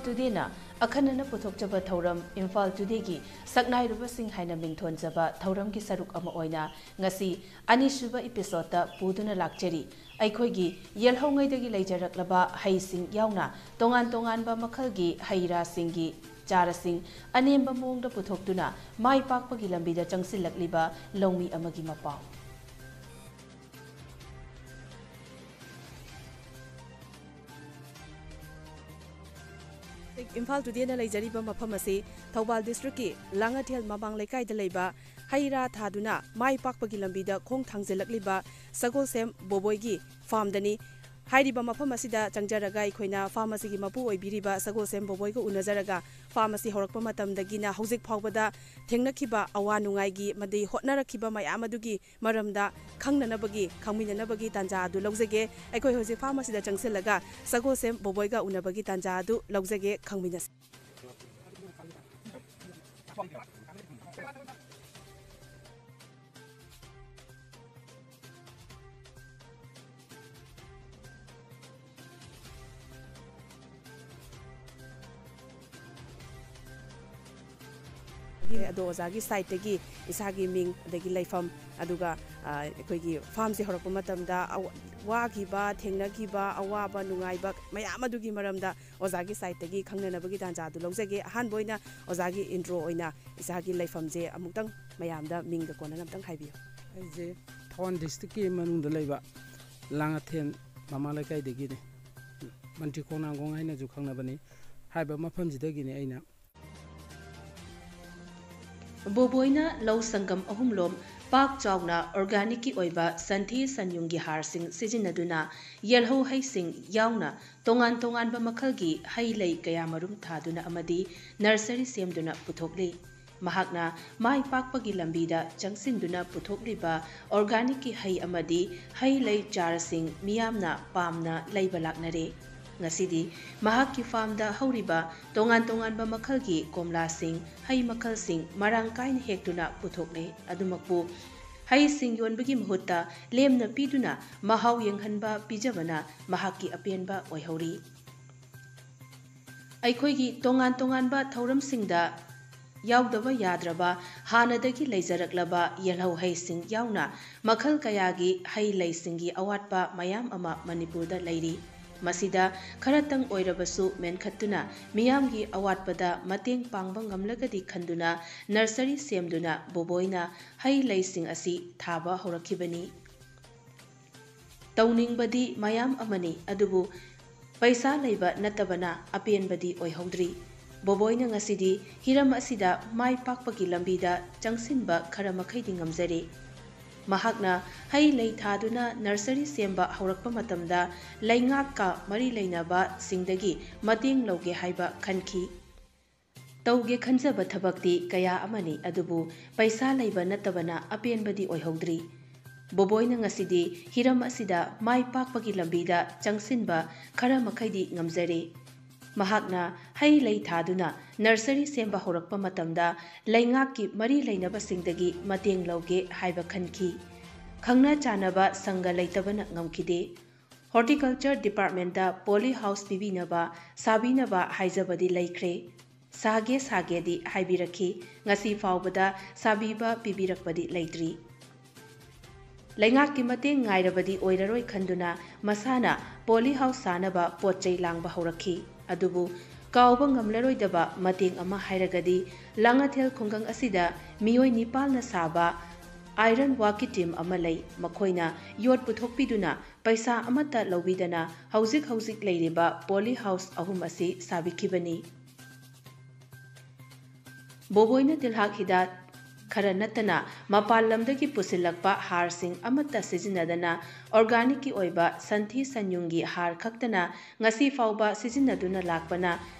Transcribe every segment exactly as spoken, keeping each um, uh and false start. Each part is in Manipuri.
ꯇꯨꯗꯦꯅ ꯑꯈꯟꯅꯅ ꯄꯨꯊꯣꯛꯆꯕ ꯊꯧꯔꯝ ꯏꯝꯐꯥꯜ ꯇꯨꯗꯦꯒꯤ ꯁꯛꯅꯥꯏꯔꯨꯕꯁꯤꯡ ꯍꯥꯏꯅ ꯃꯤꯡꯊꯣꯟꯖꯕ ꯊꯧꯔꯝꯒꯤ ꯁꯔꯨꯛ ꯑꯃ ꯑꯣꯏꯅ ꯉꯁꯤ ꯑꯅꯤꯁꯨꯕ ꯏꯄꯤꯁꯣꯗꯇ ꯄꯨꯗꯨꯅ ꯂꯥꯛꯆꯔꯤ꯫ ꯑꯩꯈꯣꯏꯒꯤ ꯌꯦꯜꯍꯧꯉꯩꯗꯒꯤ ꯂꯩꯖꯔꯛꯂꯕ ꯍꯩꯁꯤꯡ ꯌꯥꯎꯅ ꯇꯣꯉꯥꯟ ꯇꯣꯉꯥꯟꯕ ꯃꯈꯜꯒꯤ ꯍꯩ ꯔꯥꯁꯤꯡꯒꯤ ꯆꯥꯔꯁꯤꯡ ꯑꯅꯦꯝꯕ ꯃꯑꯣꯡꯗ ꯄꯨꯊꯣꯛꯇꯨꯅ ꯃꯥꯏ ꯄꯥꯛꯄꯒꯤ ꯂꯝꯕꯤꯗ ꯆꯪꯁꯤꯜꯂꯛꯂꯤꯕ ꯂꯧꯃꯤ ꯑꯃꯒꯤ ꯃꯄꯥꯎ꯫ ꯏꯝꯐꯥꯜ ꯇꯨꯗꯦꯅ ꯂꯩꯖꯔꯤꯕ ꯃꯐꯝ ꯑꯁꯤ ꯊꯧꯕꯥꯜ ꯗꯤꯁꯇ꯭ꯔꯤꯛꯀꯤ ꯂꯥꯡꯉꯊꯦꯜ ꯃꯃꯥꯡ ꯂꯩꯀꯥꯏꯗ ꯂꯩꯕ ꯍꯩ ꯔꯥ ꯊꯥꯗꯨꯅ ꯃꯥꯏ ꯄꯥꯛꯄꯒꯤ ꯂꯝꯕꯤꯗ ꯈꯣꯡ ꯊꯥꯡꯖꯤꯜꯂꯛꯂꯤꯕ ꯁꯒꯣꯜꯁꯦꯝ ꯕꯣꯕꯣꯏꯒꯤ ꯐꯥꯝꯗꯅꯤ꯫ ꯍꯥꯏꯔꯤꯕ ꯃꯐꯝ ꯑꯁꯤꯗ ꯆꯪꯖꯔꯒ ꯑꯩꯈꯣꯏꯅ ꯐꯥꯝ ꯑꯁꯤꯒꯤ ꯃꯄꯨ ꯑꯣꯏꯕꯤꯔꯤꯕ ꯁꯒꯣꯜꯁꯦꯝ ꯕꯣꯕꯣꯏꯒ ꯎꯅꯖꯔꯒ ꯐꯥꯝ ꯑꯁꯤ ꯍꯧꯔꯛꯄ ꯃꯇꯝꯗꯒꯤꯅ ꯍꯧꯖꯤꯛ ꯐꯥꯎꯕꯗ ꯊꯦꯡꯅꯈꯤꯕ ꯑꯋꯥ ꯅꯨꯡꯉꯥꯏꯒꯤ ꯑꯃꯗꯤ ꯍꯣꯠꯅꯔꯛꯈꯤꯕ ꯃꯌꯥꯝ ꯑꯗꯨꯒꯤ ꯃꯔꯝꯗ ꯈꯪꯅꯅꯕꯒꯤ, ꯈꯪꯃꯤꯟꯅꯅꯕꯒꯤ ꯇꯥꯟꯖꯥ ꯑꯗꯨ ꯂꯧꯖꯒꯦ꯫ ꯑꯩꯈꯣꯏ ꯍꯧꯖꯤꯛ ꯐꯥꯝ ꯑꯁꯤꯗ ꯆꯪꯁꯤꯜꯂꯒ ꯁꯒꯣꯜꯁꯦꯝ ꯕꯣꯕꯣꯏꯒ ꯎꯅꯕꯒꯤ ꯇꯥꯟꯖꯥ ꯑꯗꯨ ꯂꯧꯖꯒꯦ, ꯈꯪꯃꯤꯟꯅꯁꯤ꯫ ꯑꯗꯣ ꯑꯣꯖꯥꯒꯤ ꯁꯥꯏꯠꯇꯒꯤ ꯏꯁꯥꯒꯤ ꯃꯤꯡ, ꯑꯗꯒꯤ ꯂꯩꯐꯝ, ꯑꯗꯨꯒ, ꯑ, ꯑꯩꯈꯣꯏꯒꯤ ꯐꯥꯝꯁꯦ ꯍꯧꯔꯛꯄ ꯃꯇꯝꯗ ꯑꯋ-, ꯋꯥꯈꯤꯕ, ꯊꯦꯡꯅꯈꯤꯕ, ꯑꯋꯥꯕ, ꯅꯨꯡꯉꯥꯏꯕ ꯃꯌꯥꯝ ꯑꯗꯨꯒꯤ ꯃꯔꯝꯗ ꯑꯣꯖꯥꯒꯤ ꯁꯥꯏꯠꯇꯒꯤ ꯈꯪꯅꯅꯕꯒꯤ ꯇꯥꯟꯖꯥꯗꯨ ꯂꯧꯖꯒꯦ꯫ ꯑꯍꯥꯟꯕ ꯑꯣꯏꯅ ꯑꯣꯖꯥꯒꯤ ꯏꯟꯇ꯭ꯔꯣ ꯑꯣꯏꯅ ꯏꯁꯥꯒꯤ ꯂꯩꯐꯝꯁꯦ ꯑꯃꯨꯛꯇꯪ ꯃꯌꯥꯝꯗ ꯃꯤꯡꯒ ꯀꯣꯟꯅꯅ ꯑꯝꯇꯪ ꯍꯥꯏꯕꯤꯌꯨ꯫ ꯑꯩꯁꯦ ꯊꯧꯕꯥꯜ ꯗꯤꯁꯇ꯭ꯔꯤꯛꯀꯤ ꯃꯅꯨꯡꯗ ꯂꯩꯕ ꯂꯥꯡꯉꯊꯦꯜ ꯃꯃꯥ ꯂꯩꯀꯥꯏꯗꯒꯤꯅꯤ꯫ ꯃꯟꯇ꯭ꯔꯤ ꯈꯣꯡꯅꯥꯡꯈꯣꯡ ꯍꯥꯏꯅꯁꯨ ꯈꯪꯅꯕꯅꯤ꯫ ꯍꯥꯏꯔꯤꯕ ꯃꯐꯝꯁꯤꯗꯒꯤꯅꯤ ꯑꯩꯅ꯫ ꯕꯣꯕꯣꯏꯅ ꯂꯧ ꯁꯪꯒꯝ ꯑꯍꯨꯝꯂꯣꯝ ꯄꯥꯛ ꯆꯥꯎꯅ ꯑꯣꯔꯒꯥꯅꯤꯛꯀꯤ ꯑꯣꯏꯕ ꯁꯟꯊꯤ ꯁꯟꯌꯨꯡꯒꯤ ꯍꯥꯔꯁꯤꯡ ꯁꯤꯖꯤꯟꯅꯗꯨꯅ ꯌꯦꯜꯍꯧ ꯍꯩꯁꯤꯡ ꯌꯥꯎꯅ ꯇꯣꯉꯥꯟ ꯇꯣꯉꯥꯟꯕ ꯃꯈꯜꯒꯤ ꯍꯩ ꯂꯩ ꯀꯌꯥ ꯃꯔꯨꯝ ꯊꯥꯗꯨꯅ ꯑꯃꯗꯤ ꯅꯔꯁꯔꯤ ꯁꯦꯝꯗꯨꯅ ꯄꯨꯊꯣꯛꯂꯤ꯫ ꯃꯍꯥꯛꯅ ꯃꯥꯏ ꯄꯥꯛꯄꯒꯤ ꯂꯝꯕꯤꯗ ꯆꯪꯁꯤꯟꯗꯨꯅ ꯄꯨꯊꯣꯛꯂꯤꯕ ꯑꯣꯔꯒꯥꯅꯤꯛꯀꯤ ꯍꯩ ꯑꯃꯗꯤ ꯍꯩ ꯂꯩ ꯆꯥꯔꯁꯤꯡ ꯃꯤꯌꯥꯝꯅ ꯄꯥꯝꯅ ꯂꯩꯕ ꯂꯥꯛꯅꯔꯦ꯫ ꯉꯁꯤꯗꯤ ꯃꯍꯥꯛꯀꯤ ꯐꯥꯔꯝꯗ ꯍꯧꯔꯤꯕ ꯇꯣꯉꯥꯟ ꯇꯣꯉꯥꯟꯕ ꯃꯈꯜꯒꯤ ꯀꯣꯝꯂꯥꯁꯤꯡ, ꯍꯩ ꯃꯈꯜꯁꯤꯡ ꯃꯔꯥꯡ ꯀꯥꯏꯅ ꯍꯦꯛꯇꯨꯅ ꯄꯨꯊꯣꯛꯂꯦ꯫ ꯑꯗꯨꯃꯛꯄꯨ ꯍꯩꯁꯤꯡ ꯌꯣꯟꯕꯒꯤ ꯃꯍꯨꯠꯇ ꯂꯦꯝꯅ ꯄꯤꯗꯨꯅ ꯃꯍꯥꯎ ꯌꯦꯡꯍꯟꯕ ꯄꯤꯖꯕꯅ ꯃꯍꯥꯛꯀꯤ ꯑꯄꯦꯟꯕ ꯑꯣꯏꯍꯧꯔꯤ꯫ ꯑꯩꯈꯣꯏꯒꯤ ꯇꯣꯉꯥꯟ ꯇꯣꯉꯥꯟꯕ ꯊꯧꯔꯝꯁꯤꯡꯗ ꯌꯥꯎꯗꯕ ꯌꯥꯗ꯭ꯔꯕ ꯍꯥꯟꯅꯗꯒꯤ ꯂꯩꯖꯔꯛꯂꯕ ꯌꯦꯜꯍꯧ ꯍꯩꯁꯤꯡ ꯌꯥꯎꯅ ꯃꯈꯜ ꯀꯌꯥꯒꯤ ꯍꯩ ꯂꯩꯁꯤꯡꯒꯤ ꯑꯋꯥꯠꯄ ꯃꯌꯥꯝ ꯑꯃ ꯃꯅꯤꯄꯨꯔꯗ ꯂꯩꯔꯤ꯫ ꯃꯁꯤꯗ ꯈꯔꯇꯪ ꯑꯣꯏꯔꯕꯁꯨ ꯃꯦꯟꯈꯠꯇꯨꯅ ꯃꯤꯌꯥꯝꯒꯤ ꯑꯋꯥꯠꯄꯗ ꯃꯇꯦꯡ ꯄꯥꯡꯕ ꯉꯝꯂꯒꯗꯤ ꯈꯟꯗꯨꯅ ꯅꯔꯁꯔꯤ ꯁꯦꯝꯗꯨꯅ ꯕꯣꯕꯣꯏꯅ ꯍꯩ ꯂꯩꯁꯤꯡ ꯑꯁꯤ ꯊꯥꯕ ꯍꯧꯔꯛꯈꯤꯕꯅꯤ꯫ ꯇꯧꯅꯤꯡꯕꯗꯤ ꯃꯌꯥꯝ ꯑꯃꯅꯤ, ꯑꯗꯨꯕꯨ ꯄꯩꯁꯥ ꯂꯩꯕ ꯅꯠꯇꯕꯅ ꯑꯄꯦꯟꯕꯗꯤ ꯑꯣꯏꯍꯧꯗ꯭ꯔꯤ꯫ ꯕꯣꯕꯣꯏꯅ ꯉꯁꯤꯗꯤ ꯍꯤꯔꯝ ꯑꯁꯤꯗ ꯃꯥꯏ ꯄꯥꯛꯄꯒꯤ ꯂꯝꯕꯤꯗ ꯆꯪꯁꯤꯟꯕ ꯈꯔ ꯃꯈꯩꯗꯤ ꯉꯝꯖꯔꯦ꯫ ꯃꯍꯥꯛꯅ ꯍꯩ ꯂꯩ ꯊꯥꯗꯨꯅ ꯅꯔꯁꯔꯤ ꯁꯦꯝꯕ ꯍꯧꯔꯛꯄ ꯃꯇꯝꯗ ꯂꯩꯉꯥꯛꯀ ꯃꯔꯤ ꯂꯩꯅꯕꯁꯤꯡꯗꯒꯤ ꯃꯇꯦꯡ ꯂꯧꯒꯦ ꯍꯥꯏꯕ ꯈꯟꯈꯤ꯫ ꯇꯧꯒꯦ ꯈꯟꯖꯕ ꯊꯕꯛꯇꯤ ꯀꯌꯥ ꯑꯃꯅꯤ, ꯑꯗꯨꯕꯨ ꯄꯩꯁꯥ ꯂꯩꯕ ꯅꯠꯇꯕꯅ ꯑꯄꯦꯟꯕꯗꯤ ꯑꯣꯏꯍꯧꯗ꯭ꯔꯤ꯫ ꯕꯣꯕꯣꯏꯅ ꯉꯁꯤꯗꯤ ꯍꯤꯔꯝ ꯑꯁꯤꯗ ꯃꯥꯏ ꯄꯥꯛꯄꯒꯤ ꯂꯝꯕꯤꯗ ꯆꯪꯁꯤꯟꯕ ꯈꯔ ꯃꯈꯩꯗꯤ ꯉꯝꯖꯔꯦ꯫ ꯃꯍꯥꯛꯅ ꯍꯩ ꯂꯩ ꯊꯥꯗꯨꯅ ꯅꯔꯁꯔꯤ ꯁꯦꯝꯕ ꯍꯧꯔꯛꯄ ꯃꯇꯝꯗ ꯂꯩꯉꯥꯛꯀꯤ ꯃꯔꯤ ꯂꯩꯅꯕꯁꯤꯡꯗꯒꯤ ꯃꯇꯦꯡ ꯂꯧꯒꯦ ꯍꯥꯏꯕ ꯈꯟꯈꯤ꯫ ꯈꯪꯅ ꯆꯥꯟꯅꯕ ꯁꯪꯒ ꯂꯩꯇꯕꯅ ꯉꯝꯈꯤꯗꯦ꯫ ꯍꯣꯔꯇꯤꯀꯜꯆꯔ ꯗꯤꯄꯥꯔꯠꯃꯦꯟꯇ ꯄꯣꯂꯤ ꯍꯥꯎꯁ ꯄꯤꯕꯤꯅꯕ, ꯁꯥꯕꯤꯅꯕ ꯍꯥꯏꯖꯕꯗꯤ ꯂꯩꯈ꯭ꯔꯦ꯫ ꯁꯥꯒꯦ ꯁꯥꯒꯦꯗꯤ ꯍꯥꯏꯕꯤꯔꯛꯈꯤ꯫ ꯉꯁꯤ ꯐꯥꯎꯕꯗ ꯁꯥꯕꯤꯕ ꯄꯤꯕꯤꯔꯛꯄꯗꯤ ꯂꯩꯇ꯭ꯔꯤ꯫ ꯂꯩꯉꯥꯛꯀꯤ ꯃꯇꯦꯡ ꯉꯥꯏꯔꯕꯗꯤ ꯑꯣꯏꯔꯔꯣꯏ ꯈꯟꯗꯨꯅ ꯃꯁꯥꯅ ꯄꯣꯂꯤ ꯍꯥꯎꯁ ꯁꯥꯅꯕ ꯄꯣꯠ ꯆꯩ ꯂꯥꯡꯕ ꯍꯧꯔꯛꯈꯤ꯫ ꯑꯗꯨꯕꯨ ꯀꯥꯎꯕ ꯉꯝꯂꯔꯣꯏꯗꯕ ꯃꯇꯦꯡ ꯑꯃ ꯍꯥꯏꯔꯒꯗꯤ ꯂꯥꯡꯉꯊꯦꯜ ꯈꯨꯡꯒꯪ ꯑꯁꯤꯗ ꯃꯤꯑꯣꯏ ꯅꯤꯄꯥꯜꯅ ꯁꯥꯕ ꯑꯥꯏꯔꯟ ꯋꯥꯛꯀꯤ ꯇꯤꯝ ꯑꯃ ꯂꯩ꯫ ꯃꯈꯣꯏꯅ ꯌꯣꯠ ꯄꯨꯊꯣꯛꯄꯤꯗꯨꯅ ꯄꯩꯁꯥ ꯑꯃꯠꯇ ꯂꯧꯕꯤꯗꯅ ꯍꯧꯖꯤꯛ ꯍꯧꯖꯤꯛ ꯂꯩꯔꯤꯕ ꯄꯣꯂꯤ ꯍꯥꯎꯁ ꯑꯍꯨꯝ ꯑꯁꯤ ꯁꯥꯕꯤꯈꯤꯕꯅꯤ꯫ ꯕꯣꯕꯣꯏꯅ ꯇꯤꯜꯍꯥꯠ ꯍꯤꯗꯥꯛ ꯈꯔ ꯅꯠꯇꯅ ꯃꯄꯥꯟ ꯂꯝꯗꯒꯤ ꯄꯨꯁꯤꯜꯂꯛꯄ ꯍꯥꯔꯁꯤꯡ ꯑꯃꯠꯇ ꯁꯤꯖꯤꯟꯅꯗꯅ ꯑꯣꯔꯒꯥꯅꯤꯛꯀꯤ ꯑꯣꯏꯕ ꯁꯟꯊꯤ ꯁꯟꯌꯨꯡꯒꯤ ꯍꯥꯔ ꯈꯛꯇꯅ ꯉꯁꯤ ꯐꯥꯎꯕ ꯁꯤꯖꯤꯟꯅꯗꯨꯅ ꯂꯥꯛꯄꯅ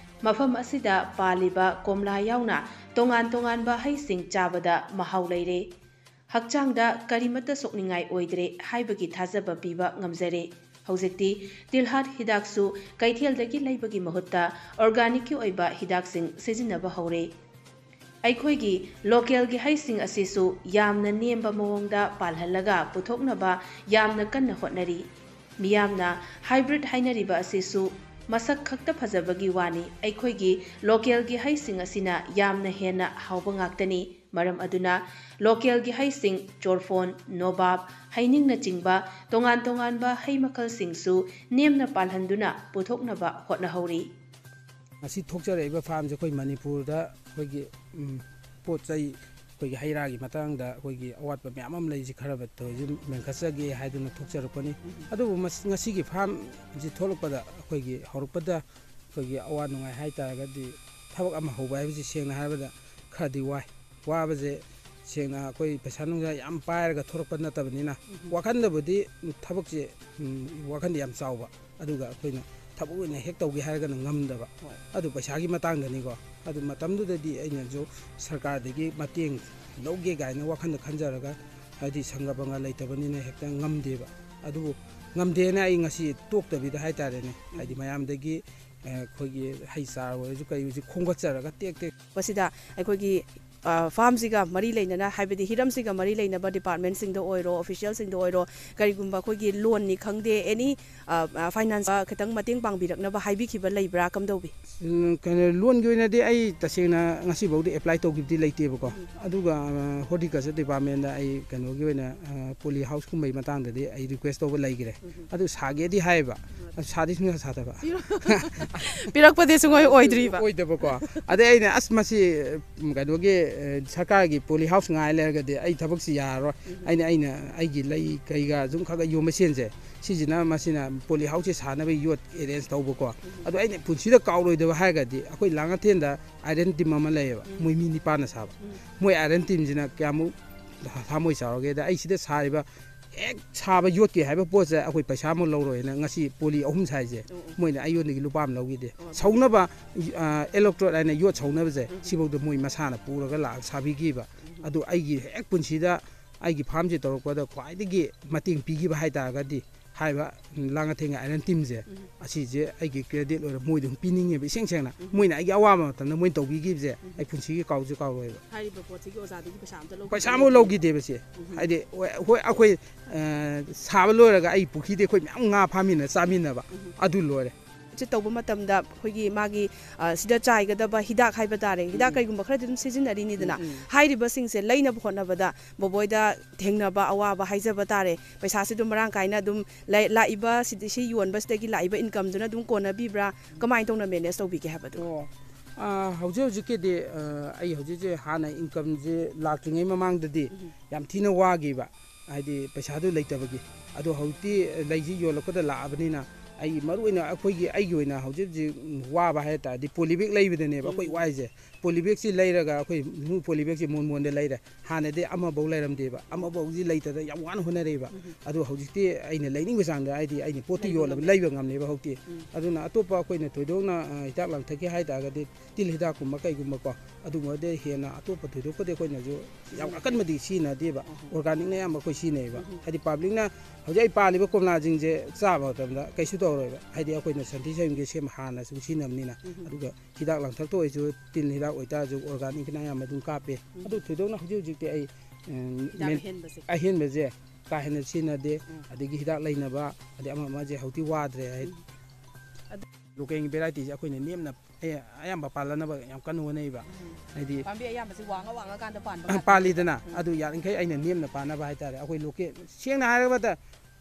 ꯃꯐꯝ ꯑꯁꯤꯗ ꯄꯥꯜꯂꯤꯕ ꯀꯣꯝꯂꯥ ꯌꯥꯎꯅ ꯇꯣꯉꯥꯟ ꯇꯣꯉꯥꯟꯕ ꯍꯩꯁꯤꯡ ꯆꯥꯕꯗ ꯃꯍꯥꯎ ꯂꯩꯔꯦ꯫ ꯍꯛꯆꯥꯡꯗ ꯀꯔꯤꯃꯠꯇ ꯁꯣꯛꯅꯤꯡꯉꯥꯏ ꯑꯣꯏꯗ꯭ꯔꯦ ꯍꯥꯏꯕꯒꯤ ꯊꯥꯖꯕ ꯄꯤꯕ ꯉꯝꯖꯔꯦ꯫ ꯍꯧꯖꯤꯛꯇꯤ ꯇꯤꯜꯍꯥꯠ ꯍꯤꯗꯥꯛꯁꯨ ꯀꯩꯊꯦꯜꯗꯒꯤ ꯂꯩꯕꯒꯤ ꯃꯍꯨꯠꯇ ꯑꯣꯔꯒꯥꯅꯤꯛꯀꯤ ꯑꯣꯏꯕ ꯍꯤꯗꯥꯛꯁꯤꯡ ꯁꯤꯖꯤꯟꯅꯕ ꯍꯧꯔꯦ꯫ ꯑꯩꯈꯣꯏꯒꯤ ꯂꯣꯀꯦꯜꯒꯤ ꯍꯩꯁꯤꯡ ꯑꯁꯤꯁꯨ ꯌꯥꯝꯅ ꯅꯦꯝꯕ ꯃꯑꯣꯡꯗ ꯄꯥꯜꯍꯜꯂꯒ ꯄꯨꯊꯣꯛꯅꯕ ꯌꯥꯝꯅ ꯀꯟꯅ ꯍꯣꯠꯅꯔꯤ꯫ ꯃꯤꯌꯥꯝꯅ ꯍꯥꯏꯕ꯭ꯔꯤꯠ ꯍꯥꯏꯅꯔꯤꯕ ꯑꯁꯤꯁꯨ ꯃꯁꯛ ꯈꯛꯇ ꯐꯖꯕꯒꯤ ꯋꯥꯅꯤ, ꯑꯩꯈꯣꯏꯒꯤ ꯂꯣꯀꯦꯜꯒꯤ ꯍꯩꯁꯤꯡ ꯑꯁꯤꯅ ꯌꯥꯝꯅ ꯍꯦꯟꯅ ꯍꯥꯎꯕ ꯉꯥꯛꯇꯅꯤ꯫ ꯃꯔꯝ ꯑꯗꯨꯅ ꯂꯣꯀꯦꯜꯒꯤ ꯍꯩꯁꯤꯡ, ꯆꯣꯔꯐꯣꯟ, ꯅꯣꯕꯥꯞ, ꯍꯩꯅꯤꯡꯅꯆꯤꯡꯕ ꯇꯣꯉꯥꯟ ꯇꯣꯉꯥꯟꯕ ꯍꯩ ꯃꯈꯜꯁꯤꯡꯁꯨ ꯅꯦꯝꯅ ꯄꯥꯜꯍꯟꯗꯨꯅ ꯄꯨꯊꯣꯛꯅꯕ ꯍꯣꯠꯅꯍꯧꯔꯤ꯫ ꯉꯁꯤ ꯊꯣꯛꯆꯔꯛꯏꯕ ꯐꯥꯔꯝꯁꯦ ꯑꯩꯈꯣꯏ ꯃꯅꯤꯄꯨꯔꯗ ꯑꯩꯈꯣꯏꯒꯤ ꯎꯝ, ꯄꯣꯠ ꯆꯩ, ꯑꯩꯈꯣꯏꯒꯤ ꯍꯩ ꯔꯥꯒꯤ ꯃꯇꯥꯡꯗ ꯑꯩꯈꯣꯏꯒꯤ ꯑꯋꯥꯠꯄ ꯃꯌꯥꯝ ꯑꯃ ꯂꯩꯁꯤ ꯈꯔ ꯇꯧꯔꯤꯁꯤ ꯃꯦꯟꯈꯠꯆꯒꯦ ꯍꯥꯏꯗꯨꯅ ꯊꯣꯛꯆꯔꯛꯄꯅꯤ꯫ ꯑꯗꯨꯕꯨ ꯃꯁ- ꯉꯁꯤꯒꯤ ꯐꯥꯔꯝꯁꯤ ꯊꯣꯛꯂꯛꯄꯗ ꯑꯩꯈꯣꯏꯒꯤ ꯍꯧꯔꯛꯄꯗ ꯑꯩꯈꯣꯏꯒꯤ ꯑꯋꯥ ꯅꯨꯡꯉꯥꯏ ꯍꯥꯏ ꯇꯥꯔꯒꯗꯤ ꯊꯕꯛ ꯑꯃ ꯍꯧꯕ ꯍꯥꯏꯕꯁꯤ ꯁꯦꯡꯅ ꯍꯥꯏꯔꯕꯗ ꯈꯔꯗꯤ ꯋꯥꯏ꯫ ꯋꯥꯕꯁꯦ ꯁꯦꯡꯅ ꯑꯩꯈꯣꯏ ꯄꯩꯁꯥ ꯅꯨꯡꯁꯥ ꯌꯥꯝ ꯄꯥꯏꯔꯒ ꯊꯣꯛꯂꯛꯄ ꯅꯠꯇꯕꯅꯤꯅ ꯋꯥꯈꯟꯗꯕꯨꯗꯤ ꯊꯕꯛꯁꯦ ꯎꯝ, ꯋꯥꯈꯟꯗꯤ ꯌꯥꯝ ꯆꯥꯎꯕ, ꯑꯗꯨꯒ ꯑꯩꯈꯣꯏꯅ ꯊꯕꯛ ꯑꯣꯏꯅ ꯍꯦꯛ ꯇꯧꯒꯦ ꯍꯥꯏꯔꯒꯅ ꯉꯝꯗꯕ꯫ ꯑꯗꯨ ꯄꯩꯁꯥꯒꯤ ꯃꯇꯥꯡꯗꯅꯤꯀꯣ꯫ ꯑꯗꯨ ꯃꯇꯝꯗꯨꯗꯗꯤ ꯑꯩꯅꯁꯨ ꯁꯔꯀꯥꯔꯗꯒꯤ ꯃꯇꯦꯡ ꯂꯧꯒꯦ ꯀꯥꯏꯅ ꯋꯥꯈꯟꯗ ꯈꯟꯖꯔꯒ, ꯍꯥꯏꯗꯤ ꯁꯪꯒ ꯄꯪꯒ ꯂꯩꯇꯕꯅꯤꯅ ꯍꯦꯛꯇ ꯉꯝꯗꯦꯕ꯫ ꯑꯗꯨꯕꯨ ꯉꯝꯗꯦꯅ ꯑꯩ ꯉꯁꯤ ꯇꯣꯛꯇꯕꯤꯗ ꯍꯥꯏꯇꯥꯔꯦꯅꯦ, ꯍꯥꯏꯗꯤ ꯃꯌꯥꯝꯗꯒꯤ ꯑꯩꯈꯣꯏꯒꯤ ꯍꯩ ꯆꯥꯔ ꯑꯣꯏꯔꯁꯨ ꯀꯔꯤ ꯑꯣꯏꯔꯁꯨ ꯈꯣꯝꯒꯠꯆꯔꯒ ꯇꯦꯛ ꯇꯦꯛ ꯃꯁꯤꯗ ꯑꯩꯈꯣꯏꯒꯤ ꯐꯥꯔꯝꯁꯤꯒ ꯃꯔꯤ ꯂꯩꯅꯅ, ꯍꯥꯏꯕꯗꯤ ꯍꯤꯔꯝꯁꯤꯒ ꯃꯔꯤ ꯂꯩꯅꯕ ꯗꯤꯄꯥꯔꯠꯃꯦꯟꯁꯤꯡꯗ ꯑꯣꯏꯔꯣ, ꯑꯣꯐꯤꯁꯤꯌꯦꯜꯁꯤꯡꯗ ꯑꯣꯏꯔꯣ, ꯀꯔꯤꯒꯨꯝꯕ ꯑꯩꯈꯣꯏꯒꯤ ꯂꯣꯟꯅꯤ ꯈꯪꯗꯦ, ꯑꯦꯅꯤ ꯐꯥꯏꯅꯥꯟꯁ ꯈꯤꯇꯪ ꯃꯇꯦꯡ ꯄꯥꯡꯕꯤꯔꯛꯅꯕ ꯍꯥꯏꯕꯤꯈꯤꯕ ꯂꯩꯕ꯭ꯔꯥ, ꯀꯝꯗꯧꯕꯤ? ꯎꯝ, ꯀꯩꯅꯣ, ꯂꯣꯟꯒꯤ ꯑꯣꯏꯅꯗꯤ ꯑꯩ ꯇꯁꯦꯡꯅ ꯉꯁꯤꯐꯥꯎꯗꯤ ꯑꯦꯄ꯭ꯂꯥꯏ ꯇꯧꯈꯤꯕꯗꯤ ꯂꯩꯇꯦꯕꯀꯣ꯫ ꯑꯗꯨꯒ ꯍꯣꯔꯇꯤꯀꯜꯆꯔ ꯗꯤꯄꯥꯔꯠꯃꯦꯟꯗ ꯑꯩ ꯀꯩꯅꯣꯒꯤ ꯑꯣꯏꯅ ꯄꯣꯂꯤ ꯍꯥꯎꯁꯀꯨꯝꯕꯒꯤ ꯃꯇꯥꯡꯗꯗꯤ ꯑꯩ ꯔꯤꯀ꯭ꯋꯦꯁ ꯇꯧꯕ ꯂꯩꯈ꯭ꯔꯦ꯫ ꯑꯗꯨ ꯁꯥꯒꯦꯗꯤ ꯍꯥꯏꯌꯦꯕ, ꯑꯗꯨ ꯁꯥꯗꯤ ꯁꯨꯡꯁꯥ ꯁꯥꯗꯕ꯫ ꯄꯤꯔꯛꯄꯗꯤ ꯁꯨꯡꯑꯣꯏ ꯑꯣꯏꯗ꯭ꯔꯤꯕ꯫ ꯑꯣꯏꯗꯕꯀꯣ꯫ ꯑꯗꯩ ꯑꯩꯅ ꯑꯁ ꯃꯁꯤ ꯎꯝ, ꯀꯩꯅꯣꯒꯤ ꯑꯦ, ꯁꯔꯀꯥꯔꯒꯤ ꯄꯣꯂꯤ ꯍꯥꯎꯁ ꯉꯥꯏ ꯂꯩꯔꯒꯗꯤ ꯑꯩ ꯊꯕꯛꯁꯤ ꯌꯥꯔꯔꯣꯏ꯫ ꯑꯩꯅ ꯑꯩꯅ ꯑꯩꯒꯤ ꯂꯩ ꯀꯩꯒ ꯁꯨꯝ ꯈꯔ ꯈꯔ ꯌꯣꯟꯕ ꯁꯦꯟꯁꯦ, ꯁꯤꯁꯤꯅ ꯃꯁꯤꯅ ꯄꯣꯂꯤ ꯍꯥꯎꯁꯁꯦ ꯁꯥꯅꯕ ꯌꯣꯠ ꯑꯦꯔꯦꯟꯖ ꯇꯧꯕꯀꯣ꯫ ꯑꯗꯣ ꯑꯩꯅ ꯄꯨꯟꯁꯤꯗ ꯀꯥꯎꯔꯣꯏꯗꯕ ꯍꯥꯏꯔꯒꯗꯤ ꯑꯩꯈꯣꯏ ꯂꯥꯡꯉꯊꯦꯟꯗ ꯑꯥꯏꯔꯟ ꯇꯤꯝ ꯑꯃ ꯂꯩꯌꯦꯕ, ꯃꯣꯏ ꯃꯤ ꯅꯤꯄꯥꯟꯅ ꯁꯥꯕ꯫ ꯃꯣꯏ ꯑꯥꯏꯔꯟ ꯇꯤꯝꯁꯤꯅ ꯀꯌꯥꯃꯨꯛ ꯊꯃꯣꯏ ꯆꯥꯎꯔꯒꯦꯗ, ꯑꯩ ꯁꯤꯗ ꯁꯥꯔꯤꯕ ꯍꯦꯛ ꯁꯥꯕ ꯌꯣꯠꯀꯦ ꯍꯥꯏꯕ ꯄꯣꯠꯁꯦ ꯑꯩꯈꯣꯏ ꯄꯩꯁꯥ ꯑꯃ ꯂꯧꯔꯣꯏꯅ ꯉꯁꯤ ꯄꯣꯂꯤ ꯑꯍꯨꯝ ꯁꯥꯏꯁꯦ ꯃꯣꯏꯅ ꯑꯩꯉꯣꯟꯗꯒꯤ ꯂꯨꯄꯥ ꯑꯃ ꯂꯧꯈꯤꯗꯦ꯫ ꯁꯧꯅꯕ ꯑꯦꯂꯣꯛꯇ꯭ꯔꯣꯠ ꯍꯥꯏꯅ ꯌꯣꯠ ꯁꯧꯅꯕꯁꯦ, ꯁꯤꯐꯥꯎꯗ ꯃꯣꯏ ꯃꯁꯥꯅ ꯄꯨꯔꯒ ꯂꯥꯛꯑꯒ ꯁꯥꯕꯤꯈꯤꯕ꯫ ꯑꯗꯨ ꯑꯩꯒꯤ ꯍꯦꯛ ꯄꯨꯟꯁꯤꯗ ꯑꯩꯒꯤ ꯐꯥꯔꯝꯁꯤ ꯇꯧꯔꯛꯄꯗ ꯈ꯭ꯋꯥꯏꯗꯒꯤ ꯃꯇꯦꯡ ꯄꯤꯈꯤꯕ ꯍꯥꯏ ꯇꯥꯔꯒꯗꯤ ꯍꯥꯏꯔꯤꯕ ꯂꯥꯡꯉꯊꯦꯡꯒ ꯑꯥꯏꯔꯟ ꯇꯤꯝꯁꯦ, ꯑꯁꯤꯁꯦ ꯑꯩꯒꯤ ꯀ꯭ꯔꯦꯗꯤꯠ ꯑꯣꯏꯔ ꯃꯣꯏꯗ ꯑꯗꯨꯝ ꯄꯤꯅꯤꯡꯉꯦꯕ, ꯏꯁꯦꯡ ꯁꯦꯡꯅ꯫ ꯃꯣꯏꯅ ꯑꯩꯒꯤ ꯑꯋꯥꯕ ꯃꯇꯝꯗ ꯃꯣꯏꯅ ꯇꯧꯕꯤꯈꯤꯕꯁꯦ ꯑꯩ ꯄꯨꯟꯁꯤꯒꯤ ꯀꯥꯎꯁꯨ ꯀꯥꯎꯔꯣꯏꯕ꯫ ꯍꯥꯏꯔꯤꯕ ꯄꯣꯠꯁꯤꯒꯤ ꯑꯣꯖꯥꯗꯒꯤ ꯄꯩꯁꯥ ꯑꯝꯇ ꯂꯧꯈꯤꯗꯦ꯫ ꯄꯩꯁꯥ ꯑꯃꯐꯥꯎ ꯂꯧꯈꯤꯗꯦꯕ ꯁꯦ꯫ ꯍꯥꯏꯗꯤ ꯍꯣꯏ, ꯍꯣꯏ, ꯑꯩꯈꯣꯏ ꯑ, ꯁꯥꯕ ꯂꯣꯏꯔꯒ ꯑꯩ ꯄꯨꯈ꯭ꯔꯤꯗ ꯑꯩꯈꯣꯏ ꯃꯌꯥꯝ ꯉꯥ ꯐꯥꯃꯤꯟꯅ ꯆꯥꯃꯤꯟꯅꯕ, ꯑꯗꯨ ꯂꯣꯏꯔꯦ꯫ ꯁꯤ ꯇꯧꯕ ꯃꯇꯝꯗ ꯑꯩꯈꯣꯏꯒꯤ ꯃꯥꯒꯤ, ꯑ, ꯁꯤꯗ ꯆꯥꯏꯒꯗꯕ ꯍꯤꯗꯥꯛ ꯍꯥꯏꯕ ꯇꯥꯔꯦ, ꯍꯤꯗꯥꯛ ꯎꯝ꯫ ꯀꯩꯒꯨꯝꯕ ꯈꯔꯗꯤ ꯑꯗꯨꯝ ꯁꯤꯖꯤꯟꯅꯔꯤꯅꯤꯗꯅ꯫ ꯎꯝ, ꯎꯝ꯫ ꯍꯥꯏꯔꯤꯕꯁꯤꯡꯁꯦ ꯂꯩꯅꯕ ꯍꯣꯠꯅꯕꯗ ꯕꯣꯕꯣꯏꯗ ꯊꯦꯡꯅꯕ ꯑꯋꯥꯕ ꯍꯥꯏꯖꯕ ꯇꯥꯔꯦ, ꯄꯩꯁꯥꯁꯤ ꯑꯗꯨꯝ ꯃꯔꯥꯡ ꯀꯥꯏꯅ ꯑꯗꯨꯝ ꯂꯩ-, ꯂꯥꯛꯏꯕ ꯁꯤꯗꯤ, ꯁꯤ ꯌꯣꯟꯕꯁꯤꯗꯒꯤ ꯂꯥꯛꯏꯕ incomeꯗꯨꯅ ꯑꯗꯨꯝ ꯀꯣꯟꯅꯕꯤꯕ꯭ꯔꯥ? ꯀꯃꯥꯏꯅ ꯇꯧꯅ manage ꯇꯧꯕꯤꯒꯦ ꯍꯥꯏꯕꯗꯣ? ꯑꯣ, ꯑ, ꯍꯧꯖꯤꯛ ꯍꯧꯖꯤꯛꯀꯤꯗꯤ, ꯑ, ꯑꯩ ꯍꯧꯖꯤꯛꯁꯦ ꯍꯥꯟꯅ incomeꯁꯦ ꯂꯥꯛꯇ꯭ꯔꯤꯉꯩ ꯃꯃꯥꯡꯗꯗꯤ ꯎꯝ꯫ ꯌꯥꯝ ꯊꯤꯅ ꯋꯥꯈꯤꯕ, ꯍꯥꯏꯗꯤ ꯄꯩꯁꯥꯗꯨ ꯂꯩꯇꯕꯒꯤ꯫ ꯑꯗꯣ ꯍꯧꯖꯤꯛꯇꯤ ꯂꯩꯁꯤ ꯌꯣꯜꯂꯛꯄꯗ ꯂꯥꯛꯑꯕꯅꯤꯅ, ꯑꯩ ꯃꯔꯨꯑꯣꯏꯅ ꯑꯩꯈꯣꯏꯒꯤ, ꯑꯩꯒꯤ ꯑꯣꯏꯅ ꯍꯧꯖꯤꯛ ꯍꯧꯖꯤꯛ ꯋꯥꯕ ꯍꯥꯏ ꯇꯥꯔꯗꯤ poly bag ꯂꯩꯕꯗꯅꯦꯕ ꯑꯩꯈꯣꯏ ꯎꯝ꯫ ꯋꯥꯏꯁꯦ꯫ Poly bagꯁꯤ ꯂꯩꯔꯒ ꯑꯩꯈꯣꯏ ꯃꯨ-, poly bagꯁꯤ ꯃꯣꯟ ꯃꯣꯟꯗ ꯂꯩꯔꯦ꯫ ꯍꯥꯟꯅꯗꯤ ꯑꯃꯐꯧ ꯂꯩꯔꯝꯗꯦꯕ, ꯑꯃꯐꯧꯁꯤ ꯂꯩꯇꯗꯅ ꯌꯥꯝ ꯋꯥꯅ ꯍꯣꯠꯅꯔꯛꯏꯕ꯫ ꯎꯝ꯫ ꯑꯗꯣ ꯍꯧꯖꯤꯛꯇꯤ ꯑꯩꯅ ꯂꯩꯅꯤꯡꯕ ꯆꯥꯡꯗ, ꯍꯥꯏꯗꯤ ꯑꯩꯅ ꯄꯣꯠꯇꯨ ꯂꯩꯕ ꯌꯣꯜꯂꯕ ꯉꯝꯃꯦ꯫ ꯂꯩꯕ ꯉꯝꯅꯦꯕ ꯍꯧꯖꯤꯛꯇꯤ꯫ ꯎꯝ꯫ ꯑꯗꯨꯅ ꯑꯇꯣꯞꯄ ꯑꯩꯈꯣꯏꯅ ꯊꯣꯏꯗꯣꯛꯅ, ꯑ, ꯍꯤꯗꯥꯛ ꯂꯥꯡꯊꯛꯀꯤ ꯍꯥꯏ ꯇꯥꯔꯒꯗꯤ ꯇꯤꯜ ꯍꯤꯗꯥꯛꯀꯨꯝꯕ ꯀꯩꯒꯨꯝꯕꯀꯣ, ꯑꯗꯨꯒꯨꯝꯕꯗꯤ ꯍꯦꯟꯅ ꯑꯇꯣꯞꯄ ꯊꯣꯏꯗꯣꯛꯄꯗꯤ ꯑꯩꯈꯣꯏꯅꯁꯨ ꯌꯥꯝ ꯁꯤꯖꯤꯟꯅꯗꯦ꯫ ꯑꯀꯟꯕꯗꯤ ꯁꯤꯖꯤꯟꯅꯗꯦꯕ꯫ ꯎꯝ꯫ Organicꯅ ꯑꯌꯥꯝꯕ ꯑꯩꯈꯣꯏ ꯁꯤꯖꯤꯟꯅꯩꯕ꯫ ꯎꯝ꯫ ꯍꯥꯏꯗꯤ publicꯅ ꯍꯧꯖꯤꯛ ꯑꯩ ꯄꯥꯜꯂꯤꯕ ꯀꯣꯝꯂꯥꯁꯤꯡꯁꯦ ꯆꯥꯕ ꯃꯇꯝꯗ ꯀꯩꯁꯨ ꯇꯧꯔꯣꯏꯕ꯫ ꯍꯥꯏꯗꯤ ꯑꯩꯈꯣꯏꯅ ꯁꯟꯊꯤ ꯁꯟꯌꯨꯡꯁꯦ ꯁꯦꯝ ꯍꯥꯟꯅ ꯁꯨꯝ ꯁꯤꯖꯤꯟꯅꯕꯅꯤꯅ꯫ ꯎꯝ꯫ ꯑꯗꯨꯒ ꯍꯤꯗꯥꯛ ꯂꯥꯡꯊꯛꯇ ꯑꯣꯏꯔꯁꯨ ꯇꯤꯜ ꯍꯤꯗꯥꯛ ꯑꯣꯏꯇꯥꯔꯁꯨ organicꯅ ꯑꯌꯥꯝꯕ ꯑꯗꯨꯝ ꯀꯥꯞꯄꯦ꯫ ꯎꯝ꯫ ꯑꯗꯨ ꯊꯣꯏꯗꯣꯛꯅ ꯍꯧꯖꯤꯛ ꯍꯧꯖꯤꯛꯇꯤ ꯑꯩ, ꯎꯝ, ꯍꯤꯗꯥꯛ ꯃꯦꯟ-, ꯑꯍꯦꯟꯕꯁꯦ꯫ ꯑꯍꯦꯟꯕꯁꯦ ꯀꯥ ꯍꯦꯟꯅ ꯁꯤꯖꯤꯟꯅꯗꯦ꯫ ꯎꯝ꯫ ꯑꯗꯒꯤ ꯍꯤꯗꯥꯛ ꯂꯩꯅꯕ, ꯑꯗꯩ ꯑꯃ ꯑꯃꯁꯦ ꯍꯧꯖꯤꯛꯇꯤ ꯋꯥꯗ꯭ꯔꯦ ꯍꯥꯏ꯫ ꯎꯝ꯫ ꯑꯗꯨ localꯒꯤ varietyꯁꯦ ꯑꯩꯈꯣꯏꯅ ꯅꯦꯝꯅ, ꯑꯦ, ꯑꯌꯥꯝꯕ ꯄꯥꯜꯂꯅꯕ ꯌꯥꯝ ꯀꯟꯅ ꯍꯣꯠꯅꯩꯕ꯫ ꯎꯝ꯫ ꯍꯥꯏꯗꯤ ꯄꯥꯝꯕꯤ ꯑꯌꯥꯝꯕꯁꯤ ꯋꯥꯡꯉ ꯋꯥꯡꯉꯀꯥꯟꯗ ꯄꯥꯟꯕ ꯉꯥꯛꯇꯅꯤ꯫ ꯄꯥꯜꯂꯤꯗꯅ, ꯎꯝ꯫ ꯑꯗꯨ ꯌꯥꯔꯤꯈꯩ ꯑꯩꯅ ꯅꯦꯝꯅ ꯄꯥꯟꯅꯕ ꯍꯥꯏꯇꯥꯔꯦ꯫ ꯑꯩꯈꯣꯏ local, ꯁꯦꯡꯅ ꯍꯥꯏꯔꯕꯗ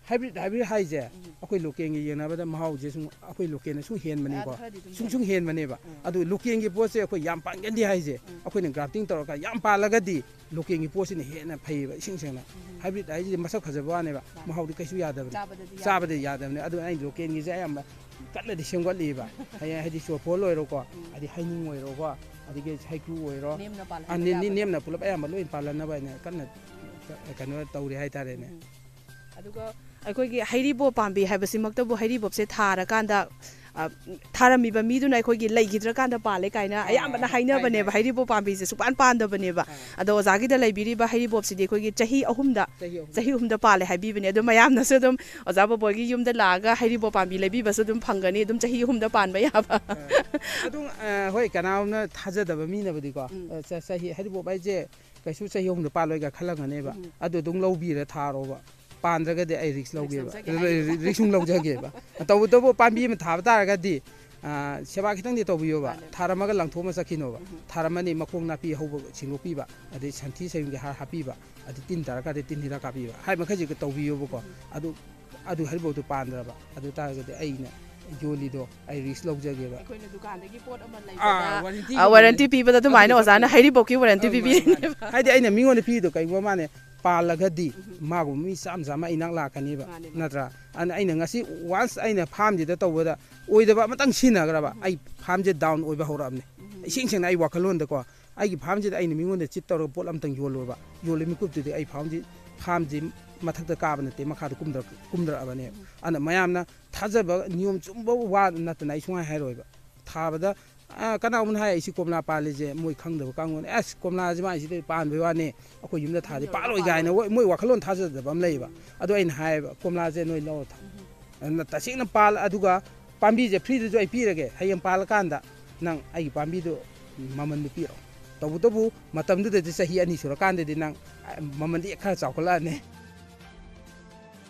hybrid, hybrid ꯍꯥꯏꯁꯦ ꯎꯝ꯫ ꯑꯩꯈꯣꯏ localꯒ ꯌꯦꯡꯅꯕꯗ ꯃꯍꯥꯎꯁꯦ ꯁꯨꯝ ꯑꯩꯈꯣꯏ localꯅ ꯁꯨꯝ ꯍꯦꯟꯕꯅꯤꯀꯣ꯫ ꯑꯥ, ꯈꯔꯗꯤ ꯑꯗꯨꯝ ꯁꯨꯝ, ꯁꯨꯝ ꯍꯦꯟꯕꯅꯦꯕ꯫ ꯎꯝ꯫ ꯑꯗꯨ localꯒꯤ ꯄꯣꯠꯁꯦ ꯑꯩꯈꯣꯏ ꯌꯥꯝ ꯄꯥꯟꯒꯟꯗꯦ ꯍꯥꯏꯁꯦ꯫ ꯎꯝ꯫ ꯑꯩꯈꯣꯏꯅ grafting ꯇꯧꯔꯒ ꯌꯥꯝ ꯄꯥꯜꯂꯒꯗꯤ localꯒꯤ ꯄꯣꯠꯁꯤꯅ ꯍꯦꯟꯅ ꯐꯩꯌꯦꯕ, ꯏꯁꯦꯡ ꯁꯦꯡꯅ꯫ ꯎꯝ꯫ Hybrid ꯍꯥꯏꯁꯤꯗꯤ ꯃꯁꯛ ꯐꯖꯕ ꯋꯥꯅꯦꯕ, ꯃꯥꯅꯦ꯫ ꯃꯍꯥꯎꯗꯤ ꯀꯩꯁꯨ ꯌꯥꯗꯕꯅꯤ꯫ ꯆꯥꯕꯗꯗꯤ ꯌꯥꯗꯕꯅꯤ꯫ ꯆꯥꯕꯗꯗꯤ ꯌꯥꯗꯕꯅꯤ꯫ ꯑꯗꯨꯅ ꯑꯩ localꯒꯤꯁꯦ ꯑꯌꯥꯝꯕ ꯀꯟꯅꯗꯤ ꯁꯦꯝꯒꯠꯂꯤꯕ꯫ ꯍꯌꯦꯡ ꯍꯥꯏꯗꯤ ꯆꯣꯔꯐꯣꯟ ꯑꯣꯏꯔꯣꯀꯣ, ꯎꯝ꯫ ꯑꯗꯩ ꯍꯩꯅꯤꯡ ꯑꯣꯏꯔꯣꯀꯣ, ꯑꯗꯒꯤ ꯍꯩꯀ꯭ꯔꯨ ꯑꯣꯏꯔꯣ, ꯅꯦꯝꯅ ꯄꯥꯜꯍꯟꯕ ꯑ, ꯅꯦ-, ꯅꯦ-, ꯌꯥꯕꯗꯣ꯫ ꯅꯦꯝꯅ ꯄꯨꯂꯞ ꯑꯌꯥꯝꯕ ꯂꯣꯏ ꯄꯥꯜꯍꯟꯅꯕ ꯍꯥꯏꯅ ꯀꯟꯅ ꯀ-, ꯀꯩꯅꯣ ꯇꯧꯔꯤ ꯍꯥꯏꯇꯥꯔꯦꯅꯦ꯫ ꯎꯝ꯫ ꯑꯗꯨꯒ ꯑꯩꯈꯣꯏꯒꯤ ꯍꯩꯔꯤꯕꯣꯞ ꯄꯥꯝꯕꯤ ꯍꯥꯏꯕꯁꯤꯃꯛꯇꯕꯨ ꯍꯩꯔꯤꯕꯣꯞꯁꯦ ꯊꯥꯔꯀꯥꯟꯗ, ꯑ, ꯊꯥꯔꯝꯃꯤꯕ ꯃꯤꯗꯨꯅ ꯑꯩꯈꯣꯏꯒꯤ ꯂꯩꯈꯤꯗ꯭ꯔꯀꯥꯟꯗ ꯄꯥꯜꯂꯦ ꯀꯥꯏꯅ ꯑꯥ, ꯑꯌꯥꯝꯕꯅ ꯑꯥ, ꯍꯥꯏꯅꯕꯅꯦꯕ, ꯍꯥꯏ, ꯍꯥꯏ꯫ ꯍꯩꯔꯤꯕꯣꯞ ꯄꯥꯝꯕꯤꯁꯦ ꯁꯨꯛꯄꯥꯟ ꯄꯥꯟꯗꯕꯅꯦꯕ꯫ ꯑꯥ꯫ ꯑꯗꯣ ꯑꯣꯖꯥꯒꯤꯗ ꯂꯩꯕꯤꯔꯤꯕ ꯍꯩꯔꯤꯕꯣꯞꯁꯤꯗꯤ ꯑꯩꯈꯣꯏꯒꯤ ꯆꯍꯤ ꯑꯍꯨꯝꯗ, ꯆꯍꯤ ꯑꯍꯨꯝ꯫ ꯆꯍꯤ ꯑꯍꯨꯝꯗ ꯄꯥꯜꯂꯦ ꯍꯥꯏꯕꯤꯕꯅꯦ꯫ ꯑꯗꯣ ꯃꯌꯥꯝꯅꯁꯨ ꯑꯗꯨꯝ ꯑꯣꯖꯥ ꯕꯣꯕꯣꯏꯒꯤ ꯌꯨꯝꯗ ꯂꯥꯛꯑꯒ ꯍꯩꯔꯤꯕꯣꯞ ꯄꯥꯝꯕꯤ ꯂꯩꯕꯤꯕꯁꯨ ꯑꯗꯨꯝ ꯐꯪꯒꯅꯤ, ꯑꯗꯨꯝ ꯆꯍꯤ ꯑꯍꯨꯝꯗ ꯄꯥꯟꯕ ꯌꯥꯕ꯫ ꯑꯥ꯫ ꯑꯗꯨꯝ, ꯑ, ꯍꯣꯏ, ꯀꯅꯥꯒꯨꯝꯕꯅ ꯊꯥꯖꯗꯕ ꯃꯤꯅꯕꯨꯗꯤꯀꯣ, ꯎꯝ꯫ ꯑ, ꯆ-, ꯆꯍꯤ, ꯍꯩꯔꯤꯕꯣꯞ ꯍꯥꯏꯁꯦ ꯀꯩꯁꯨ ꯆꯍꯤ ꯑꯍꯨꯝꯗ ꯄꯥꯜꯂꯣꯏꯒ ꯈꯜꯂꯝꯒꯅꯦꯕ꯫ ꯎꯝ꯫ ꯑꯗꯨ ꯑꯗꯨꯝ ꯂꯧꯕꯤꯔ ꯊꯥꯔꯣꯕ꯫ ꯄꯥꯟꯗ꯭ꯔꯒꯗꯤ ꯑꯩ ꯔꯤꯛꯁ ꯂꯧꯒꯦꯕ, ꯔꯤꯛꯁ ꯂꯧꯖꯒꯦꯕ꯫ ꯇꯧꯕꯇꯕꯨ ꯄꯥꯝꯕꯤ ꯑꯃ ꯊꯥꯕ ꯇꯥꯔꯒꯗꯤ, ꯑ, ꯁꯦꯕꯥ ꯈꯤꯇꯪꯗꯤ ꯇꯧꯕꯤꯌꯣꯕ꯫ ꯊꯥꯔꯝꯃꯒ ꯂꯪꯊꯣꯛꯑꯃ ꯆꯠꯈꯤꯅꯣꯕ꯫ ꯊꯥꯔꯝꯃꯅꯤ, ꯃꯈꯣꯡ ꯅꯥꯄꯤ ꯍꯧꯕ ꯁꯦꯡꯗꯣꯛꯄꯤꯕ, ꯑꯗꯩ ꯁꯟꯊꯤ ꯁꯟꯌꯨꯡꯒꯤ ꯍꯥꯔ ꯍꯥꯞꯄꯤꯕ, ꯑꯗꯩ ꯇꯤꯟ ꯇꯥꯔꯀꯥꯟꯗ ꯇꯤꯟ ꯍꯤꯗꯥꯛ ꯀꯥꯞꯄꯤꯕ, ꯍꯥꯏ ꯃꯈꯩꯁꯦ ꯇꯧꯕꯤꯌꯣꯕꯀꯣ꯫ ꯑꯗꯨ, ꯑꯗꯨ ꯍꯔꯤꯕꯣꯞꯇꯨ ꯄꯥꯟꯗ꯭ꯔꯕ, ꯑꯗꯨ ꯇꯥꯔꯒꯗꯤ ꯑꯩꯅ ꯌꯣꯜꯂꯤꯗꯣ ꯑꯩ ꯔꯤꯛꯁ ꯂꯧꯖꯒꯦꯕ꯫ ꯑꯩꯈꯣꯏꯅ ꯗꯨꯀꯥꯟꯗꯒꯤ ꯄꯣꯠ ꯑꯃ ꯑꯥ, ꯂꯩꯕꯗ warranty ꯑ, ꯄꯤꯕ꯫ Warranty ꯄꯤꯕꯗ ꯑꯗꯨꯃꯥꯏꯅ ꯑꯗꯨꯗꯤ ꯑꯣꯖꯥꯅ ꯍꯩꯔꯤꯕꯣꯛꯀꯤ warranty ꯑꯧ, ꯃꯥꯅꯦ, ꯃꯥꯅꯦ꯫ ꯄꯤꯕꯤꯔꯤꯅꯦꯕ꯫ ꯍꯥꯏꯗꯤ ꯑꯩꯅ ꯃꯤꯉꯣꯟꯗ ꯄꯤꯔꯤꯗꯣ ꯀꯩꯒꯨꯝꯕ ꯃꯥꯅꯦ ꯄꯥꯜꯂꯒꯗꯤ ꯃꯥꯒꯨꯝꯕ ꯃꯤ ꯆꯥꯝ ꯆꯥꯝꯃ ꯑꯩ ꯅꯥꯛ ꯂꯥꯛꯀꯅꯦꯕ꯫ ꯃꯥꯅꯦ, ꯃꯥꯅꯦ꯫ ꯅꯠꯇ꯭ꯔꯥ? ꯑꯗꯨꯅ ꯑꯩꯅ ꯉꯁꯤ once ꯑꯩꯅ ꯐꯥꯔꯝꯁꯤꯗ ꯇꯧꯕꯗ ꯑꯣꯏꯗꯕ ꯑꯃꯇꯪ ꯁꯤꯖꯤꯟꯅꯈ꯭ꯔꯕ, ꯑꯩ ꯐꯥꯔꯝꯁꯦ down ꯑꯣꯏꯕ ꯍꯧꯔꯛꯑꯕꯅꯦ꯫ ꯏꯁꯦꯡ ꯁꯦꯡꯅ ꯑꯩ ꯋꯥꯈꯜꯂꯣꯟꯗꯀꯣ, ꯑꯩꯒꯤ ꯐꯥꯔꯝꯁꯤꯗ ꯑꯩꯅ ꯃꯤꯉꯣꯟꯗ ꯆꯤꯠ ꯇꯧꯔꯒ ꯄꯣꯠ ꯑꯃꯇꯪ ꯌꯣꯜꯂꯨꯔꯕ, ꯌꯣꯜꯂꯤ ꯃꯤꯀꯨꯞꯇꯨꯗꯤ ꯑꯩ ꯐꯥꯔꯝꯁꯤ, ꯐꯥꯔꯝꯁꯤ ꯃꯊꯛꯇ ꯀꯥꯕ ꯅꯠꯇꯦ, ꯃꯈꯥꯗ ꯀꯨꯝꯊꯔꯛ-, ꯀꯨꯝꯊꯔꯛꯑꯕꯅꯦ꯫ ꯑꯗꯨꯅ ꯃꯌꯥꯝꯅ ꯊꯥꯖꯕ ꯅꯤꯌꯣꯝ ꯆꯨꯝꯕ ꯋꯥ ꯅꯠꯇꯅ ꯑꯩ ꯁꯨꯡꯍꯥꯏ ꯍꯥꯏꯔꯣꯏꯕ꯫ ꯊꯥꯕꯗ, ꯑ, ꯀꯅꯥꯒꯨꯝꯕꯅ ꯍꯥꯏ, "ꯑꯩꯁꯤ ꯀꯣꯝꯂꯥ ꯄꯥꯜꯂꯤꯁꯦ ꯃꯣꯏ ꯈꯪꯗꯕ ꯀꯥꯡꯕꯨꯅꯦ꯫ ꯑꯁ, ꯀꯣꯝꯂꯥꯁꯦ ꯃꯥꯏꯁꯤꯗ ꯄꯥꯟꯕꯩ ꯋꯥꯅꯦ, ꯑꯩꯈꯣꯏ ꯌꯨꯝꯗ ꯊꯥꯗꯤ ꯄꯥꯜꯂꯣꯏ" ꯀꯥꯏꯅ ꯃꯣꯏ, ꯃꯣꯏ ꯋꯥꯈꯜꯂꯣꯟ ꯊꯥꯖꯗꯕ ꯑꯃ ꯂꯩꯌꯦꯕ꯫ ꯑꯗꯣ ꯑꯩꯅ ꯍꯥꯏꯌꯦꯕ, "ꯀꯣꯝꯂꯥꯁꯦ ꯅꯣꯏ ꯂꯧꯔ ꯊꯥ-, ꯑꯗꯨꯅ ꯇꯁꯦꯡꯅ ꯄꯥꯜ-, ꯑꯗꯨꯒ ꯄꯥꯝꯕꯤꯁꯦ free ꯗꯁꯨ ꯑꯩ ꯄꯤꯔꯒꯦ, ꯍꯌꯦꯡ ꯄꯥꯜꯂꯀꯥꯟꯗ ꯅꯪ ꯑꯩꯒꯤ ꯄꯥꯝꯕꯤꯗꯣ ꯃꯃꯟꯗꯨ ꯄꯤꯔꯛꯑꯣ꯫ ꯇꯧꯕꯇꯕꯨ ꯃꯇꯝꯗꯨꯗꯗꯤ ꯆꯍꯤ ꯑꯅꯤ ꯁꯨꯔꯀꯥꯟꯗꯗꯤ ꯅꯪ, ꯑ, ꯃꯃꯟꯗꯤ ꯈꯔ ꯆꯥꯎꯈꯠꯂꯛꯑꯅꯤ"꯫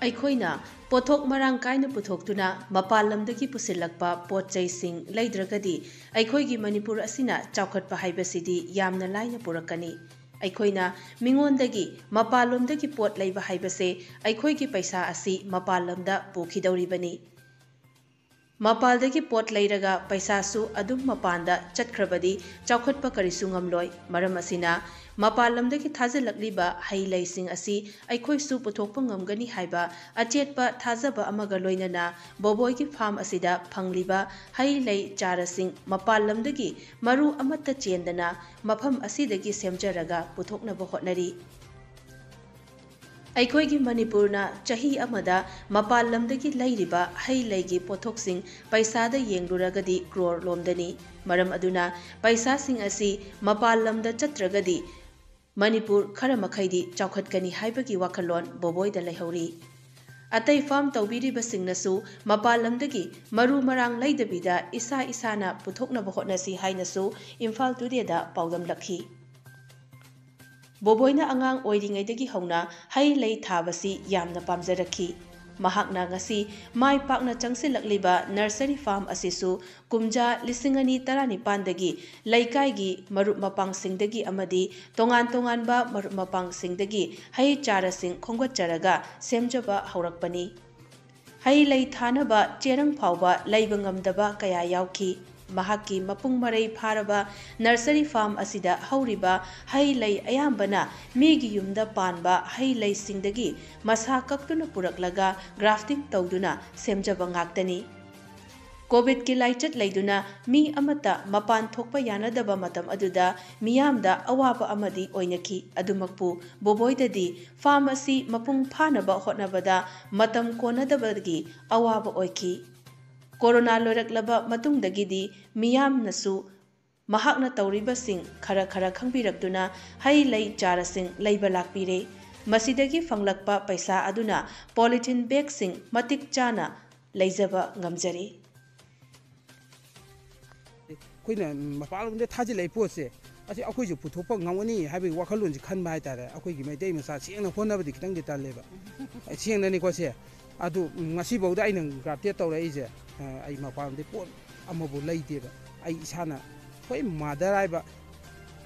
ꯑꯩꯈꯣꯏꯅ ꯄꯣꯠꯊꯣꯛ ꯃꯔꯥꯡ ꯀꯥꯏꯅ ꯄꯨꯊꯣꯛꯇꯨꯅ ꯃꯄꯥꯟ ꯂꯝꯗꯒꯤ ꯄꯨꯁꯤꯜꯂꯛꯄ ꯄꯣꯠ ꯆꯩꯁꯤꯡ ꯂꯩꯗ꯭ꯔꯒꯗꯤ ꯑꯩꯈꯣꯏꯒꯤ ꯃꯅꯤꯄꯨꯔ ꯑꯁꯤꯅ ꯆꯥꯎꯈꯠꯄ ꯍꯥꯏꯕꯁꯤꯗꯤ ꯌꯥꯝꯅ ꯂꯥꯏꯅ ꯄꯨꯔꯛꯀꯅꯤ꯫ ꯑꯩꯈꯣꯏꯅ ꯃꯤꯉꯣꯟꯗꯒꯤ ꯃꯄꯥꯟꯂꯣꯝꯗꯒꯤ ꯄꯣꯠ ꯂꯩꯕ ꯍꯥꯏꯕꯁꯦ ꯑꯩꯈꯣꯏꯒꯤ ꯄꯩꯁꯥ ꯑꯁꯤ ꯃꯄꯥꯟ ꯂꯝꯗ ꯄꯨꯈꯤꯗꯧꯔꯤꯕꯅꯤ꯫ ꯃꯄꯥꯜꯗꯒꯤ ꯄꯣꯠ ꯂꯩꯔꯒ ꯄꯩꯁꯥꯁꯨ ꯑꯗꯨꯝ ꯃꯄꯥꯟꯗ ꯆꯠꯈ꯭ꯔꯕꯗꯤ ꯆꯥꯎꯈꯠꯄ ꯀꯔꯤꯁꯨ ꯉꯝꯂꯣꯏ꯫ ꯃꯔꯝ ꯑꯁꯤꯅ, ꯃꯄꯥꯟ ꯂꯝꯗꯒꯤ ꯊꯥꯖꯤꯜꯂꯛꯂꯤꯕ ꯍꯩ ꯂꯩꯁꯤꯡ ꯑꯁꯤ ꯑꯩꯈꯣꯏꯁꯨ ꯄꯨꯊꯣꯛꯄ ꯉꯝꯒꯅꯤ ꯍꯥꯏꯕ ꯑꯆꯦꯠꯄ ꯊꯥꯖꯕ ꯑꯃꯒ ꯂꯣꯏꯅꯅ ꯕꯣꯕꯣꯏꯒꯤ ꯐꯥꯝ ꯑꯁꯤꯗ ꯐꯪꯂꯤꯕ ꯍꯩ ꯂꯩ ꯆꯥꯔꯁꯤꯡ ꯃꯄꯥꯟ ꯂꯝꯗꯒꯤ ꯃꯔꯨ ꯑꯃꯠꯇ ꯆꯦꯟꯗꯅ ꯃꯐꯝ ꯑꯁꯤꯗꯒꯤ ꯁꯦꯝꯖꯔꯒ ꯄꯨꯊꯣꯛꯅꯕ ꯍꯣꯠꯅꯔꯤ꯫ ꯑꯩꯈꯣꯏꯒꯤ ꯃꯅꯤꯄꯨꯔꯅ ꯆꯍꯤ ꯑꯃꯗ ꯃꯄꯥꯟ ꯂꯝꯗꯒꯤ ꯂꯩꯔꯤꯕ ꯍꯩ ꯂꯩꯒꯤ ꯄꯣꯠꯊꯣꯛꯁꯤꯡ ꯄꯩꯁꯥꯗ ꯌꯦꯡꯂꯨꯔꯒꯗꯤ ꯀ꯭ꯔꯣꯔ ꯂꯣꯝꯗꯅꯤ꯫ ꯃꯔꯝ ꯑꯗꯨꯅ ꯄꯩꯁꯥꯁꯤꯡ ꯑꯁꯤ ꯃꯄꯥꯟ ꯂꯝꯗ ꯆꯠꯇ꯭ꯔꯒꯗꯤ ꯃꯅꯤꯄꯨꯔ ꯈꯔ ꯃꯈꯩꯗꯤ ꯆꯥꯎꯈꯠꯀꯅꯤ ꯍꯥꯏꯕꯒꯤ ꯋꯥꯈꯜꯂꯣꯟ ꯕꯣꯕꯣꯏꯗ ꯂꯩꯍꯧꯔꯤ꯫ ꯑꯇꯩ ꯐꯥꯔꯝ ꯇꯧꯕꯤꯔꯤꯕꯁꯤꯡꯅꯁꯨ ꯃꯄꯥꯟ ꯂꯝꯗꯒꯤ ꯃꯔꯨ ꯃꯔꯥꯡ ꯂꯩꯗꯕꯤꯗ ꯏꯁꯥ ꯏꯁꯥꯅ ꯄꯨꯊꯣꯛꯅꯕ ꯍꯣꯠꯅꯁꯤ ꯍꯥꯏꯅꯁꯨ ꯏꯝꯐꯥꯜ ꯇꯨꯗꯦꯗ ꯄꯥꯎꯗꯝꯂꯛꯈꯤ꯫ ꯕꯣꯕꯣꯏꯅ ꯑꯉꯥꯡ ꯑꯣꯏꯔꯤꯉꯩꯗꯒꯤ ꯍꯧꯅ ꯍꯩ ꯂꯩ ꯊꯥꯕꯁꯤ ꯌꯥꯝꯅ ꯄꯥꯝꯖꯔꯛꯈꯤ꯫ ꯃꯍꯥꯛꯅ ꯉꯁꯤ ꯃꯥꯏ ꯄꯥꯛꯅ ꯆꯪꯁꯤꯜꯂꯛꯂꯤꯕ ꯅꯔꯁꯔꯤ ꯐꯥꯔꯝ ꯑꯁꯤꯁꯨ ꯀꯨꯝꯖꯥ ꯂꯤꯁꯤꯡ ꯑꯅꯤ ꯇꯔꯥꯅꯤꯄꯥꯟꯗꯒꯤ ꯂꯩꯀꯥꯏꯒꯤ ꯃꯔꯨꯞ ꯃꯄꯥꯡꯁꯤꯡꯗꯒꯤ ꯑꯃꯗꯤ ꯇꯣꯉꯥꯟ ꯇꯣꯉꯥꯟꯕ ꯃꯔꯨꯞ ꯃꯄꯥꯡꯁꯤꯡꯗꯒꯤ ꯍꯩ ꯆꯥꯔꯥꯁꯤꯡ ꯈꯣꯝꯒꯠꯆꯔꯒ ꯁꯦꯝꯖꯕ ꯍꯧꯔꯛꯄꯅꯤ꯫ ꯍꯩ ꯂꯩ ꯊꯥꯅꯕ ꯆꯦꯔꯪ ꯐꯥꯎꯕ ꯂꯩꯕ ꯉꯝꯗꯕ ꯀꯌꯥ ꯌꯥꯎꯈꯤ꯫ ꯃꯍꯥꯛꯀꯤ ꯃꯄꯨꯡ ꯃꯔꯩ ꯐꯥꯔꯕ ꯅꯔꯁꯔꯤ ꯐꯥꯔꯝ ꯑꯁꯤꯗ ꯍꯧꯔꯤꯕ ꯍꯩ ꯂꯩ ꯑꯌꯥꯝꯕꯅ ꯃꯤꯒꯤ ꯌꯨꯝꯗ ꯄꯥꯟꯕ ꯍꯩ ꯂꯩꯁꯤꯡꯗꯒꯤ ꯃꯁꯥ ꯀꯛꯇꯨꯅ ꯄꯨꯔꯛꯂꯒ ꯒ꯭ꯔꯥꯐꯇꯤꯡ ꯇꯧꯗꯨꯅ ꯁꯦꯝꯖꯕ ꯉꯥꯛꯇꯅꯤ꯫ ꯀꯣꯚꯤꯗꯀꯤ ꯂꯥꯏꯆꯠ ꯂꯩꯗꯨꯅ ꯃꯤ ꯑꯃꯠꯇ ꯃꯄꯥꯟ ꯊꯣꯛꯄ ꯌꯥꯅꯗꯕ ꯃꯇꯝ ꯑꯗꯨꯗ ꯃꯤꯌꯥꯝꯗ ꯑꯋꯥꯕ ꯑꯃꯗꯤ ꯑꯣꯏꯅꯈꯤ꯫ ꯑꯗꯨꯃꯛꯄꯨ ꯕꯣꯕꯣꯏꯗꯗꯤ ꯐꯥꯔꯝ ꯑꯁꯤ ꯃꯄꯨꯡ ꯐꯥꯅꯕ ꯍꯣꯠꯅꯕꯗ ꯃꯇꯝ ꯀꯣꯟꯅꯗꯕꯒꯤ ꯑꯋꯥꯕ ꯑꯣꯏꯈꯤ꯫ ꯀꯣꯔꯣꯅꯥ ꯂꯣꯏꯔꯛꯂꯕ ꯃꯇꯨꯡꯗꯒꯤꯗꯤ ꯃꯤꯌꯥꯝꯅꯁꯨ ꯃꯍꯥꯛꯅ ꯇꯧꯔꯤꯕꯁꯤꯡ ꯈꯔ ꯈꯔ ꯈꯪꯕꯤꯔꯛꯇꯨꯅ ꯍꯩ ꯂꯩ ꯆꯥꯔꯥꯁꯤꯡ ꯂꯩꯕ ꯂꯥꯛꯄꯤꯔꯦ꯫ ꯃꯁꯤꯗꯒꯤ ꯐꯪꯂꯛꯄ ꯄꯩꯁꯥ ꯑꯗꯨꯅ ꯄꯣꯂꯤꯊꯤꯟ ꯕꯦꯒꯁꯤꯡ ꯃꯇꯤꯛ ꯆꯥꯅ ꯂꯩꯖꯕ ꯉꯝꯖꯔꯦ꯫ ꯑꯩꯈꯣꯏꯅ ꯃꯄꯥꯟꯂꯣꯝꯗ ꯊꯥꯖꯤꯜꯂꯛꯏ ꯄꯣꯠꯁꯦ, ꯑꯁꯤ ꯑꯩꯈꯣꯏꯁꯨ ꯄꯨꯊꯣꯛꯄ ꯉꯝꯒꯅꯤ ꯍꯥꯏꯕꯒꯤ ꯋꯥꯈꯜꯂꯣꯟꯁꯤ ꯈꯟꯕ ꯍꯥꯏꯇꯥꯔꯦ꯫ ꯑꯩꯈꯣꯏꯒꯤ ꯃꯩꯇꯩ ꯃꯆꯥ ꯁꯦꯡꯅ ꯍꯣꯠꯅꯕꯗꯤ ꯈꯤꯇꯪꯗꯤ ꯇꯜꯂꯦꯕ꯫ ꯁꯦꯡꯅꯅꯤꯀꯣ ꯁꯦ꯫ ꯑꯗꯨ ꯉꯁꯤꯐꯥꯎꯗ ꯑꯩꯅ ꯒ꯭ꯔꯥꯐꯇꯦꯠ ꯇꯧꯔꯛꯏꯁꯦ, ꯑꯩ ꯃꯄꯥꯟꯂꯣꯝꯗꯒꯤ ꯄꯣꯠ ꯑꯃꯐꯥꯎ ꯂꯩꯗꯦꯕ꯫ ꯑꯩ ꯏꯁꯥꯅ ꯑꯩꯈꯣꯏ ꯃꯥꯗꯔ ꯍꯥꯏꯕ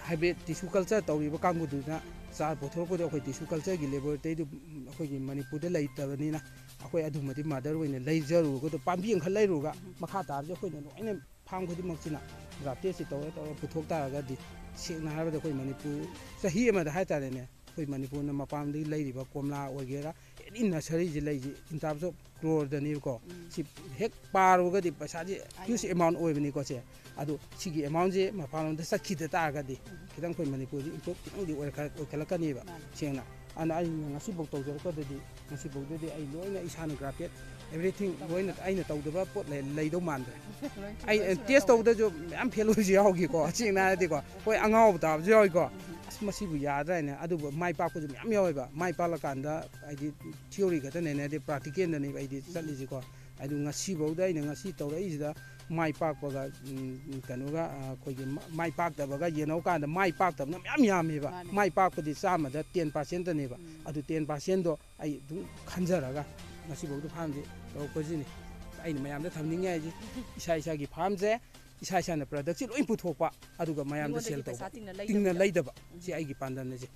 ꯍꯥꯏꯕꯗꯤ ꯇꯤꯁꯨ ꯀꯜꯆꯔ ꯇꯧꯔꯤꯕ ꯀꯥꯡꯕꯨꯗꯨꯅ ꯆꯥꯔ ꯄꯨꯊꯣꯔꯛꯄꯗꯣ ꯑꯩꯈꯣꯏ ꯇꯤꯁꯨ ꯀꯜꯆꯔꯒꯤ ꯂꯦꯕꯣꯔꯦꯇꯔꯤꯗꯨ ꯑꯩꯈꯣꯏꯒꯤ ꯃꯅꯤꯄꯨꯔꯗ ꯂꯩꯇꯕꯅꯤꯅ, ꯑꯩꯈꯣꯏ ꯑꯗꯨꯃꯗꯤ ꯃꯥꯗꯔ ꯑꯣꯏꯅ ꯂꯩꯖꯔꯨꯔꯒꯗꯣ, ꯄꯥꯝꯕꯤ ꯑꯃꯈꯛ ꯂꯩꯔꯨꯔꯒ ꯃꯈꯥ ꯇꯥꯕꯁꯦ ꯑꯩꯈꯣꯏꯅ ꯂꯣꯏꯅ ꯐꯥꯔꯝ ꯈꯨꯗꯤꯡꯃꯛꯁꯤꯅ ꯒ꯭ꯔꯥꯐꯇꯦꯠꯁꯤ ꯇꯧꯔ ꯇꯧꯔ ꯄꯨꯊꯣꯛ ꯇꯥꯔꯒꯗꯤ, ꯁꯦꯡꯅ ꯍꯥꯏꯔꯕꯗ ꯑꯩꯈꯣꯏ ꯃꯅꯤꯄꯨꯔ ꯆꯍꯤ ꯑꯃꯗ ꯍꯥꯏꯇꯥꯔꯦꯅꯦ, ꯑꯩꯈꯣꯏ ꯃꯅꯤꯄꯨꯔꯅ ꯃꯄꯥꯟꯗꯒꯤ ꯂꯩꯔꯤꯕ ꯀꯣꯝꯂꯥ ꯑꯣꯏꯒꯦꯔꯥ, ꯑꯦꯅꯤ ꯅꯁꯔꯤꯁꯤ ꯂꯩꯁꯤ, in terms of ꯀ꯭ꯔꯣꯔꯗꯅꯦꯕꯀꯣ꯫ ꯁꯤ ꯍꯦꯛ ꯄꯥꯔꯨꯔꯒꯗꯤ ꯄꯩꯁꯥꯁꯤ huge amount ꯑꯣꯏꯕꯅꯤꯀꯣ ꯁꯦ꯫ ꯑꯗꯨ ꯁꯤꯒꯤ ꯑꯦꯃꯥꯎꯟꯁꯦ ꯃꯄꯥꯟꯂꯣꯝꯗ ꯆꯠꯈꯤꯗ ꯇꯥꯔꯒꯗꯤ ꯈꯤꯇꯪ ꯑꯩꯈꯣꯏ ꯃꯅꯤꯄꯨꯔꯁꯤ ꯏꯝꯄ꯭ꯔꯨꯞ ꯈꯤꯇꯪꯗꯤ ꯑꯣꯏꯔꯛ-, ꯑꯣꯏꯈꯠꯂꯛꯀꯅꯦꯕ꯫ ꯁꯦꯡꯅ ꯑꯗꯨꯅ ꯑꯩꯅ ꯉꯁꯤꯐꯥꯎ ꯇꯧꯖꯔꯛꯄꯗꯗꯤ, ꯉꯁꯤꯐꯥꯎꯗꯗꯤ ꯑꯩ ꯂꯣꯏꯅ ꯏꯁꯥꯅ ꯒ꯭ꯔꯥꯐꯇꯦꯠ, everything ꯂꯣꯏꯅ ꯑꯩꯅ ꯇꯧꯗꯕ ꯄꯣꯠ ꯂꯩ-, ꯂꯩꯗꯧ ꯃꯥꯟꯗ꯭ꯔꯦ꯫ ꯑꯩ ꯇꯦꯁ ꯇꯧꯕꯗꯁꯨ ꯃꯌꯥꯝ ꯐꯦꯜ ꯑꯣꯏꯕꯁꯨ ꯌꯥꯎꯈꯤꯀꯣ, ꯁꯦꯡꯅ ꯍꯥꯏꯔꯗꯤꯀꯣ꯫ ꯍꯣꯏ, ꯑꯉꯥꯎꯕ ꯇꯥꯕꯁꯨ ꯌꯥꯎꯏꯀꯣ꯫ ꯑꯁ, ꯃꯁꯤꯕꯨ ꯌꯥꯗ꯭ꯔꯥ ꯍꯥꯏꯅ꯫ ꯑꯗꯨꯕꯨ ꯃꯥꯏ ꯄꯥꯛꯄꯁꯨ ꯃꯌꯥꯝ ꯌꯥꯎꯋꯦꯕ꯫ ꯃꯥꯏ ꯄꯥꯛꯂꯀꯥꯟꯗ ꯍꯥꯏꯗꯤ ꯊꯤꯑꯣꯔꯤ ꯈꯛꯇꯅꯦꯅꯦ, ꯍꯥꯏꯗꯤ ꯄ꯭ꯔꯥꯛꯇꯤꯀꯦꯜꯗꯅꯦꯕ ꯑꯩꯗꯤ ꯆꯠꯂꯤꯁꯤꯀꯣ꯫ ꯑꯗꯨ ꯉꯁꯤꯐꯥꯎꯗ ꯑꯩꯅ ꯉꯁꯤ ꯇꯧꯔꯛꯏꯁꯤꯗ ꯃꯥꯏ ꯄꯥꯛꯄꯒ, ꯎꯝ, ꯀꯩꯅꯣꯒ, ꯑ, ꯑꯩꯈꯣꯏꯒꯤ ꯃ-, ꯃꯥꯏ ꯄꯥꯛꯇꯕꯒ ꯌꯦꯡꯅꯧꯀꯥꯟꯗ ꯃꯥꯏ ꯄꯥꯛꯇꯕꯅ ꯃꯌꯥꯝ ꯌꯥꯝꯃꯦꯕ꯫ ꯃꯥꯅꯦ꯫ ꯃꯥꯏ ꯄꯥꯛꯄꯗꯤ ꯆꯥꯝꯃꯗ ten percent ꯇꯅꯦꯕ꯫ ꯎꯝ꯫ ꯑꯗꯨ ten percent ꯗꯣ ꯑꯩ ꯑꯗꯨꯝ ꯈꯟꯖꯔꯒ ꯉꯁꯤꯐꯥꯎꯗ farm ꯁꯦ ꯇꯧꯔꯛꯄꯁꯤꯅꯤ꯫ ꯑꯩꯅ ꯃꯌꯥꯝꯗ ꯊꯝꯅꯤꯡꯉꯦ ꯍꯥꯏꯁꯦ, ꯏꯁꯥ ꯏꯁꯥꯒꯤ farm ꯁꯦ, ꯏꯁꯥ ꯏꯁꯥꯅ product ꯁꯦ ꯂꯣꯏ ꯄꯨꯊꯣꯛꯄ, ꯑꯗꯨꯒ ꯃꯌꯥꯝꯗ ꯃꯤꯉꯣꯟꯗꯒꯤ sell ꯄꯩꯁꯥ ꯇꯧꯕ꯫ ꯇꯤꯡꯅ ꯇꯤꯡꯅ ꯂꯩꯗꯕ꯫ ꯂꯩꯗꯕ꯫ ꯎꯝ꯫ ꯁꯤ ꯑꯩꯒꯤ ꯄꯥꯟꯗꯝꯅꯦ ꯁꯦ꯫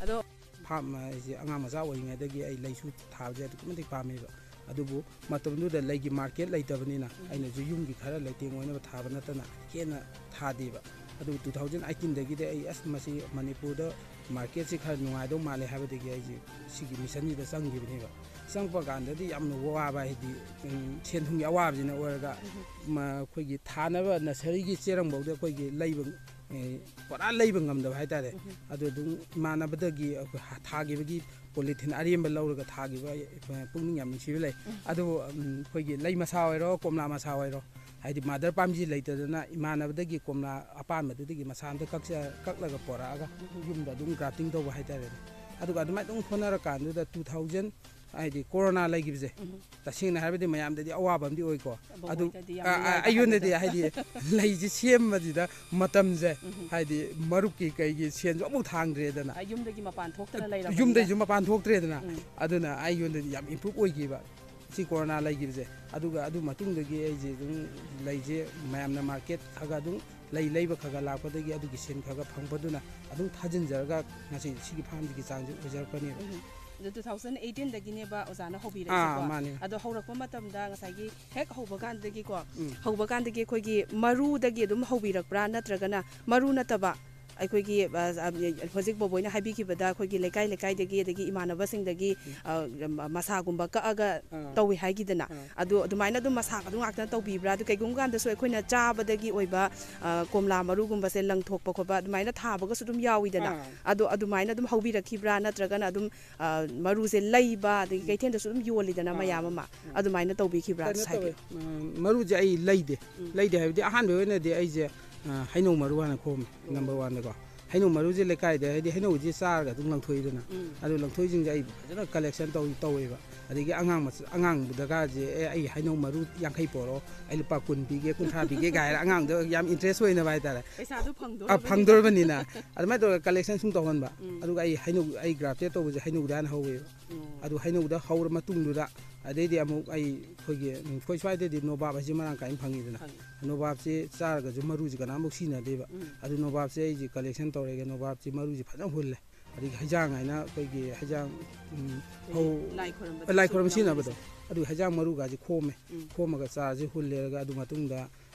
ꯑꯗꯣ farm ꯍꯥꯏꯁꯦ ꯑꯉꯥꯡ ꯃꯆꯥ ꯑꯣꯏꯔꯤꯉꯩꯗꯒꯤ ꯑꯩ ꯂꯩꯁꯨ ꯊꯥꯕꯁꯦ ꯑꯗꯨꯛꯀꯤ ꯃꯇꯤꯛ ꯄꯥꯝꯃꯦꯕ꯫ ꯑꯗꯨꯕꯨ ꯃꯇꯝꯗꯨꯗ ꯂꯩꯒꯤ market ꯂꯩꯇꯕꯅꯤꯅ ꯎꯝ꯫ ꯑꯩꯅꯁꯨ ꯌꯨꯝꯒꯤ ꯈꯔ ꯂꯩꯇꯦꯡ ꯑꯣꯏꯅꯕ ꯊꯥꯕ ꯅꯠꯇꯅ ꯍꯦꯟꯅ ꯊꯥꯗꯦꯕ꯫ ꯑꯗꯨꯕꯨ two thousand eighteen ꯗꯒꯤꯗꯤ ꯑꯩ, "ꯑꯁ, ꯃꯁꯤ ꯃꯅꯤꯄꯨꯔꯗ market ꯁꯤ ꯈꯔ ꯅꯨꯡꯉꯥꯏꯗꯧ ꯃꯥꯜꯂꯦ" ꯍꯥꯏꯕꯗꯒꯤ ꯑꯩꯁꯦ ꯁꯤꯒꯤ mission ꯁꯤꯗ ꯆꯪꯈꯤꯕꯅꯦꯕ꯫ ꯆꯪꯉꯛꯄ ꯀꯥꯟꯗꯗꯤ ꯌꯥꯝꯅ ꯋꯥꯕ ꯍꯥꯏꯗꯤ, ꯎꯝ, ꯁꯦꯟ ꯊꯨꯝꯒꯤ ꯑꯋꯥꯕꯁꯤꯅ ꯑꯣꯏꯔꯒ, ꯎꯝ꯫ ꯃ-, ꯑꯩꯈꯣꯏꯒꯤ ꯊꯥꯅꯕ nursery ꯒꯤ ꯆꯦꯔꯪꯐꯥꯎꯗ ꯑꯩꯈꯣꯏꯒꯤ ꯂꯩꯕ, ꯑꯦ, ꯄꯨꯔꯥ ꯂꯩꯕ ꯉꯝꯗꯕ ꯍꯥꯏꯇꯥꯔꯦ꯫ ꯎꯝ꯫ ꯑꯗꯨ ꯑꯗꯨꯝ ꯏꯃꯥꯟꯅꯕꯗꯒꯤ ꯑꯩꯈꯣꯏ ꯍꯥ-, ꯊꯥꯈꯤꯕꯒꯤ polythene ꯑꯔꯦꯝꯕ ꯂꯧꯔꯒ ꯊꯥꯈꯤꯕ, ꯑꯦ, ꯄꯨꯛꯅꯤꯡ ꯌꯥꯝ ꯅꯨꯡꯁꯤꯕ ꯂꯩ꯫ ꯎꯝ꯫ ꯑꯗꯨꯕꯨ, ꯎꯝ, ꯑꯩꯈꯣꯏꯒꯤ ꯂꯩ ꯃꯁꯥ ꯑꯣꯏꯔꯣ, ꯀꯣꯝꯂꯥ ꯃꯁꯥ ꯑꯣꯏꯔꯣ, ꯍꯥꯏꯗꯤ mother ꯄꯥꯝꯕꯤ ꯂꯩꯇꯗꯅ ꯏꯃꯥꯟꯅꯕꯗꯒꯤ ꯀꯣꯝꯂꯥ ꯑꯄꯥꯟꯕꯗꯨꯗꯒꯤ ꯃꯁꯥ ꯑꯝꯇ ꯀꯛꯆ-, ꯀꯛꯂꯒ ꯄꯣꯔꯛꯑꯒ ꯎꯝ꯫ ꯌꯨꯝꯗ ꯑꯗꯨꯝ grafting ꯇꯧꯕ ꯍꯥꯏꯇꯥꯔꯦꯅꯦ꯫ ꯑꯗꯨꯒ ꯑꯗꯨꯃꯥꯏꯅ ꯑꯗꯨꯝ ꯍꯣꯠꯅꯔꯀꯥꯟꯗꯨꯗ two thousand, ꯍꯥꯏꯗꯤ corona ꯂꯩꯈꯤꯕꯁꯦ, ꯎꯝ꯫ ꯇꯁꯦꯡꯅ ꯍꯥꯏꯔꯕꯗꯤ ꯃꯌꯥꯝꯗꯗꯤ ꯑꯋꯥꯕ ꯑꯃꯗꯤ ꯑꯣꯏꯀꯣ꯫ ꯑꯕꯣꯛ ꯑꯗꯨ, ꯍꯣꯏꯗꯗꯤ ꯌꯥꯝ ꯑ, ꯑ, ꯅꯨꯡꯉꯥꯏꯕ ꯑꯩꯉꯣꯟꯗꯗꯤ ꯍꯥꯏꯕꯗꯣ꯫ ꯍꯥꯏꯗꯤ ꯂꯩꯁꯦ ꯁꯦꯝꯕꯁꯤꯗ ꯃꯇꯝꯁꯦ, ꯎꯝ꯫ ꯍꯥꯏꯗꯤ ꯃꯔꯨꯞꯀꯤ ꯀꯩꯒꯤ ꯁꯦꯟꯁꯨ ꯑꯃꯨꯛ ꯊꯥꯡꯗ꯭ꯔꯦꯗꯅ꯫ ꯑ, ꯌꯨꯝꯗꯒꯤ ꯃꯄꯥꯟ ꯊꯣꯛꯇꯅ ꯂꯩꯔꯕꯅꯤꯅ꯫ ꯌꯨꯝꯗꯩꯁꯨ ꯃꯄꯥꯟ ꯊꯣꯛꯇ꯭ꯔꯦꯗꯅ꯫ ꯎꯝ꯫ ꯑꯗꯨꯅ ꯑꯩꯉꯣꯟꯗꯗꯤ ꯌꯥꯝ improve ꯑꯣꯏꯈꯤꯕ꯫ ꯁꯤ corona ꯂꯩꯈꯤꯕꯁꯦ꯫ ꯑꯗꯨꯒ ꯑꯗꯨ ꯃꯇꯨꯡꯗꯒꯤ ꯑꯩꯁꯦ ꯑꯗꯨꯝ ꯂꯩꯁꯦ ꯃꯌꯥꯝꯅ market ꯈꯔ ꯈꯔ ꯑꯗꯨꯝ ꯂꯩ ꯂꯩꯕ ꯈꯔ ꯈꯔ ꯂꯥꯛꯄꯗꯒꯤ ꯑꯗꯨꯒꯤ ꯁꯦꯟ ꯈꯔ ꯈꯔ ꯐꯪꯕꯗꯨꯅ ꯑꯗꯨꯝ ꯊꯥꯖꯤꯟꯖꯔꯒ ꯉꯁꯤ ꯁꯤꯒꯤ farm ꯁꯤꯒꯤ ꯆꯥꯡꯁꯦ ꯑꯣꯏꯖꯔꯛꯄꯅꯦꯕ꯫ ꯎꯝ꯫ ꯑꯗꯨ two thousand eighteen ꯗꯒꯤꯅꯦꯕ ꯑꯣꯖꯥꯅ ꯍꯧꯕꯤꯔꯛꯏꯁꯦꯀꯣ꯫ ꯑꯥ, ꯃꯥꯅꯦ꯫ ꯑꯗꯣ ꯍꯧꯔꯛꯄ ꯃꯇꯝꯗ ꯉꯁꯥꯏꯒꯤ ꯍꯦꯛ ꯍꯧꯕ ꯀꯥꯟꯗꯒꯤꯀꯣ, ꯎꯝ꯫ ꯍꯧꯕ ꯀꯥꯟꯗꯒꯤ ꯑꯩꯈꯣꯏꯒꯤ ꯃꯔꯨꯗꯒꯤ ꯑꯗꯨꯝ ꯍꯧꯕꯤꯔꯛꯄ꯭ꯔꯥ, ꯅꯠꯇ꯭ꯔꯒꯅ ꯃꯔꯨ ꯅꯠꯇꯕ ꯑꯩꯈꯣꯏꯒꯤ, ꯑ, ꯑ, ꯍꯧꯖꯤꯛ ꯕꯣꯕꯣꯏꯅ ꯍꯥꯏꯕꯤꯈꯤꯕꯗ ꯑꯩꯈꯣꯏꯒꯤ ꯂꯩꯀꯥꯏ ꯂꯩꯀꯥꯏꯗꯒꯤ, ꯑꯗꯒꯤ ꯏꯃꯥꯟꯅꯕꯁꯤꯡꯗꯒꯤ, ꯎꯝ꯫ ꯑ, ꯃꯁꯥꯒꯨꯝꯕ ꯀꯛꯑꯒ ꯑꯥ꯫ ꯇꯧꯏ ꯍꯥꯏꯈꯤꯗꯅ, ꯑꯥ꯫ ꯑꯗꯨ ꯑꯗꯨꯃꯥꯏꯅ ꯑꯗꯨꯝ ꯃꯁꯥ ꯑꯗꯨꯝ ꯉꯥꯛꯇꯅ ꯇꯧꯕꯤꯕ꯭ꯔꯥ? ꯑꯗꯨ ꯀꯩꯒꯨꯝꯕ ꯀꯥꯟꯗꯁꯨ ꯑꯩꯈꯣꯏꯅ ꯆꯥꯕꯗꯒꯤ ꯑꯣꯏꯕ, ꯑ, ꯀꯣꯝꯂꯥ ꯃꯔꯨꯒꯨꯝꯕꯁꯦ ꯂꯪꯊꯣꯛꯄ ꯈꯣꯠꯄ ꯑꯗꯨꯃꯥꯏꯅ ꯊꯥꯕꯒꯁꯨ ꯑꯗꯨꯝ ꯌꯥꯎꯋꯤꯗꯅ, ꯑꯥ꯫ ꯑꯗꯣ ꯑꯗꯨꯃꯥꯏꯅ ꯑꯗꯨꯝ ꯍꯧꯕꯤꯔꯛꯈꯤꯕ꯭ꯔꯥ? ꯅꯠꯇ꯭ꯔꯒꯅ ꯑꯗꯨꯝ, ꯑ, ꯃꯔꯨꯁꯦ ꯂꯩꯕ, ꯑꯗꯒꯤ ꯎꯝ꯫ ꯀꯩꯊꯦꯜꯗꯁꯨ ꯑꯗꯨꯝ ꯌꯣꯜꯂꯤꯗꯅ ꯑꯥ꯫ ꯃꯌꯥꯝ ꯑꯃ, ꯎꯝ꯫ ꯑꯗꯨꯃꯥꯏꯅ ꯇꯧꯕꯤꯈꯤꯕ꯭ꯔꯥ? ꯀꯩꯅꯣ ꯍꯥꯏꯕꯤꯌꯨ꯫ ꯇꯧꯋꯦ, ꯎꯝ, ꯃꯔꯨꯁꯦ ꯑꯩ ꯂꯩꯗꯦ꯫ ꯎꯝ꯫ ꯂꯩꯗꯦ ꯍꯥꯏꯕꯗꯤ ꯑꯍꯥꯟꯕꯒꯤ ꯑꯣꯏꯅꯗꯤ ꯑꯩꯁꯦ, ꯑ, ꯍꯩꯅꯧ ꯃꯔꯨ ꯍꯥꯟꯅ ꯈꯣꯝꯃꯤ, ꯎꯝ꯫ Number one ꯗꯀꯣ꯫ ꯍꯩꯅꯧ ꯃꯔꯨꯁꯦ ꯂꯩꯀꯥꯏꯗ, ꯍꯥꯏꯗꯤ ꯍꯩꯅꯧꯁꯦ ꯆꯥꯔꯒ ꯑꯗꯨꯝ ꯂꯪꯊꯣꯛꯏꯗꯅ, ꯎꯝ꯫ ꯑꯗꯨ ꯂꯪꯊꯣꯛꯏꯁꯤꯡꯁꯦ ꯑꯩ ꯐꯖꯅ ꯀꯂꯦꯛꯁꯟ ꯇꯧ ꯇꯧꯋꯦꯕ꯫ ꯑꯗꯒꯤ ꯑꯉꯥꯡ ꯃꯆꯥ, ꯑꯉꯥꯡꯗꯒꯁꯦ, "ꯑꯦ, ꯑꯩ ꯍꯩꯅꯧ ꯃꯔꯨ ꯌꯥꯡꯈꯩ ꯄꯣꯔꯛꯑꯣ, ꯑꯩ ꯂꯨꯄꯥ ꯀꯨꯟ ꯄꯤꯒꯦ, ꯀꯨꯟꯊ꯭ꯔꯥ ꯄꯤꯒꯦ" ꯀꯥꯏꯅ ꯑꯉꯥꯡꯗ ꯌꯥꯝ ꯏꯟꯇꯔꯦꯁ ꯑꯣꯏꯅꯕ ꯍꯥꯏꯇꯥꯔꯦ꯫ ꯄꯩꯁꯥꯗꯨ ꯑ, ꯐꯪꯗꯣꯔꯕꯅꯤꯅ꯫ ꯐꯪꯗꯣꯔꯕꯅꯤꯅ꯫ ꯑꯗꯨꯃꯥꯏꯅ ꯇꯧꯔꯒ ꯀꯂꯦꯛꯁꯟ ꯁꯨꯝ ꯇꯧꯍꯟꯕ꯫ ꯎꯝ꯫ ꯑꯗꯨꯒ ꯑꯩ ꯍꯩꯅꯧ, ꯑꯩ ꯒ꯭ꯔꯥꯐꯇꯦꯠ ꯇꯧꯕꯁꯦ ꯍꯩꯅꯧꯗ ꯍꯥꯟꯅ ꯍꯧꯋꯦꯕ꯫ ꯎꯝ꯫ ꯑꯗꯨ ꯍꯩꯅꯧꯗ ꯍꯧꯔ ꯃꯇꯨꯡꯗꯨꯗ, ꯑꯗꯩꯗꯤ ꯑꯃꯨꯛ ꯑꯩ, ꯑꯩꯈꯣꯏꯒꯤ, ꯎꯝ, ꯑꯩꯈꯣꯏ ꯁ꯭ꯋꯥꯏꯗꯗꯤ ꯅꯣꯕꯥꯞ ꯍꯥꯏꯁꯦ ꯃꯔꯥꯡ ꯀꯥꯏꯅ ꯐꯪꯉꯤꯗꯅ꯫ ꯐꯪꯉꯤ꯫ ꯅꯣꯕꯥꯞꯁꯦ ꯆꯥꯔꯒꯁꯨ ꯃꯔꯨꯁꯦ ꯀꯅꯥꯃꯨꯛ ꯁꯤꯖꯤꯟꯅꯗꯦꯕ꯫ ꯎꯝ꯫ ꯑꯗꯨ ꯅꯣꯕꯥꯞꯁꯦ ꯑꯩꯁꯦ ꯀꯂꯦꯛꯁꯟ ꯇꯧꯔꯒ ꯅꯣꯕꯥꯞꯁꯦ ꯃꯔꯨꯁꯦ ꯐꯖꯅ ꯍꯨꯜꯂꯦ꯫ ꯑꯗꯒꯤ ꯍꯩꯖꯥꯡ ꯍꯥꯏꯅ ꯑꯩꯈꯣꯏꯒꯤ ꯍꯩꯖꯥꯡ, ꯎꯝ, ꯑꯩꯈꯣꯏꯒꯤ ꯐꯧ, ꯂꯥꯏ ꯈꯣꯏꯔꯝꯕꯗ ꯂꯥꯏ ꯈꯣꯏꯔꯝꯕ ꯁꯤꯖꯤꯟꯅꯕꯗꯣ꯫ ꯁꯤꯖꯤꯟꯅꯕꯗꯣ꯫ ꯑꯗꯨꯒꯤ ꯍꯩꯖꯥꯡ ꯃꯔꯨꯒꯁꯦ ꯈꯣꯝꯃꯦ꯫ ꯎꯝ꯫ ꯈꯣꯝꯃꯒ ꯆꯥꯔꯁꯦ ꯍꯨꯜꯂꯦꯔꯒ ꯑꯗꯨ ꯃꯇꯨꯡꯗ,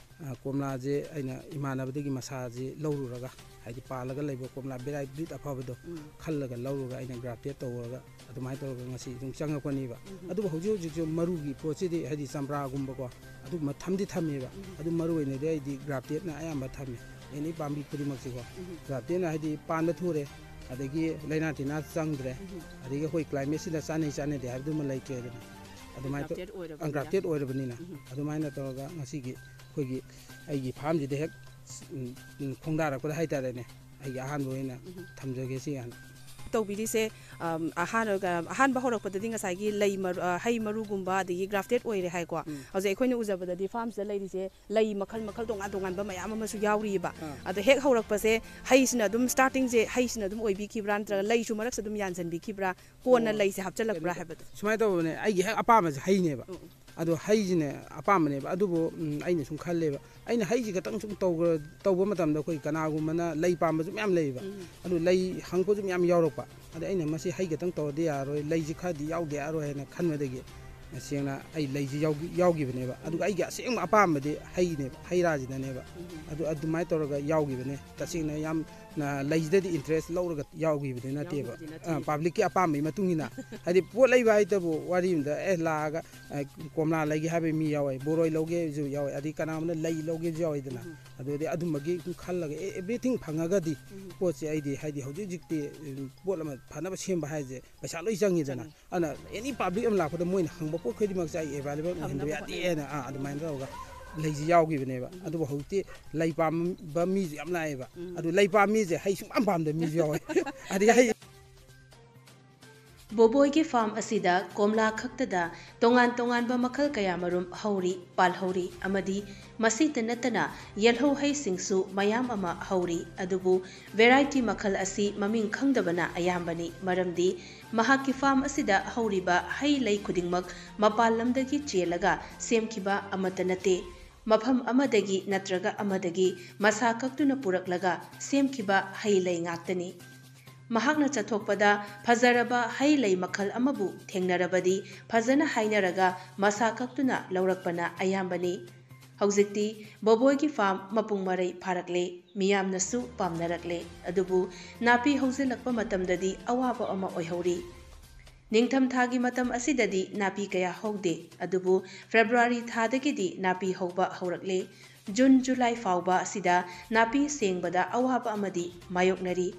ꯑ, ꯀꯣꯝꯂꯥꯁꯦ ꯑꯩꯅ ꯏꯃꯥꯟꯅꯕꯗꯒꯤ ꯃꯁꯥꯁꯦ ꯂꯧꯔꯨꯔꯒ, ꯍꯥꯏꯗꯤ ꯄꯥꯜꯂꯒ ꯂꯩꯕ ꯀꯣꯝꯂꯥ ꯚꯦꯔꯥꯏꯇꯤ ꯕ꯭ꯔꯤꯠ ꯑꯐꯕꯗꯣ ꯎꯝ꯫ ꯈꯜꯂꯒ ꯂꯧꯔꯒ ꯑꯩꯅ ꯒ꯭ꯔꯥꯐꯇꯦꯠ ꯇꯧꯔꯒ ꯑꯗꯨꯃꯥꯏꯅ ꯇꯧꯔꯒ ꯉꯁꯤ ꯑꯗꯨꯝ ꯆꯪꯉꯛꯄꯅꯦꯕ꯫ ꯎꯝ꯫ ꯑꯗꯨꯕꯨ ꯍꯧꯖꯤꯛ ꯍꯧꯖꯤꯛꯁꯨ ꯃꯔꯨꯒꯤ ꯄꯣꯠꯁꯤꯗꯤ, ꯍꯥꯏꯗꯤ ꯆꯝꯄ꯭ꯔꯥꯒꯨꯝꯕꯀꯣ, ꯑꯗꯨꯒꯨꯝꯕ ꯊꯝꯗꯤ ꯊꯝꯃꯦꯕ꯫ ꯎꯝ꯫ ꯑꯗꯨ ꯃꯔꯨ ꯑꯣꯏꯅꯗꯤ ꯑꯩꯗꯤ ꯒ꯭ꯔꯥꯐꯇꯦꯠꯅ ꯑꯌꯥꯝꯕ ꯊꯝꯃꯦ, ꯑꯦꯅꯤ ꯄꯥꯝꯕꯤ ꯈꯨꯗꯤꯡꯃꯛꯁꯤꯀꯣ꯫ ꯎꯝ꯫ ꯒ꯭ꯔꯥꯐꯇꯦꯠꯅ ꯍꯥꯏꯗꯤ ꯄꯥꯟꯕ ꯊꯨꯔꯦ, ꯑꯗꯒꯤ ꯂꯥꯏꯅꯥ ꯇꯤꯟꯅꯥ ꯆꯪꯗ꯭ꯔꯦ, ꯎꯝ꯫ ꯑꯗꯒꯤ ꯑꯩꯈꯣꯏ ꯀ꯭ꯂꯥꯏꯃꯦꯠꯁꯤꯗ ꯆꯥꯟꯅꯩ ꯆꯥꯟꯅꯗꯦ ꯍꯥꯏꯕꯗꯨꯃ ꯂꯩꯇ꯭ꯔꯦꯗꯅ꯫ ꯑꯗꯨꯃꯥꯏꯅ ꯇꯧ-, ꯒ꯭ꯔꯥꯐꯇꯦꯠ ꯑꯣꯏꯔꯕꯅꯤꯅ꯫ ꯑ, ꯒ꯭ꯔꯥꯐꯇꯦꯠ ꯑꯣꯏꯔꯕꯅꯤꯅ꯫ ꯎꯝ꯫ ꯑꯗꯨꯃꯥꯏꯅ ꯇꯧꯔꯒ ꯉꯁꯤꯒꯤ ꯑꯩꯈꯣꯏꯒꯤ, ꯑꯩꯒꯤ ꯐꯥꯔꯝꯁꯤꯗ ꯍꯦꯛ, ꯎꯝ, ꯎꯝ, ꯈꯣꯡꯗꯥꯔꯛꯄꯗ ꯍꯥꯏꯇꯥꯔꯦꯅꯦ, ꯑꯩꯒꯤ ꯑꯍꯥꯟꯕ ꯑꯣꯏꯅ ꯎꯝ꯫ ꯊꯝꯖꯒꯦ ꯁꯤ ꯍꯥꯟꯅ꯫ ꯇꯧꯕꯤꯔꯤꯁꯦ, ꯑꯝ, ꯑꯍꯥꯟꯕ, ꯑꯍꯥꯟꯕ ꯍꯧꯔꯛꯄꯗꯗꯤ ꯉꯁꯥꯏꯒꯤ ꯂꯩ ꯃꯔꯨ-, ꯑ, ꯍꯩ ꯃꯔꯨꯒꯨꯝꯕ ꯑꯗꯒꯤ ꯒ꯭ꯔꯥꯐꯇꯦꯠ ꯑꯣꯏꯔꯦ ꯍꯥꯏꯀꯣ꯫ ꯎꯝ꯫ ꯍꯧꯖꯤꯛ ꯑꯩꯈꯣꯏꯅ ꯎꯖꯕꯗꯗꯤ ꯐꯥꯔꯝꯁꯤꯗ ꯂꯩꯔꯤꯁꯦ ꯂꯩ ꯃꯈꯜ ꯃꯈꯜ ꯇꯣꯉꯥꯟ ꯇꯣꯉꯥꯟꯕ ꯃꯌꯥꯝ ꯑꯃꯁꯨ ꯌꯥꯎꯔꯤꯑꯕ꯫ ꯑꯥ꯫ ꯑꯗꯣ ꯍꯦꯛ ꯍꯧꯔꯛꯄꯁꯦ ꯍꯩꯁꯤꯅ ꯑꯗꯨꯝ, ꯁ꯭ꯇꯥꯔꯇꯤꯡꯁꯦ ꯍꯩꯁꯤꯅ ꯑꯗꯨꯝ ꯑꯣꯏꯕꯤꯈꯤꯕ꯭ꯔꯥ, ꯅꯠꯇ꯭ꯔꯒ ꯂꯩꯁꯨ ꯃꯔꯛꯁꯤꯗ ꯑꯗꯨꯝ ꯌꯥꯟꯁꯤꯟꯕꯤꯈꯤꯕ꯭ꯔꯥ, ꯀꯣꯟꯅ ꯑꯣ, ꯂꯩꯁꯦ ꯍꯥꯞꯆꯜꯂꯛꯄ꯭ꯔꯥ ꯀꯩꯅꯣ ꯇꯧ-, ꯍꯥꯏꯕꯗꯣ? ꯁꯨꯃꯥꯏꯅ ꯇꯧꯕꯅꯦ, ꯑꯩꯒꯤ ꯍꯦꯛ ꯑꯄꯥꯝꯕꯁꯦ ꯍꯩꯅꯦꯕ꯫ ꯎꯝ, ꯎꯝ꯫ ꯑꯗꯣ ꯍꯩꯁꯤꯅꯦ ꯑꯄꯥꯝꯕꯅꯦꯕ, ꯑꯗꯨꯕꯨ, ꯎꯝ, ꯑꯩꯅ ꯁꯨꯝ ꯈꯜꯂꯦꯕ, ꯑꯩꯅ ꯍꯩꯁꯤ ꯈꯛꯇꯪ ꯁꯨꯝ ꯇꯧꯈ꯭ꯔ-, ꯇꯧꯕ ꯃꯇꯝꯗ ꯑꯩꯈꯣꯏ ꯀꯅꯥꯒꯨꯝꯕꯅ ꯂꯩ ꯄꯥꯝꯕꯁꯨ ꯃꯌꯥꯝ ꯂꯩꯌꯦꯕ꯫ ꯎꯝ꯫ ꯑꯗꯨ ꯂꯩ ꯍꯪꯉꯛꯄꯁꯨ ꯃꯌꯥꯝ ꯌꯥꯎꯔꯛꯄ꯫ ꯑꯗ ꯑꯩꯅ ꯃꯁꯤ ꯍꯩ ꯈꯛꯇꯪ ꯇꯧꯔꯗꯤ ꯌꯥꯔꯔꯣꯏ, ꯂꯩꯁꯤ ꯈꯔꯗꯤ ꯌꯥꯎꯗ ꯌꯥꯔꯣꯏ ꯍꯥꯏꯅ ꯈꯟꯕꯗꯒꯤ, ꯇꯁꯦꯡꯅ ꯑꯩ ꯂꯩꯁꯤ ꯌꯥꯎꯈꯤ-, ꯌꯥꯎꯈꯤꯕꯅꯦꯕ꯫ ꯑꯗꯨꯒ ꯎꯝ꯫ ꯑꯩꯒꯤ ꯑꯁꯦꯡꯕ ꯑꯄꯥꯝꯕꯗꯤ ꯍꯩꯅꯦꯕ, ꯍꯩ ꯔꯥꯁꯤꯗꯅꯦꯕ꯫ ꯎꯝ꯫ ꯑꯗꯨ ꯑꯗꯨꯃꯥꯏꯅ ꯇꯧꯔꯒ ꯌꯥꯎꯈꯤꯕꯅꯦ꯫ ꯇꯁꯦꯡꯅ ꯌꯥꯝꯅ ꯂꯩꯁꯤꯗꯗꯤ ꯏꯟꯇꯔꯦꯁ ꯂꯧꯔꯒ ꯌꯥꯎꯈꯤꯕꯗꯤ ꯅꯠꯇꯦꯕ꯫ ꯌꯥꯎꯈꯤꯕꯗꯤ ꯅꯠꯇꯦ꯫ ꯑ, ꯄꯕ꯭ꯂꯤꯛꯀꯤ ꯑꯄꯥꯝꯕꯒꯤ ꯃꯇꯨꯡ ꯏꯟꯅ꯫ ꯍꯥꯏꯗꯤ ꯄꯣꯠ ꯂꯩꯕ ꯍꯥꯏꯇꯕꯨ ꯋꯥꯔꯤ ꯑꯃꯗ, ꯑꯦ, ꯂꯥꯛꯑꯒ, ꯑ, ꯀꯣꯝꯂꯥ ꯂꯩꯒꯦ ꯍꯥꯏꯕ ꯃꯤ ꯌꯥꯎꯋꯦ, ꯕꯣꯔꯣꯏ ꯂꯧꯒꯦꯁꯨ ꯌꯥꯎꯋꯦ, ꯑꯗꯩ ꯀꯅꯥꯒꯨꯝꯕꯅ ꯂꯩ ꯂꯧꯒꯦꯁꯨ ꯌꯥꯎꯋꯦꯗꯅ꯫ ꯎꯝ꯫ ꯑꯗꯨꯗꯤ ꯑꯗꯨꯝꯕꯒꯤ ꯁꯨꯝ ꯈꯜꯂꯒ, ꯑꯦ, ꯑꯦꯕ꯭ꯔꯤꯊꯤꯡ ꯐꯪꯉꯒꯗꯤ ꯎꯝ꯫ ꯄꯣꯠꯁꯦ ꯑꯩꯗꯤ, ꯍꯥꯏꯗꯤ ꯍꯧꯖꯤꯛ ꯍꯧꯖꯤꯛꯇꯤ, ꯎꯝ, ꯄꯣꯠ ꯑꯃ ꯐꯅꯕ ꯁꯦꯝꯕ ꯍꯥꯏꯁꯦ ꯄꯩꯁꯥ ꯂꯣꯏ ꯆꯪꯉꯤꯗꯅ꯫ ꯆꯪꯉꯤ꯫ ꯑꯗꯨꯅ ꯑꯦꯅꯤ ꯄꯕ꯭ꯂꯤꯛ ꯑꯃ ꯂꯥꯛꯄꯗ ꯃꯣꯏꯅ ꯍꯪꯕ ꯄꯣꯠ ꯈꯨꯗꯤꯡꯃꯛꯁꯦ ꯑꯩ ꯑꯦꯕꯥꯏꯂꯦꯕꯜ ꯑꯣꯏꯍꯟꯗꯕ ꯐꯪꯅꯕ ꯌꯥꯗꯦꯅ, ꯍꯣꯠꯅꯩ꯫ ꯑꯥ, ꯑꯗꯨꯃꯥꯏꯅ ꯇꯧꯔꯒ ꯂꯩꯁꯤ ꯌꯥꯎꯈꯤꯕꯅꯦꯕ꯫ ꯑꯗꯨꯕꯨ ꯍꯧꯖꯤꯛꯇꯤ ꯂꯩ ꯄꯥꯝꯕ ꯃꯤꯁꯨ ꯌꯥꯝ ꯂꯥꯛꯑꯦꯕ꯫ ꯑꯗꯨ ꯂꯩ ꯄꯥꯝꯕ ꯃꯤꯁꯦ ꯍꯩ ꯁꯨꯡꯄꯥꯝ ꯄꯥꯝꯗꯕ ꯃꯤꯁꯨ ꯌꯥꯎꯋꯦ꯫ ꯑꯗꯒꯤ ꯍꯩ ꯕꯣꯕꯣꯏꯒꯤ ꯐꯥꯔꯝ ꯑꯁꯤꯗ ꯀꯣꯝꯂꯥ ꯈꯛꯇꯗ ꯇꯣꯉꯥꯟ ꯇꯣꯉꯥꯟꯕ ꯃꯈꯜ ꯀꯌꯥꯃꯔꯨꯝ ꯍꯧꯔꯤ, ꯄꯥꯜꯍꯧꯔꯤ ꯑꯃꯗꯤ ꯃꯁꯤꯇ ꯅꯠꯇꯅ ꯌꯦꯜꯍꯧ ꯍꯩꯁꯤꯡꯁꯨ ꯃꯌꯥꯝ ꯑꯃ ꯍꯧꯔꯤ꯫ ꯑꯗꯨꯕꯨ variety ꯃꯈꯜ ꯑꯁꯤ ꯃꯃꯤꯡ ꯈꯪꯗꯕꯅ ꯑꯌꯥꯝꯕꯅꯤ, ꯃꯔꯝꯗꯤ ꯃꯍꯥꯛꯀꯤ ꯐꯥꯔꯝ ꯑꯁꯤꯗ ꯍꯧꯔꯤꯕ ꯍꯩ ꯂꯩ ꯈꯨꯗꯤꯡꯃꯛ ꯃꯄꯥꯟ ꯂꯝꯗꯒꯤ ꯆꯦꯜꯂꯒ ꯁꯦꯝꯈꯤꯕ ꯑꯃꯠꯇ ꯅꯠꯇꯦ꯫ ꯃꯐꯝ ꯑꯃꯗꯒꯤ ꯅꯠꯇ꯭ꯔꯒ ꯑꯃꯗꯒꯤ ꯃꯁꯥ ꯀꯛꯇꯨꯅ ꯄꯨꯔꯛꯂꯒ ꯁꯦꯝꯈꯤꯕ ꯍꯩ ꯂꯩ ꯉꯥꯛꯇꯅꯤ꯫ ꯃꯍꯥꯛꯅ ꯆꯠꯊꯣꯛꯄꯗ ꯐꯖꯔꯕ ꯍꯩ ꯂꯩ ꯃꯈꯜ ꯑꯃꯕꯨ ꯊꯦꯡꯅꯔꯕꯗꯤ ꯐꯖꯅ ꯍꯥꯏꯅꯔꯒ ꯃꯁꯥ ꯀꯛꯇꯨꯅ ꯂꯧꯔꯛꯄꯅ ꯑꯌꯥꯝꯕꯅꯤ꯫ ꯍꯧꯖꯤꯛꯇꯤ ꯕꯣꯕꯣꯏꯒꯤ ꯐꯥꯔꯝ ꯃꯄꯨꯡ ꯃꯔꯩ ꯐꯥꯔꯛꯂꯦ, ꯃꯤꯌꯥꯝꯅꯁꯨ ꯄꯥꯝꯅꯔꯛꯂꯦ꯫ ꯑꯗꯨꯕꯨ ꯅꯥꯄꯤ ꯍꯧꯖꯤꯜꯂꯛꯄ ꯃꯇꯝꯗꯗꯤ ꯑꯋꯥꯕ ꯑꯃ ꯑꯣꯏꯍꯧꯔꯤ꯫ ꯅꯤꯡꯊꯝꯊꯥꯒꯤ ꯃꯇꯝ ꯑꯁꯤꯗꯗꯤ ꯅꯥꯄꯤ ꯀꯌꯥ ꯍꯧꯗꯦ, ꯑꯗꯨꯕꯨ ꯐꯦꯕ꯭ꯔꯨꯋꯥꯔꯤ ꯊꯥꯗꯒꯤꯗꯤ ꯅꯥꯄꯤ ꯍꯧꯕ ꯍꯧꯔꯛꯂꯦ꯫ ꯖꯨꯟ, ꯖꯨꯂꯥꯏ ꯐꯥꯎꯕ ꯑꯁꯤꯗ ꯅꯥꯄꯤ ꯁꯦꯡꯕꯗ ꯑꯋꯥꯕ ꯑꯃꯗꯤ ꯃꯥꯌꯣꯛꯅꯔꯤ꯫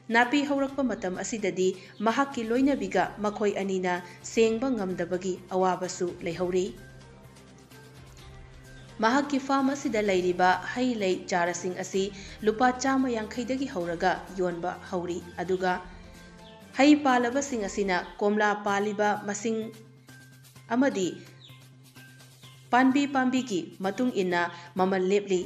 ꯅꯥꯄꯤ ꯍꯧꯔꯛꯄ ꯃꯇꯝ ꯑꯁꯤꯗꯗꯤ ꯃꯍꯥꯛꯀꯤ ꯂꯣꯏꯅꯕꯤꯒ ꯃꯈꯣꯏ ꯑꯅꯤꯅ ꯁꯦꯡꯕ ꯉꯝꯗꯕꯒꯤ ꯑꯋꯥꯕꯁꯨ ꯂꯩꯍꯧꯔꯤ꯫ ꯃꯍꯥꯛꯀꯤ ꯐꯥꯔꯝ ꯑꯁꯤꯗ ꯂꯩꯔꯤꯕ ꯍꯩ ꯂꯩ ꯆꯥꯔꯥꯁꯤꯡ ꯑꯁꯤ ꯂꯨꯄꯥ ꯆꯥꯝꯃ ꯌꯥꯡꯈꯩꯗꯒꯤ ꯍꯧꯔꯒ ꯌꯣꯟꯕ ꯍꯧꯔꯤ꯫ ꯑꯗꯨꯒ ꯍꯩ ꯄꯥꯜꯂꯕꯁꯤꯡ ꯑꯁꯤꯅ ꯀꯣꯝꯂꯥ ꯄꯥꯜꯂꯤꯕ ꯃꯁꯤꯡ ꯑꯃꯗꯤ ꯄꯥꯝꯕꯤ ꯄꯥꯝꯕꯤꯒꯤ ꯃꯇꯨꯡ ꯏꯟꯅ ꯃꯃꯜ ꯂꯦꯞꯂꯤ꯫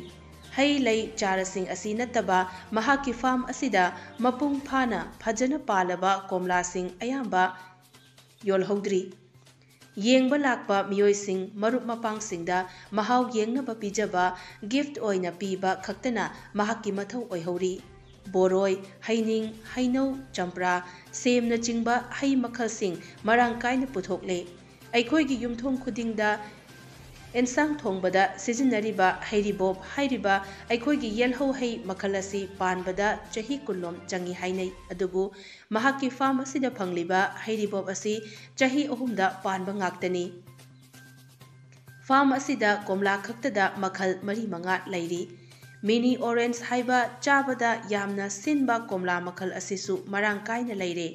ꯍꯩ ꯂꯩ ꯆꯥꯔꯥꯁꯤꯡ ꯑꯁꯤ ꯅꯠꯇꯕ ꯃꯍꯥꯛꯀꯤ ꯐꯥꯔꯝ ꯑꯁꯤꯗ ꯃꯄꯨꯡ ꯐꯥꯅ ꯐꯖꯅ ꯄꯥꯜꯂꯕ ꯀꯣꯝꯂꯥꯁꯤꯡ ꯑꯌꯥꯝꯕ ꯌꯣꯜꯍꯧꯗ꯭ꯔꯤ꯫ ꯌꯦꯡꯕ ꯂꯥꯛꯄ ꯃꯤꯑꯣꯏꯁꯤꯡ, ꯃꯔꯨꯞ ꯃꯄꯥꯡꯁꯤꯡꯗ ꯃꯍꯥꯎ ꯌꯦꯡꯅꯕ ꯄꯤꯖꯕ, gift ꯑꯣꯏꯅ ꯄꯤꯕ ꯈꯛꯇꯅ ꯃꯍꯥꯛꯀꯤ ꯃꯊꯧ ꯑꯣꯏꯍꯧꯔꯤ꯫ ꯕꯣꯔꯣꯏ, ꯍꯩꯅꯤꯡ, ꯍꯩꯅꯧ, ꯆꯝꯄ꯭ꯔꯥ, ꯁꯦꯝꯅꯆꯤꯡꯕ ꯍꯩ ꯃꯈꯜꯁꯤꯡ ꯃꯔꯥꯡ ꯀꯥꯏꯅ ꯄꯨꯊꯣꯛꯂꯦ꯫ ꯑꯩꯈꯣꯏꯒꯤ ꯌꯨꯝꯊꯣꯡ ꯈꯨꯗꯤꯡꯗ ꯑꯦꯟꯁꯥꯡ ꯊꯣꯡꯕꯗ ꯁꯤꯖꯤꯟꯅꯔꯤꯕ ꯍꯩꯔꯤꯕꯣꯞ ꯍꯥꯏꯔꯤꯕ ꯑꯩꯈꯣꯏꯒꯤ ꯌꯦꯜꯍꯧ ꯍꯩ ꯃꯈꯜ ꯑꯁꯤ ꯄꯥꯟꯕꯗ ꯆꯍꯤ ꯀꯨꯟꯂꯣꯝ ꯆꯪꯏ ꯍꯥꯏꯅꯩ꯫ ꯑꯗꯨꯕꯨ ꯃꯍꯥꯛꯀꯤ ꯐꯥꯔꯝ ꯑꯁꯤꯗ ꯐꯪꯂꯤꯕ ꯍꯩꯔꯤꯕꯣꯞ ꯑꯁꯤ ꯆꯍꯤ ꯑꯍꯨꯝꯗ ꯄꯥꯟꯕ ꯉꯥꯛꯇꯅꯤ꯫ ꯐꯥꯔꯝ ꯑꯁꯤꯗ ꯀꯣꯝꯂꯥ ꯈꯛꯇꯗ ꯃꯈꯜ ꯃꯔꯤ ꯃꯉꯥ ꯂꯩꯔꯤ꯫ ꯃꯤꯅꯤ ꯑꯣꯔꯦꯟꯖ ꯍꯥꯏꯕ ꯆꯥꯕꯗ ꯌꯥꯝꯅ ꯁꯤꯟꯕ ꯀꯣꯝꯂꯥ ꯃꯈꯜ ꯑꯁꯤꯁꯨ ꯃꯔꯥꯡ ꯀꯥꯏꯅ ꯂꯩꯔꯦ꯫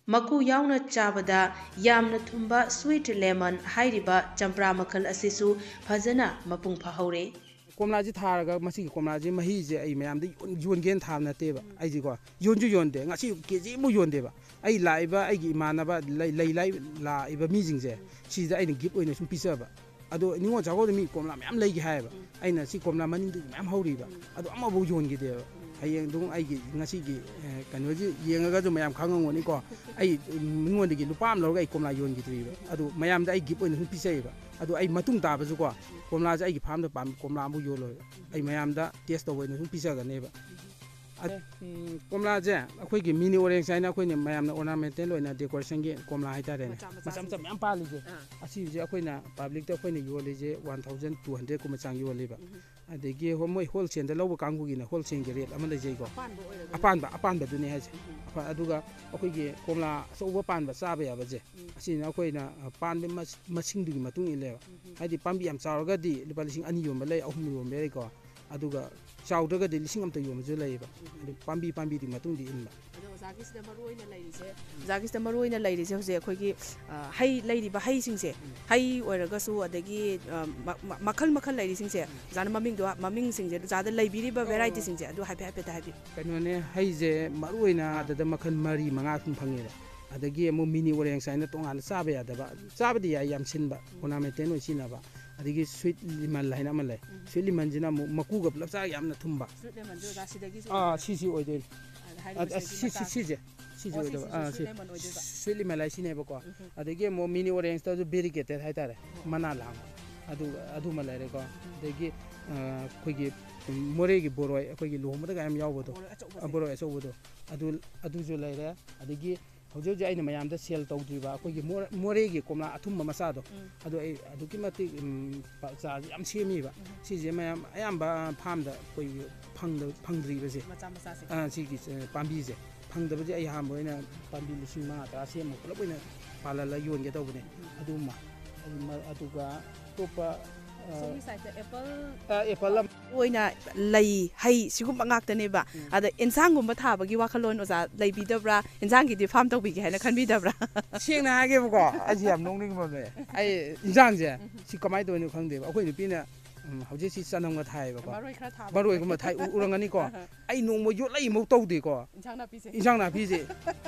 ꯃꯀꯨ ꯌꯥꯎꯅ ꯆꯥꯕꯗ ꯌꯥꯝꯅ ꯊꯨꯝꯕ sweet lemon ꯍꯥꯏꯔꯤꯕ ꯆꯝꯄ꯭ꯔꯥ ꯃꯈꯜ ꯑꯁꯤꯁꯨ ꯐꯖꯅ ꯃꯄꯨꯡ ꯐꯥꯍꯧꯔꯦ꯫ ꯀꯣꯝꯂꯥꯁꯤ ꯊꯥꯔꯒ ꯃꯁꯤꯒꯤ ꯀꯣꯝꯂꯥꯁꯤ ꯃꯍꯤꯁꯦ ꯑꯩ ꯃꯌꯥꯝꯗ ꯌꯣꯟ-, ꯌꯣꯟꯒꯦꯅ ꯊꯥꯕ ꯅꯠꯇꯦꯕ꯫ ꯑꯩꯁꯦꯀꯣ ꯌꯣꯟꯁꯨ ꯌꯣꯟꯗꯦ꯫ ꯉꯁꯤ ꯀꯦ ꯖꯤ ꯑꯃꯨꯛ ꯌꯣꯟꯗꯦꯕ꯫ ꯑꯩ ꯂꯥꯛꯏꯕ ꯑꯩꯒꯤ ꯏꯃꯥꯟꯅꯕ ꯂꯩ, ꯂꯩ ꯂꯥꯏ ꯂꯥꯛꯏꯕ ꯃꯤꯁꯤꯡꯁꯦ ꯁꯤꯗ ꯑꯩꯅ gift ꯑꯣꯏꯅ ꯁꯨꯝ ꯄꯤꯖꯕ꯫ ꯑꯗꯣ ꯅꯤꯉꯣꯜ ꯆꯥꯛꯀꯧꯕꯗ ꯃꯤ ꯀꯣꯝꯂꯥ ꯃꯌꯥꯝ ꯂꯩꯒꯦ ꯍꯥꯏꯌꯦꯕ꯫ ꯎꯝ꯫ ꯑꯩꯅ ꯁꯤ ꯀꯣꯝꯂꯥ ꯃꯅꯤꯡꯗꯨꯒꯤ ꯃꯌꯥꯝ ꯍꯧꯔꯤꯕ꯫ ꯎꯝ꯫ ꯑꯗꯣ ꯑꯃꯐꯥꯎ ꯌꯣꯟꯈꯤꯗꯦꯕ꯫ ꯎꯝ꯫ ꯍꯌꯦꯡ ꯑꯗꯨꯝ ꯑꯩꯒꯤ ꯉꯁꯤꯒꯤ, ꯑꯦ, ꯀꯩꯅꯣꯁꯤ ꯌꯦꯡꯉꯒꯁꯨ ꯃꯌꯥꯝ ꯈꯪꯉꯝꯒꯅꯤꯀꯣ꯫ ꯑꯩ, ꯎꯝ, ꯃꯤꯉꯣꯟꯗꯒꯤ ꯂꯨꯄꯥ ꯑꯃ ꯂꯧꯔꯒ ꯑꯩ ꯀꯣꯝꯂꯥ ꯌꯣꯟꯈꯤꯗ꯭ꯔꯤꯕ꯫ ꯑꯗꯣ ꯃꯌꯥꯝꯗ ꯑꯩ gift ꯑꯣꯏꯅ ꯁꯨꯝ ꯄꯤꯖꯩꯌꯦꯕ꯫ ꯑꯗꯣ ꯑꯩ ꯃꯇꯨꯡ ꯇꯥꯕꯁꯨꯀꯣ, ꯀꯣꯝꯂꯥꯁꯦ ꯑꯩꯒꯤ farmꯗ ꯄꯥꯝ-, ꯀꯣꯝꯂꯥ ꯑꯃꯐꯥꯎ ꯌꯣꯜꯂꯣꯏꯕ꯫ ꯑꯩ ꯃꯌꯥꯝꯗ taste ꯇꯧꯕ ꯑꯣꯏꯅ ꯁꯨꯝ ꯄꯤꯖꯒꯅꯦꯕ꯫ ꯑꯗ, ꯎꯝ, ꯀꯣꯝꯂꯥꯁꯦ ꯑꯩꯈꯣꯏꯒꯤ mini orange ꯍꯥꯏꯅ ꯑꯩꯈꯣꯏꯅ ꯃꯌꯥꯝꯅ ornamental ꯑꯣꯏꯅ decorationꯒꯤ ꯀꯣꯝꯂꯥ ꯍꯥꯏꯇꯥꯔꯦꯅꯦ꯫ ꯃꯆꯥ ꯃꯆꯥ ꯃꯆꯥ ꯃꯆꯥꯁꯤꯡꯁꯦ꯫ ꯃꯌꯥꯝ ꯄꯥꯜꯂꯤꯁꯦ꯫ ꯑꯥ꯫ ꯑꯁꯤꯁꯦ ꯑꯩꯈꯣꯏꯅ publicꯇ ꯑꯩꯈꯣꯏꯅ ꯌꯣꯜꯂꯤꯁꯦ one thousand two hundred ꯀꯨꯝꯕ ꯆꯥꯡ ꯌꯣꯜꯂꯤꯕ꯫ ꯎꯝ꯫ ꯑꯗꯒꯤ ꯍꯣ-, ꯃꯣꯏ wholesaleꯗ ꯂꯧꯕ ꯀꯥꯡꯕꯨꯒꯤꯅ wholesaleꯒꯤ rate ꯑꯃ ꯂꯩꯖꯩꯀꯣ꯫ ꯑꯄꯥꯟꯕ ꯑꯣꯏꯔꯒꯅ? ꯑꯄꯥꯟꯕ, ꯑꯄꯥꯟꯕꯗꯨꯅꯦ ꯍꯥꯏꯁꯦ꯫ ꯎꯝ꯫ ꯑꯄꯥ-, ꯑꯗꯨꯒ ꯑꯩꯈꯣꯏꯒꯤ ꯀꯣꯝꯂꯥ ꯑꯆꯧꯕ ꯄꯥꯟꯕ ꯆꯥꯕ ꯌꯥꯕꯁꯦ, ꯎꯝ꯫ ꯑꯁꯤꯅ ꯑꯩꯈꯣꯏꯅ, ꯑ, ꯄꯥꯟꯕ ꯃꯁ-, ꯃꯁꯤꯡꯗꯨꯒꯤ ꯃꯇꯨꯡ ꯏꯜꯂꯦꯕ꯫ ꯎꯝ꯫ ꯍꯥꯏꯗꯤ ꯄꯥꯝꯕꯤ ꯌꯥꯝ ꯆꯥꯎꯔꯒꯗꯤ ꯂꯨꯄꯥ ꯂꯤꯁꯤꯡ ꯑꯅꯤ ꯌꯣꯟꯕ ꯂꯩ, ꯑꯍꯨꯝ ꯌꯣꯟꯕ ꯂꯩꯀꯣ꯫ ꯑꯗꯨꯒ ꯆꯥꯎꯗ꯭ꯔꯒꯗꯤ ꯂꯤꯁꯤꯡ ꯑꯃꯇ ꯌꯣꯟꯕꯁꯨ ꯂꯩꯌꯦꯕ꯫ ꯎꯝ꯫ ꯑꯗꯨ ꯄꯥꯝꯕꯤ ꯄꯥꯝꯕꯤꯗꯨꯒꯤ ꯃꯇꯨꯡꯗꯤ ꯏꯟꯕ꯫ ꯑꯗꯣ ꯑꯣꯖꯥꯒꯤꯁꯤꯗ ꯃꯔꯨ ꯑꯣꯏꯅ ꯂꯩꯔꯤꯁꯦ, ꯑꯣꯖꯥꯒꯤꯁꯤꯗ ꯃꯔꯨ ꯑꯣꯏꯅ ꯂꯩꯔꯤꯁꯦ ꯍꯧꯖꯤꯛ ꯑꯩꯈꯣꯏꯒꯤ, ꯑ, ꯍꯩ ꯂꯩꯔꯤꯕ ꯍꯩꯁꯤꯡꯁꯦ, ꯎꯝ꯫ ꯍꯩ ꯑꯣꯏꯔꯒꯁꯨ ꯑꯗꯒꯤ, ꯑ, ꯃ-, ꯃ-, ꯃꯈꯜ ꯃꯈꯜ ꯂꯩꯔꯤꯁꯤꯡꯁꯦ, ꯎꯝ꯫ ꯑꯣꯖꯥꯅ ꯃꯃꯤꯡꯗꯣ, ꯃꯃꯤꯡꯁꯤꯡꯁꯦ ꯑꯣꯖꯥꯗ ꯂꯩꯕꯤꯔꯤꯕ ꯑꯣ꯫ Varietyꯁꯤꯡꯁꯦ ꯑꯗꯨ ꯍꯥꯏꯐꯦꯠ ꯍꯥꯏꯐꯦꯠꯇ ꯍꯥꯏꯕꯤꯌꯨ꯫ ꯀꯩꯅꯣꯅꯦ, ꯍꯩꯁꯦ ꯃꯔꯨ ꯑꯣꯏꯅ ꯑꯥ꯫ ꯑꯗꯨꯗ ꯃꯈꯜ ꯃꯔꯤ ꯃꯉꯥ ꯁꯨꯝ ꯐꯪꯉꯦꯕ꯫ ꯑꯗꯒꯤ ꯑꯃꯨꯛ mini orange ꯍꯥꯏꯅ ꯇꯣꯉꯥꯟꯅ ꯆꯥꯕ ꯌꯥꯗꯕ, ꯆꯥꯕꯗꯤ ꯌꯥꯏ, ꯌꯥꯝ ꯁꯤꯟꯕ, ꯎꯝ꯫ Ornamental ꯑꯣꯏꯅ ꯁꯤꯖꯤꯟꯅꯕ꯫ ꯑꯗꯒꯤ sweet lemon ꯍꯥꯏꯅ ꯑꯃ ꯂꯩ꯫ ꯎꯝ꯫ Sweet lemonꯁꯤꯅ ꯑꯃꯨꯛ ꯃꯀꯨꯒ ꯄꯨꯂꯞ ꯆꯥꯔꯒ ꯌꯥꯝꯅ ꯊꯨꯝꯕ꯫ Sweet lemonꯁꯦ ꯑꯣꯖꯥ ꯁꯤꯗꯒꯤꯁꯨ ꯑꯥ, ꯑꯣꯏꯗꯣꯏꯔꯥ? ꯁꯤꯁꯤ ꯑꯣꯏꯗꯣꯏꯅꯤ꯫ ꯑꯗ ꯍꯥꯏꯔꯤꯕ ꯑ, ꯑ, ꯁꯤꯗꯒꯤ ꯁꯤꯁꯤ, ꯃꯆꯥꯁꯦ꯫ ꯁꯤꯁꯦ, ꯁꯤꯁꯦ ꯑꯣ, ꯑꯣꯏꯗꯣꯏꯕ꯫ ꯁꯤꯁꯤꯁꯨ ꯑꯥ, sweet ꯁꯤ lemon ꯑꯣꯏꯗꯣꯏꯕ? Sweet lemon ꯍꯥꯏꯁꯤꯅꯦꯕꯀꯣ꯫ ꯎꯝ꯫ ꯑꯗꯒꯤ ꯑꯃꯨꯛ mini orangeꯇꯁꯨ variegated ꯍꯥꯏꯇꯥꯔꯦ, ꯑꯣ꯫ ꯃꯅꯥ ꯂꯥꯡꯕ꯫ ꯑꯗꯨ, ꯑꯗꯨꯃ ꯂꯩꯔꯦꯀꯣ꯫ ꯎꯝ꯫ ꯑꯗꯒꯤ, ꯑ, ꯑꯩꯈꯣꯏꯒꯤ, ꯎꯝ, ꯃꯣꯔꯦꯒꯤ ꯕꯣꯔꯣꯏ, ꯑꯩꯈꯣꯏꯒꯤ ꯂꯨꯍꯣꯡꯕꯗꯒ ꯌꯥꯝ ꯌꯥꯎꯕꯗꯣ꯫ ꯕꯣꯔꯣꯏ ꯑꯆꯧꯕꯁꯦ꯫ ꯑ, ꯕꯣꯔꯣꯏ ꯑꯆꯧꯕꯗꯣ꯫ ꯑꯗꯨ, ꯑꯗꯨꯁꯨ ꯂꯩꯔꯦ꯫ ꯑꯗꯒꯤ ꯍꯧꯖꯤꯛ ꯍꯧꯖꯤꯛ ꯑꯩꯅ ꯃꯌꯥꯝꯗ sale ꯇꯧꯗ꯭ꯔꯤꯕ ꯑꯩꯈꯣꯏꯒꯤ ꯃꯣꯔ-, ꯃꯣꯔꯦꯒꯤ ꯀꯣꯝꯂꯥ ꯑꯊꯨꯝꯕ ꯃꯆꯥꯗꯣ, ꯎꯝ꯫ ꯑꯗꯣ ꯑꯩ ꯑꯗꯨꯛꯀꯤ ꯃꯇꯤꯛ, ꯎꯝ, ꯄ-, ꯆꯥꯔꯁꯦ ꯌꯥꯝ ꯁꯦꯝꯃꯤꯕ꯫ ꯎꯝ꯫ ꯁꯤꯁꯦ ꯃꯌꯥꯝ ꯑꯌꯥꯝꯕ farmꯗ ꯑꯩꯈꯣꯏꯒꯤ ꯐꯪꯗ-, ꯐꯪꯗ꯭ꯔꯤꯕꯁꯦ꯫ ꯃꯆꯥ ꯃꯆꯥꯁꯦ꯫ ꯑꯥ, ꯁꯤꯒꯤ, ꯑ, ꯄꯥꯝꯕꯤꯁꯦ꯫ ꯐꯪꯗꯕꯁꯦ ꯑꯩ ꯑꯍꯥꯟꯕ ꯑꯣꯏꯅ ꯄꯥꯝꯕꯤ ꯂꯤꯁꯤꯡ ꯃꯉꯥ ꯇꯔꯥ ꯁꯦꯝꯃ ꯄꯨꯂꯞ ꯑꯣꯏꯅ ꯄꯥꯜꯍꯜꯂ ꯌꯣꯟꯒꯦ ꯇꯧꯕꯅꯦ꯫ ꯎꯝ꯫ ꯑꯗꯨꯃ, ꯑꯗꯨꯃ, ꯑꯗꯨꯒ ꯑꯇꯣꯞꯄ, ꯑ, ꯁꯣꯝꯒꯤ sideꯇ apple ꯑ, apple ꯑꯃ꯫ ꯑꯣꯏꯅ ꯂꯩ, ꯍꯩ ꯁꯤꯒꯨꯝꯕ ꯉꯥꯛꯇꯅꯦꯕ꯫ ꯎꯝ꯫ ꯑꯗ ꯏꯟꯁꯥꯡꯒꯨꯝꯕ ꯊꯥꯕꯒꯤ ꯋꯥꯈꯜꯂꯣꯟ ꯑꯣꯖꯥ ꯂꯩꯕꯤꯗꯕ꯭ꯔꯥ? ꯏꯟꯁꯥꯡꯒꯤꯗꯤ ꯐꯥꯔꯝ ꯇꯧꯕꯤꯒꯦ ꯍꯥꯏꯅ ꯈꯟꯕꯤꯗꯕ꯭ꯔꯥ? ꯁꯦꯡꯅ ꯍꯥꯏꯒꯦꯕꯀꯣ, ꯑꯩꯁꯦ ꯌꯥꯝ ꯅꯣꯛꯅꯤꯡꯕ ꯑꯃ ꯂꯩ꯫ ꯑꯩ ꯏꯟꯁꯥꯡꯁꯦ ꯁꯤ ꯀꯃꯥꯏꯅ ꯇꯧꯔꯤꯅꯣ ꯈꯪꯗꯦꯕ꯫ ꯑꯩꯈꯣꯏ ꯅꯨꯄꯤꯅ, ꯎꯝ, ꯍꯧꯖꯤꯛꯁꯤ ꯆꯅꯝꯒ ꯊꯥꯏꯌꯦꯕꯀꯣ꯫ ꯃꯔꯣꯏ ꯈꯔ ꯊꯥꯕ꯫ ꯃꯔꯣꯏꯒꯨꯝꯕ ꯊꯥꯏ, ꯎ-, ꯎꯔꯝꯒꯅꯤꯀꯣ꯫ ꯑꯩ ꯅꯣꯡꯃ ꯌꯣꯠꯂꯛꯏꯃꯨꯛ ꯇꯧꯗꯦꯀꯣ꯫ ꯏꯟꯁꯥꯡ ꯅꯥꯄꯤꯁꯦ꯫ ꯏꯟꯁꯥꯡ ꯅꯥꯄꯤꯁꯦ,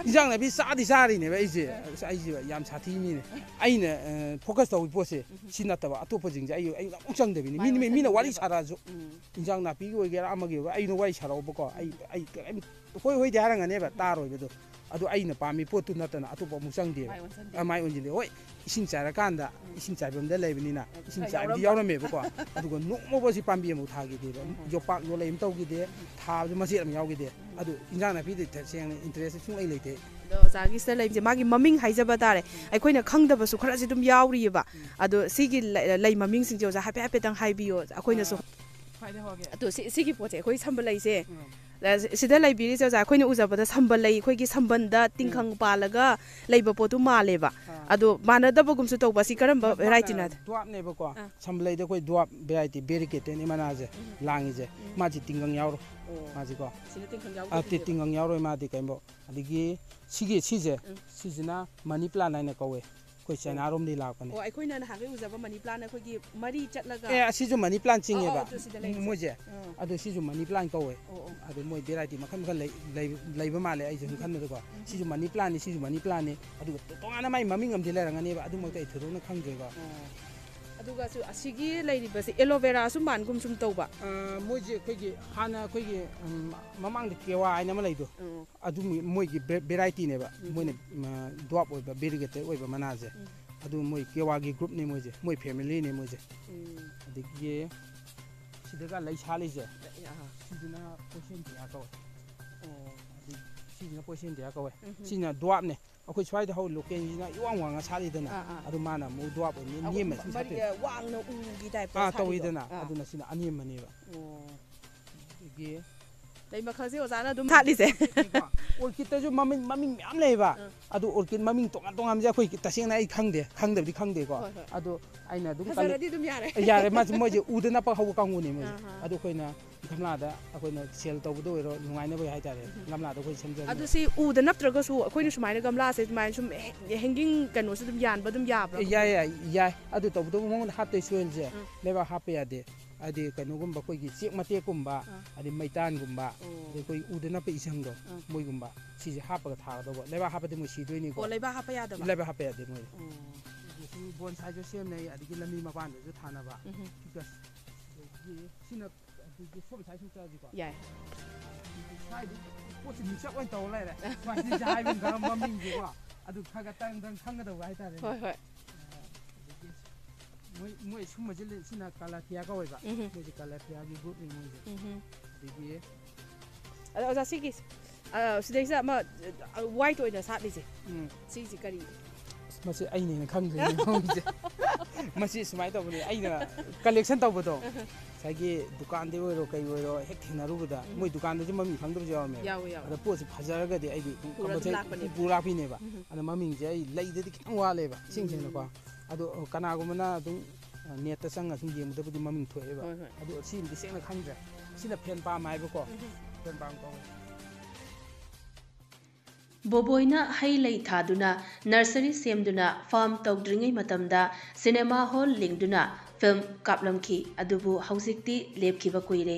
ꯏꯟꯁꯥꯡ ꯅꯥꯄꯤ ꯆꯥꯗꯤ ꯆꯥꯔꯤꯅꯦꯕ ꯑꯩꯁꯦ꯫ ꯑꯁ, ꯑꯩꯁꯦ ꯌꯥꯝ ꯁꯥꯊꯤ ꯃꯤꯅꯦ꯫ ꯑꯩꯅ, ꯑ, focus ꯇꯧꯕ ꯄꯣꯠꯁꯦ ꯁꯤ ꯅꯠꯇꯕ ꯑꯇꯣꯞꯄꯁꯤꯡꯁꯦ ꯑꯩ, ꯑꯩ ꯑꯃꯨꯛ ꯆꯪꯗꯕꯤꯅꯤ꯫ ꯃꯤ, ꯃꯤ, ꯃꯤꯅ ꯋꯥꯔꯤ ꯁꯥꯔꯛꯑꯁꯨ, ꯎꯝ꯫ ꯏꯟꯁꯥꯡ ꯅꯥꯄꯤꯒꯤ ꯑꯣꯏꯒꯦꯔꯥ ꯑꯃꯒꯤ ꯑꯣꯏꯒꯦꯔꯥ ꯑꯩꯅ ꯋꯥꯔꯤ ꯁꯥꯔꯛꯑꯣꯕꯀꯣ꯫ ꯑꯩ, ꯑꯩ ꯀꯔꯤꯝ ꯍꯣꯏ ꯍꯣꯏꯗꯤ ꯍꯥꯏꯔꯝꯒꯅꯦꯕ, ꯇꯥꯔꯣꯏꯕꯗꯣ꯫ ꯑꯗꯨ ꯑꯩꯅ ꯄꯥꯝꯃꯤ ꯄꯣꯠꯇꯨ ꯅꯠꯇꯅ ꯑꯇꯣꯞꯄ ꯑꯃꯨꯛ ꯆꯪꯗꯦꯕ꯫ ꯃꯥꯏ ꯑꯣꯟꯁꯤꯟꯗꯦ꯫ ꯑ, ꯃꯥꯏ ꯑꯣꯟꯁꯤꯟꯗꯦ꯫ ꯍꯣꯏ, ꯏꯁꯤꯡ ꯆꯥꯏꯔꯀꯥꯟꯗ, ꯎꯝ꯫ ꯏꯁꯤꯡ ꯆꯥꯏꯐꯝꯗ ꯂꯩꯕꯅꯤꯅ ꯎꯝ, ꯏꯁꯤꯡ ꯈꯔ ꯆꯥꯏꯕꯗꯤ ꯌꯥꯎꯔꯝꯕ꯫ ꯌꯥꯎꯔꯝꯃꯦꯕꯀꯣ꯫ ꯑꯗꯨꯒ ꯅꯣꯡꯃꯐꯥꯎ ꯁꯤ ꯄꯥꯝꯕꯤ ꯑꯃꯨꯛ ꯊꯥꯈꯤꯗꯦꯕ꯫ ꯎꯝ꯫ ꯌꯣꯄꯥꯛ ꯌꯣꯜꯂꯛꯏ ꯑꯃ ꯇꯧꯈꯤꯗꯦ, ꯎꯝ꯫ ꯊꯥꯕꯁꯨ ꯃꯆꯦꯠ ꯑꯃ ꯌꯥꯎꯈꯤꯗꯦ꯫ ꯎꯝ꯫ ꯑꯗꯨ ꯏꯟꯖꯥꯡ ꯅꯥꯄꯤꯗꯤ ꯇꯁꯦꯡꯅ interest ꯁꯨꯡꯂꯩ ꯂꯩꯇꯦ꯫ ꯑꯗꯣ ꯑꯣꯖꯥꯒꯤ ꯁꯤꯗ ꯂꯩꯕꯁꯦ ꯃꯥꯒꯤ ꯃꯃꯤꯡ ꯍꯥꯏꯖꯕ ꯇꯥꯔꯦ, ꯎꯝ꯫ ꯑꯩꯈꯣꯏꯅ ꯈꯪꯗꯕꯁꯨ ꯈꯔꯁꯨ ꯑꯗꯨꯝ ꯌꯥꯎꯔꯤꯑꯕ꯫ ꯎꯝ꯫ ꯑꯗꯣ ꯁꯤꯒꯤ ꯂꯩ, ꯂꯩ ꯃꯃꯤꯡꯁꯤꯡꯁꯦ ꯑꯣꯖꯥ ꯍꯥꯏꯐꯦꯠ ꯍꯥꯏꯐꯦꯠꯇꯪ ꯍꯥꯏꯕꯤꯌꯣ, ꯑꯩꯈꯣꯏꯅꯁꯨ꯫ ꯑꯥ, ꯈ꯭ꯋꯥꯏꯗꯩ ꯍꯧꯔꯒꯦ꯫ ꯑꯗꯣ ꯁꯤ, ꯁꯤꯒꯤ ꯄꯣꯠꯁꯦ ꯑꯩꯈꯣꯏ ꯁꯝꯕꯜ ꯂꯩꯁꯦ, ꯎꯝ꯫ ꯑ, ꯁꯤꯗ ꯂꯩꯕꯤꯔꯤꯁꯦ ꯑꯣꯖꯥ, ꯑꯩꯈꯣꯏꯅ ꯎꯖꯕꯗ ꯁꯝꯕꯜ ꯂꯩ, ꯑꯩꯈꯣꯏꯒꯤ ꯁꯝꯕꯜꯗ ꯇꯤꯡꯈꯪ ꯎꯝ꯫ ꯄꯥꯜꯂꯒ ꯂꯩꯕ ꯄꯣꯠꯇꯨ ꯃꯥꯜꯂꯦꯕ꯫ ꯑꯥ꯫ ꯑꯗꯣ ꯃꯥꯟꯅꯗꯕꯒꯨꯝꯁꯨ ꯇꯧꯕ, ꯁꯤ ꯀꯔꯝꯕ ꯃꯥ-, varietyꯅꯣ? ꯑ, dwarfꯅꯦꯕꯀꯣ꯫ ꯑꯥ꯫ ꯁꯝꯕꯜ ꯂꯩꯗ ꯑꯩꯈꯣꯏ dwarf variety, variegated ꯃꯅꯥꯁꯦ ꯎꯝ꯫ ꯂꯥꯡꯉꯤꯁꯦ꯫ ꯎꯝ꯫ ꯃꯥꯁꯤ ꯇꯤꯡꯈꯪ ꯌꯥꯎꯔꯣꯏ꯫ ꯑꯣ꯫ ꯃꯥꯁꯤꯀꯣ꯫ ꯁꯤꯅ ꯇꯤꯡꯈꯪ ꯑꯥ, ꯇꯤ-, ꯌꯥꯎꯗꯕꯤꯅꯦꯕ꯫ ꯇꯤꯡꯈꯪ ꯌꯥꯎꯔꯣꯏ ꯃꯥꯗꯤ ꯀꯩꯝꯕꯧ꯫ ꯑꯗꯒꯤ ꯁꯤꯒꯤ, ꯁꯤꯁꯦ, ꯎꯝ꯫ ꯁꯤꯁꯤꯅ money plant ꯍꯥꯏꯅ ꯀꯧꯋꯦ꯫ ꯑꯩꯈꯣꯏ ꯑꯣ꯫ ꯆꯥꯏꯅꯥꯔꯣꯝꯗꯒꯤ ꯂꯥꯛꯄꯅꯦ꯫ ꯑꯣ, ꯑꯩꯈꯣꯏꯅ ꯅꯍꯥꯟꯒꯩ ꯎꯖꯕ money plant ꯑꯩꯈꯣꯏꯒꯤ ꯃꯔꯤ ꯆꯠꯂꯒ ꯑꯦ, ꯑꯁꯤꯁꯨ money plant ꯑꯣ, ꯑꯣ, ꯆꯤꯡꯉꯦꯕ꯫ ꯑꯗꯨ ꯁꯤꯗ ꯂꯩꯔꯤꯁꯦ꯫ ꯃꯣꯏꯁꯦ꯫ ꯎꯝ꯫ ꯑꯗꯨ ꯁꯤꯁꯨ money plant ꯀꯧꯋꯦ꯫ ꯑꯣ, ꯑꯣ꯫ ꯑꯗꯨ ꯃꯣꯏ variety ꯃꯈꯜ ꯃꯈꯜ ꯂꯩ-, ꯂꯩ-, ꯂꯩꯕ ꯃꯥꯜꯂꯦ ꯑꯩꯁꯨ ꯁꯨꯝ ꯎꯝ꯫ ꯈꯟꯕꯗꯀꯣ꯫ ꯎꯝ꯫ ꯁꯤꯁꯨ money plantꯅꯤ, ꯁꯤꯁꯨ money plantꯅꯤ꯫ ꯑꯗꯨꯒ ꯇꯣꯉꯥꯟꯅ ꯃꯥꯏ ꯃꯃꯤꯡ ꯑꯃꯗꯤ ꯂꯩꯔꯝꯒꯅꯦꯕ, ꯑꯗꯨꯃꯛꯇꯤ ꯑꯩ ꯊꯣꯏꯗꯣꯛꯅ ꯈꯪꯗ꯭ꯔꯦꯀꯣ꯫ ꯑꯣ꯫ ꯑꯗꯨꯒꯁꯨ ꯑꯁꯤꯒꯤ ꯂꯩꯔꯤꯕꯁꯦ aloe veraꯁꯨ ꯃꯥꯟꯒꯨꯝ ꯁꯨꯝ ꯇꯧꯕ꯫ ꯑ, ꯃꯣꯏꯁꯦ ꯑꯩꯈꯣꯏꯒꯤ ꯍꯥꯟꯅ ꯑꯩꯈꯣꯏꯒꯤ, ꯎꯝ, ꯃꯃꯥꯡꯗ ꯀꯦꯋꯥ ꯍꯥꯏꯅ ꯑꯃ ꯂꯩꯗꯣ꯫ ꯎꯝ꯫ ꯑꯗꯨ ꯃꯣꯏ-, ꯃꯣꯏꯒꯤ ꯕꯦ-, varietyꯅꯦꯕ꯫ ꯎꯝ꯫ ꯃꯣꯏꯅ, ꯃ, dwarf ꯑꯣꯏꯕ, variegated ꯑꯣꯏꯕ ꯃꯅꯥꯁꯦ꯫ ꯎꯝ꯫ ꯑꯗꯨ ꯃꯣꯏ ꯀꯦꯋꯥꯒꯤ groupꯅꯦ ꯃꯣꯏꯁꯦ, ꯃꯣꯏ familyꯅꯦ ꯃꯣꯏꯁꯦ꯫ ꯎꯝ꯫ ꯑꯗꯒꯤ ꯁꯤꯗꯒ ꯂꯩ ꯁꯥꯠꯂꯤꯁꯦ, ꯑꯥ꯫ ꯁꯤꯁꯤꯅ poison dahlia ꯀꯧꯋꯦ꯫ ꯑꯣ꯫ ꯑꯗꯩ ꯁꯤꯁꯤꯅ poison dahlia ꯀꯧꯋꯦ꯫ ꯎꯝ꯫ ꯁꯤꯅ dwarfꯅꯦ꯫ ꯑꯩꯈꯣꯏ ꯁ꯭ꯋꯥꯏꯗ ꯍꯧ-, localꯒꯤꯁꯤꯅ ꯏꯋꯥꯡ ꯋꯥꯡꯉ ꯁꯥꯠꯂꯤꯗꯅ, ꯑꯥ, ꯑꯥ꯫ ꯑꯗꯨ ꯃꯥꯅ ꯑꯃꯨꯛ dwarf ꯑꯣꯏꯕꯅꯤ, ꯑꯩꯈꯣꯏ ꯅꯦꯝꯅ ꯁꯨꯝ ꯃꯔꯤ-, ꯁꯥꯠꯇꯣꯏꯅꯦ꯫ ꯋꯥꯡꯅ ꯎꯒꯤ typeꯇ ꯑꯥ, ꯁꯥꯠꯂꯤꯗꯣ꯫ ꯇꯧꯋꯤꯗꯅ, ꯑꯥ꯫ ꯑꯗꯨꯅ ꯁꯤꯅ ꯑꯅꯦꯝꯕꯅꯦꯕ꯫ ꯑꯣ꯫ ꯑꯗꯒꯤ ꯂꯩ ꯃꯈꯜꯁꯦ ꯑꯣꯖꯥꯅ ꯑꯗꯨꯝ ꯊꯥꯠꯂꯤꯁꯦ꯫ ꯑꯣꯔꯀꯤꯠꯇꯁꯨ ꯃꯃꯤꯡ ꯃꯃꯤꯡ ꯃꯌꯥꯝ ꯂꯩꯌꯦꯕ꯫ ꯑꯗꯨ ꯑꯣꯔꯀꯤꯠ ꯃꯃꯤꯡ ꯇꯣꯉꯥꯟ ꯇꯣꯉꯥꯟꯕꯁꯦ ꯑꯩꯈꯣꯏ ꯇꯁꯦꯡꯅ ꯑꯩ ꯈꯪꯗꯦ, ꯈꯪꯗꯕꯗꯤ ꯈꯪꯗꯦꯀꯣ꯫ ꯍꯣꯏ, ꯍꯣꯏ꯫ ꯑꯗꯣ ꯑꯩꯅ ꯑꯗꯨꯝ ꯐꯖꯔꯗꯤ ꯑꯗꯨꯝ ꯌꯥꯔꯦ꯫ ꯌꯥꯔꯦ꯫ ꯃꯥꯁꯦ ꯃꯣꯏꯁꯦ ꯎꯗ ꯅꯞꯄ ꯍꯧꯕ ꯀꯥꯡꯕꯨꯅꯦ ꯃꯣꯏꯁꯦ꯫ ꯑꯍꯥ꯫ ꯑꯗꯣ ꯑꯩꯈꯣꯏꯅ ꯒꯝꯂꯥꯗ ꯑꯩꯈꯣꯏꯅ ꯁꯦꯜ ꯇꯧꯕꯗ ꯑꯣꯏꯔꯣ, ꯅꯨꯡꯉꯥꯏꯅꯕ ꯍꯥꯏꯇꯥꯔꯦ, ꯒꯝꯂꯥꯗ ꯑꯩꯈꯣꯏ ꯁꯦꯝꯖꯕꯅꯦ꯫ ꯑꯗꯨ ꯁꯤ ꯎꯗ ꯅꯞꯇ꯭ꯔꯒꯁꯨ ꯑꯩꯈꯣꯏꯅ ꯁꯨꯃꯥꯏꯅ ꯒꯝꯂꯥꯁꯦ ꯁꯨꯃꯥꯏꯅ ꯁꯨꯝ ꯍꯦꯡꯒꯤꯡ ꯀꯩꯅꯣꯁꯦ ꯑꯗꯨꯝ ꯌꯥꯟꯕ ꯑꯗꯨꯝ ꯌꯥꯕ꯭ꯔꯥ? ꯑꯦ, ꯌꯥꯏ, ꯌꯥꯏ, ꯌꯥꯏ꯫ ꯑꯗꯨ ꯇꯧꯕꯇꯕꯨ ꯃꯉꯣꯟꯗ ꯍꯥꯞꯇꯣꯏ ꯁꯣꯏꯜꯁꯦ ꯎꯝ꯫ ꯂꯩꯕꯥꯛ ꯍꯥꯞꯄ ꯌꯥꯗꯦ꯫ ꯍꯥꯏꯗꯤ ꯀꯩꯅꯣꯒꯨꯝꯕ ꯑꯩꯈꯣꯏꯒꯤ ꯆꯦꯛ ꯃꯇꯦꯛꯀꯨꯝꯕ, ꯑꯥ꯫ ꯑꯗꯩ ꯃꯩꯇꯥꯟꯒꯨꯝꯕ, ꯑꯣ꯫ ꯑꯗꯩ ꯑꯩꯈꯣꯏ ꯎꯗ ꯅꯞꯄ ꯏꯁꯪꯗꯣ, ꯑꯥ꯫ ꯃꯣꯏꯒꯨꯝꯕ ꯁꯤꯁꯦ ꯍꯥꯞꯄꯒ ꯊꯥꯒꯗꯧꯕ꯫ ꯂꯩꯕꯥꯛ ꯍꯥꯞꯄꯗꯤ ꯃꯣꯏ ꯁꯤꯗꯣꯏꯅꯤꯀꯣ꯫ ꯑꯣ, ꯂꯩꯕꯥꯛ ꯍꯥꯞꯄ ꯌꯥꯗꯕ? ꯂꯩꯕꯥꯛ ꯍꯥꯞꯄ ꯌꯥꯗꯦ ꯃꯣꯏ꯫ ꯑꯣ꯫ ꯑꯗꯨꯁꯨ ꯕꯣꯟꯁꯥꯏꯁꯨ ꯁꯦꯝꯅꯩ, ꯑꯗꯒꯤ ꯂꯝꯕꯤ ꯃꯄꯥꯟꯗꯁꯨ ꯊꯥꯅꯕ꯫ ꯎꯝ꯫ ꯐꯤꯀꯁ꯫ ꯑꯗꯒꯤ ꯁꯤꯅ ꯑꯗꯨꯗꯤ ꯁꯣꯝ ꯁꯥꯏ ꯁꯨꯝ ꯆꯠꯂꯁꯤꯀꯣ꯫ ꯌꯥꯏ꯫ ꯁ꯭ꯋꯥꯏꯗꯤ ꯄꯣꯠꯁꯦ ꯃꯤꯛꯁ ꯑꯞ ꯑꯣꯏꯅ ꯇꯧꯔ ꯂꯩꯔꯦ꯫ ꯁ꯭ꯋꯥꯏꯗꯤ ꯍꯥꯏꯕ ꯈꯔ ꯃꯃꯤꯡꯁꯦꯀꯣ꯫ ꯑꯗꯨ ꯈꯔ ꯈꯔ ꯇꯪ ꯇꯪ ꯈꯪꯒꯗꯧꯕ ꯍꯥꯏꯇꯥꯔꯦꯅꯦ꯫ ꯍꯣꯏ, ꯍꯣꯏ꯫ ꯑꯗꯒꯤ ꯃꯣꯏ, ꯃꯣꯏ ꯁꯨꯝꯕꯁꯤ ꯂꯩ-, ꯁꯤꯅ ꯀꯂꯥꯊꯤꯌꯥ ꯀꯧꯋꯦꯕ꯫ ꯎꯝ꯫ ꯃꯣꯏꯁꯦ ꯀꯂꯥꯊꯤꯌꯥꯒꯤ ꯒ꯭ꯔꯨꯞꯅꯤ ꯃꯣꯏꯁꯦ꯫ ꯎꯝ꯫ ꯑꯗꯒꯤ ꯑꯗꯣ ꯑꯣꯖꯥ ꯁꯤꯒꯤ, ꯑ, ꯁꯤꯗꯩꯁꯤꯗ ꯑꯃ, ꯑ, ꯋꯥꯏꯠ ꯑꯣꯏꯅ ꯁꯥꯠꯂꯤꯁꯦ꯫ ꯎꯝ꯫ ꯁꯤꯁꯤ ꯀꯔꯤ? ꯑꯁ, ꯃꯁꯤ ꯑꯩꯅ ꯍꯦꯟꯅ ꯈꯪꯗ꯭ꯔꯦꯅꯦ ꯃꯣꯏꯁꯦ꯫ ꯃꯁꯤ ꯁꯨꯃꯥꯏꯅ ꯇꯧꯕꯅꯦ, ꯑꯩꯅ ꯀꯂꯦꯛꯁꯟ ꯇꯧꯕꯗꯣ꯫ ꯉꯁꯥꯏꯒꯤ ꯗꯨꯀꯥꯟꯗ ꯑꯣꯏꯔꯣ ꯀꯩ ꯑꯣꯏꯔꯣ ꯍꯦꯛ ꯊꯦꯡꯅꯔꯨꯕꯗ, ꯎꯝ꯫ ꯃꯣꯏ ꯗꯨꯀꯥꯟꯗꯁꯨ ꯃꯃꯤꯡ ꯈꯪꯗꯕꯁꯨ ꯌꯥꯎꯔꯝꯃꯦꯕ꯫ ꯌꯥꯎꯋꯦ, ꯌꯥꯎꯋꯦ꯫ ꯑꯗ ꯄꯣꯠꯁꯦ ꯐꯖꯔꯒꯗꯤ ꯑꯩꯗꯤ ꯑꯗꯨꯝ ꯄꯨꯔ ꯑꯗꯨꯝ ꯀꯝꯄꯜꯁꯔꯤ ꯂꯥꯛꯄꯅꯦ꯫ ꯄꯨ ꯂꯥꯛꯄꯤꯅꯦꯕ꯫ ꯎꯝ꯫ ꯑꯗ ꯃꯃꯤꯡꯁꯦ ꯑꯩ ꯂꯩꯗꯗꯤ ꯈꯤꯇꯪ ꯋꯥꯠꯂꯦꯕ, ꯏꯁꯦꯡ ꯁꯦꯡꯅꯀꯣ꯫ ꯑꯗꯣ ꯀꯅꯥꯒꯨꯝꯕꯅ ꯑꯗꯨꯝ, ꯑ, ꯅꯦꯠꯇ ꯆꯪꯉ ꯁꯨꯝ ꯌꯦꯡꯕꯗꯕꯨꯗꯤ ꯃꯃꯤꯡ ꯊꯣꯛꯑꯦꯕ꯫ ꯍꯣꯏ, ꯍꯣꯏ꯫ ꯑꯗꯣ ꯁꯤꯃꯗꯤ ꯁꯦꯡꯅ ꯈꯪꯗ꯭ꯔꯦ꯫ ꯁꯤꯅ ꯐꯦꯟ ꯄꯥꯝ ꯍꯥꯏꯕꯀꯣ꯫ ꯎꯝ꯫ ꯐꯦꯟ ꯄꯥꯝ ꯀꯧꯋꯦ꯫ ꯕꯣꯕꯣꯏꯅ ꯍꯩ ꯂꯩ ꯊꯥꯗꯨꯅ, ꯅꯔꯁꯔꯤ ꯁꯦꯝꯗꯨꯅ, ꯐꯥꯔꯝ ꯇꯧꯗ꯭ꯔꯤꯉꯩ ꯃꯇꯝꯗ ꯁꯤꯅꯦꯃꯥ ꯍꯣꯜ ꯂꯤꯡꯗꯨꯅ ꯐꯤꯜꯝ ꯀꯥꯞꯂꯝꯈꯤ꯫ ꯑꯗꯨꯕꯨ ꯍꯧꯖꯤꯛꯇꯤ ꯂꯦꯞꯈꯤꯕ ꯀꯨꯏꯔꯦ꯫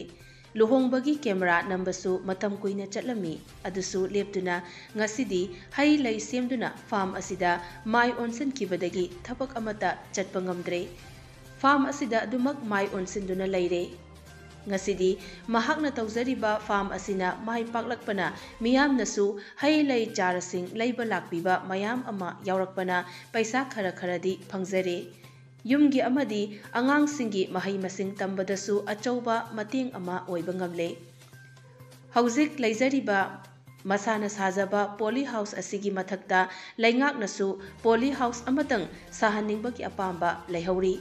ꯂꯨꯍꯣꯡꯕꯒꯤ ꯀꯦꯃꯦꯔꯥ ꯅꯝꯕꯁꯨ ꯃꯇꯝ ꯀꯨꯏꯅ ꯆꯠꯂꯝꯃꯤ꯫ ꯑꯗꯨꯁꯨ ꯂꯦꯞꯇꯨꯅ ꯉꯁꯤꯗꯤ ꯍꯩ ꯂꯩ ꯁꯦꯝꯗꯨꯅ ꯐꯥꯔꯝ ꯑꯁꯤꯗ ꯃꯥꯏ ꯑꯣꯟꯁꯤꯟꯈꯤꯕꯗꯒꯤ ꯊꯕꯛ ꯑꯃꯠꯇ ꯆꯠꯄ ꯉꯝꯗ꯭ꯔꯦ꯫ ꯐꯥꯔꯝ ꯑꯁꯤꯗ ꯑꯗꯨꯃꯛ ꯃꯥꯏ ꯑꯣꯟꯁꯤꯟꯗꯨꯅ ꯂꯩꯔꯦ꯫ ꯉꯁꯤꯗꯤ ꯃꯍꯥꯛꯅ ꯇꯧꯖꯔꯤꯕ ꯐꯥꯔꯝ ꯑꯁꯤꯅ ꯃꯥꯏ ꯄꯥꯛꯂꯛꯄꯅ ꯃꯤꯌꯥꯝꯅꯁꯨ ꯍꯩ ꯂꯩ ꯆꯥꯔꯁꯤꯡ ꯂꯩꯕ ꯂꯥꯛꯄꯤꯕ ꯃꯌꯥꯝ ꯑꯃ ꯌꯥꯎꯔꯛꯄꯅ ꯄꯩꯁꯥ ꯈꯔ ꯈꯔꯗꯤ ꯐꯪꯖꯔꯦ꯫ ꯌꯨꯝꯒꯤ ꯑꯃꯗꯤ ꯑꯉꯥꯡꯁꯤꯡꯒꯤ ꯃꯍꯩ ꯃꯁꯤꯡ ꯇꯝꯕꯗꯁꯨ ꯑꯆꯧꯕ ꯃꯇꯦꯡ ꯑꯃ ꯑꯣꯏꯕ ꯉꯝꯂꯦ꯫ ꯍꯧꯖꯤꯛ ꯂꯩꯖꯔꯤꯕ ꯃꯁꯥꯅ ꯁꯥꯖꯕ ꯄꯣꯂꯤ ꯍꯥꯎꯁ ꯑꯁꯤꯒꯤ ꯃꯊꯛꯇ ꯂꯩꯉꯥꯛꯅꯁꯨ ꯄꯣꯂꯤ ꯍꯥꯎꯁ ꯑꯃꯇꯪ ꯁꯥꯍꯟꯅꯤꯡꯕꯒꯤ ꯑꯄꯥꯝꯕ ꯂꯩꯍꯧꯔꯤ꯫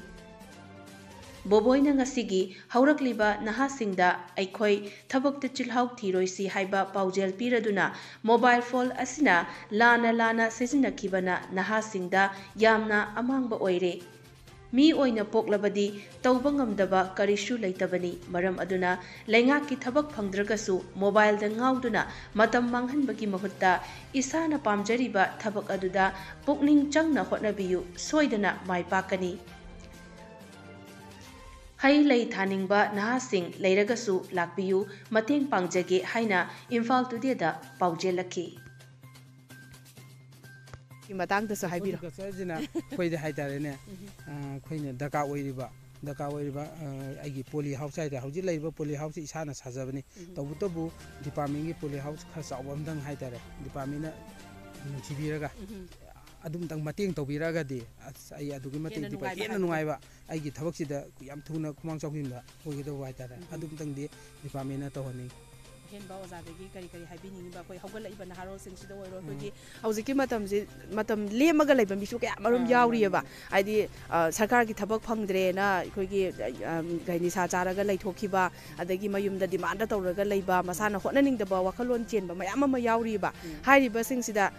ꯕꯣꯕꯣꯏꯅ ꯉꯁꯤꯒꯤ ꯍꯧꯔꯛꯂꯤꯕ ꯅꯍꯥꯁꯤꯡꯗ ꯑꯩꯈꯣꯏ ꯊꯕꯛꯇ ꯆꯤꯜꯍꯥꯎ ꯊꯤꯔꯣꯏꯁꯤ ꯍꯥꯏꯕ ꯄꯥꯎꯖꯦꯜ ꯄꯤꯔꯗꯨꯅ ꯃꯣꯕꯥꯏꯜ ꯐꯣꯟ ꯑꯁꯤꯅ ꯂꯥꯟꯅ ꯂꯥꯟꯅ ꯁꯤꯖꯤꯟꯅꯈꯤꯕꯅ ꯅꯍꯥꯁꯤꯡꯗ ꯌꯥꯝꯅ ꯑꯃꯥꯡꯕ ꯑꯣꯏꯔꯦ꯫ ꯃꯤ ꯑꯣꯏꯅ ꯄꯣꯛꯂꯕꯗꯤ ꯇꯧꯕ ꯉꯝꯗꯕ ꯀꯔꯤꯁꯨ ꯂꯩꯇꯕꯅꯤ꯫ ꯃꯔꯝ ꯑꯗꯨꯅ ꯂꯩꯉꯥꯛꯀꯤ ꯊꯕꯛ ꯐꯪꯗ꯭ꯔꯒꯁꯨ ꯃꯣꯕꯥꯏꯜꯗ ꯉꯥꯎꯗꯨꯅ ꯃꯇꯝ ꯃꯥꯡꯍꯟꯕꯒꯤ ꯃꯍꯨꯠꯇ ꯏꯁꯥꯅ ꯄꯥꯝꯖꯔꯤꯕ ꯊꯕꯛ ꯑꯗꯨꯗ ꯄꯨꯛꯅꯤꯡ ꯆꯪꯅ ꯍꯣꯠꯅꯕꯤꯌꯨ, ꯁꯣꯏꯗꯅ ꯃꯥꯏ ꯄꯥꯛꯀꯅꯤ꯫ ꯍꯩ ꯂꯩ ꯊꯥꯅꯤꯡꯕ ꯅꯍꯥꯁꯤꯡ ꯂꯩꯔꯒꯁꯨ ꯂꯥꯛꯄꯤꯌꯨ, ꯃꯇꯦꯡ ꯄꯥꯡꯖꯒꯦ ꯍꯥꯏꯅ ꯏꯝꯐꯥꯜ ꯇꯨꯗꯦꯗ ꯄꯥꯎꯖꯦꯜꯂꯛꯈꯤ꯫ ꯒꯤ ꯃꯇꯥꯡꯗꯁꯨ ꯍꯥꯏꯕꯤꯔꯣ꯫ ꯍꯣꯔꯇꯤꯀꯜꯆꯔꯁꯤꯅ ꯑꯩꯈꯣꯏꯗ ꯍꯥꯏꯇꯥꯔꯦꯅꯦ, ꯑ, ꯑꯩꯈꯣꯏꯅ ꯗꯔꯀꯥꯔ ꯑꯣꯏꯔꯤꯕ ꯗꯔꯀꯥꯔ ꯑꯣꯏꯔꯤꯕ ꯑ, ꯑꯩꯒꯤ ꯄꯣꯂꯤ ꯍꯥꯎꯁ ꯍꯥꯏꯇꯥꯔꯦ, ꯍꯧꯖꯤꯛ ꯂꯩꯔꯤꯕ ꯄꯣꯂꯤ ꯍꯥꯎꯁꯁꯤ ꯏꯁꯥꯅ ꯁꯥꯖꯕꯅꯤ꯫ ꯇꯧꯕꯇꯕꯨ ꯗꯤꯄꯥꯔꯠꯃꯦꯟꯒꯤ ꯄꯣꯂꯤ ꯍꯥꯎꯁ ꯈꯔ ꯆꯥꯎꯕ ꯑꯝꯇꯪ ꯍꯥꯏꯇꯥꯔꯦ, ꯗꯤꯄꯥꯔꯠꯃꯦꯟꯅ ꯅꯨꯡꯁꯤꯕꯤꯔꯒ ꯑꯗꯨꯝꯇꯪ ꯃꯇꯦꯡ ꯇꯧꯕꯤꯔꯛꯑꯒꯗꯤ ꯑꯁ, ꯑꯩ ꯑꯗꯨꯛꯀꯤ ꯃꯇꯤꯛ ꯍꯦꯟꯅ ꯗꯤꯄꯥꯔ- ꯅꯨꯡꯉꯥꯏꯕ ꯍꯦꯟꯅ ꯍꯥꯏꯕꯗꯣ꯫ ꯅꯨꯡꯉꯥꯏꯕ, ꯑꯩꯒꯤ ꯊꯕꯛꯁꯤꯗ ꯌꯥꯝ ꯊꯨꯅ ꯈꯨꯃꯥꯡ ꯆꯥꯎꯁꯤꯟꯕ ꯑꯣꯏꯒꯗꯧꯕ ꯍꯥꯏꯇꯥꯔꯦ꯫ ꯑꯗꯨꯝꯇꯪꯗꯤ ꯗꯤꯄꯥꯔꯠꯃꯦꯟꯅ ꯇꯧꯍꯟꯅꯤꯡꯉꯤ꯫ ꯑꯍꯦꯟꯕ ꯑꯣꯖꯥꯗꯒꯤ ꯀꯔꯤ ꯀꯔꯤ ꯍꯥꯏꯕꯤꯅꯤꯡꯉꯤꯕ ꯑꯩꯈꯣꯏ ꯍꯧꯒꯠꯂꯛꯏꯕ ꯅꯍꯥꯔꯣꯜꯁꯤꯡꯁꯤꯗ ꯑꯣꯏꯔꯣ? ꯑꯩꯈꯣꯏꯒꯤ ꯍꯧꯖꯤꯛꯀꯤ ꯃꯇꯝꯁꯤ ꯃꯇꯝ ꯂꯦꯝꯃꯒ ꯂꯩꯕ ꯃꯤꯁꯨ ꯀꯌꯥ ꯃꯔꯨꯝ ꯌꯥꯎꯔꯤꯑꯕ꯫ ꯍꯥꯏꯗꯤ ꯑ, ꯁꯔꯀꯥꯔꯒꯤ ꯊꯕꯛ ꯐꯪꯗ꯭ꯔꯦꯅ ꯑꯩꯈꯣꯏꯒꯤ ꯑ, ꯀꯩ, ꯅꯤꯁꯥ ꯆꯥꯔꯒ ꯂꯩꯊꯣꯛꯈꯤꯕ, ꯑꯗꯒꯤ ꯃꯌꯨꯝꯗ ꯗꯤꯃꯥꯟꯗ ꯇꯧꯔꯒ ꯂꯩꯕ, ꯃꯁꯥꯅ ꯍꯣꯠꯅꯅꯤꯡꯗꯕ ꯋꯥꯈꯜꯂꯣꯟ ꯆꯦꯟꯕ ꯃꯌꯥꯝ ꯑꯃ ꯌꯥꯎꯔꯤꯑꯕ꯫ ꯍꯥꯏꯔꯤꯕꯁꯤꯡꯁꯤꯗ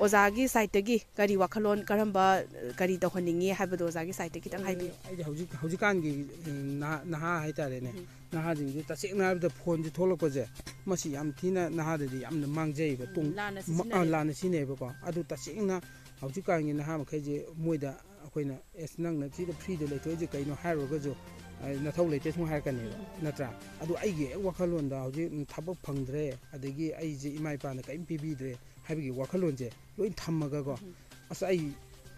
ꯑꯣꯖꯥꯒꯤ ꯁꯥꯏꯠꯇꯒꯤ ꯀꯔꯤ ꯋꯥꯈꯜꯂꯣꯟ, ꯀꯔꯝꯕ ꯑ, ꯀꯔꯤ ꯇꯧꯍꯟꯅꯤꯡꯉꯤ ꯍꯥꯏꯕꯗꯣ ꯑꯣꯖꯥꯒꯤ ꯁꯥꯏꯠꯇꯒꯤ ꯈꯤꯇꯪ ꯍꯥꯏꯕꯤꯌꯨ꯫ ꯑꯩꯗꯤ ꯍꯧꯖꯤꯛ ꯍꯧꯖꯤꯛꯀꯥꯟꯒꯤ ꯎꯝ, ꯅꯍꯥ ꯅꯍꯥ ꯍꯥꯏꯇꯥꯔꯦꯅꯦ, ꯅꯍꯥꯁꯤꯡꯁꯦ ꯇꯁꯦꯡꯅ ꯍꯥꯏꯔꯕꯗ ꯐꯣꯟꯁꯦ ꯊꯣꯛꯂꯛꯄꯁꯦ, ꯃꯁꯤ ꯌꯥꯝ ꯊꯤꯅ ꯅꯍꯥꯗꯗꯤ ꯌꯥꯝꯅ ꯃꯥꯡꯖꯩꯕ꯫ ꯇꯣꯡ- ꯂꯥꯟꯅ ꯃ- ꯁꯤꯖꯤꯟꯅꯔꯦ꯫ ꯑ, ꯂꯥꯟꯅ ꯁꯤꯖꯤꯟꯅꯩꯕꯀꯣ꯫ ꯑꯗꯨ ꯇꯁꯦꯡꯅ ꯍꯧꯖꯤꯛꯀꯥꯟꯒꯤ ꯅꯍꯥ ꯃꯈꯩꯁꯦ ꯃꯣꯏꯗ ꯑꯩꯈꯣꯏꯅ, "ꯑꯦꯁ, ꯅꯪꯅ ꯁꯤꯗ ꯐ꯭ꯔꯤꯗ ꯂꯩꯊꯣꯛꯏꯁꯦ ꯀꯩꯅꯣ?" ꯍꯥꯏꯔꯨꯔꯒꯁꯨ, "ꯑ, ꯅꯊꯧ ꯂꯩꯇꯦ" ꯁꯨꯝ ꯍꯥꯏꯔꯛꯀꯅꯦꯕ, ꯅꯠꯇ꯭ꯔꯥ? ꯑꯗꯨ ꯑꯩꯒꯤ ꯍꯦꯛ ꯋꯥꯈꯜꯂꯣꯟꯗ ꯍꯧꯖꯤꯛ, ꯎꯝ, ꯊꯕꯛ ꯐꯪꯗ꯭ꯔꯦ, ꯑꯗꯒꯤ ꯑꯩꯁꯦ ꯏꯃꯥ ꯏꯄꯥꯅ ꯀꯔꯤꯝ ꯄꯤꯕꯤꯗ꯭ꯔꯦ ꯍꯥꯏꯕꯒꯤ ꯋꯥꯈꯜꯂꯣꯟꯁꯦ ꯂꯣꯏ ꯊꯝꯃꯒꯀꯣ, ꯑꯁ, ꯑꯩ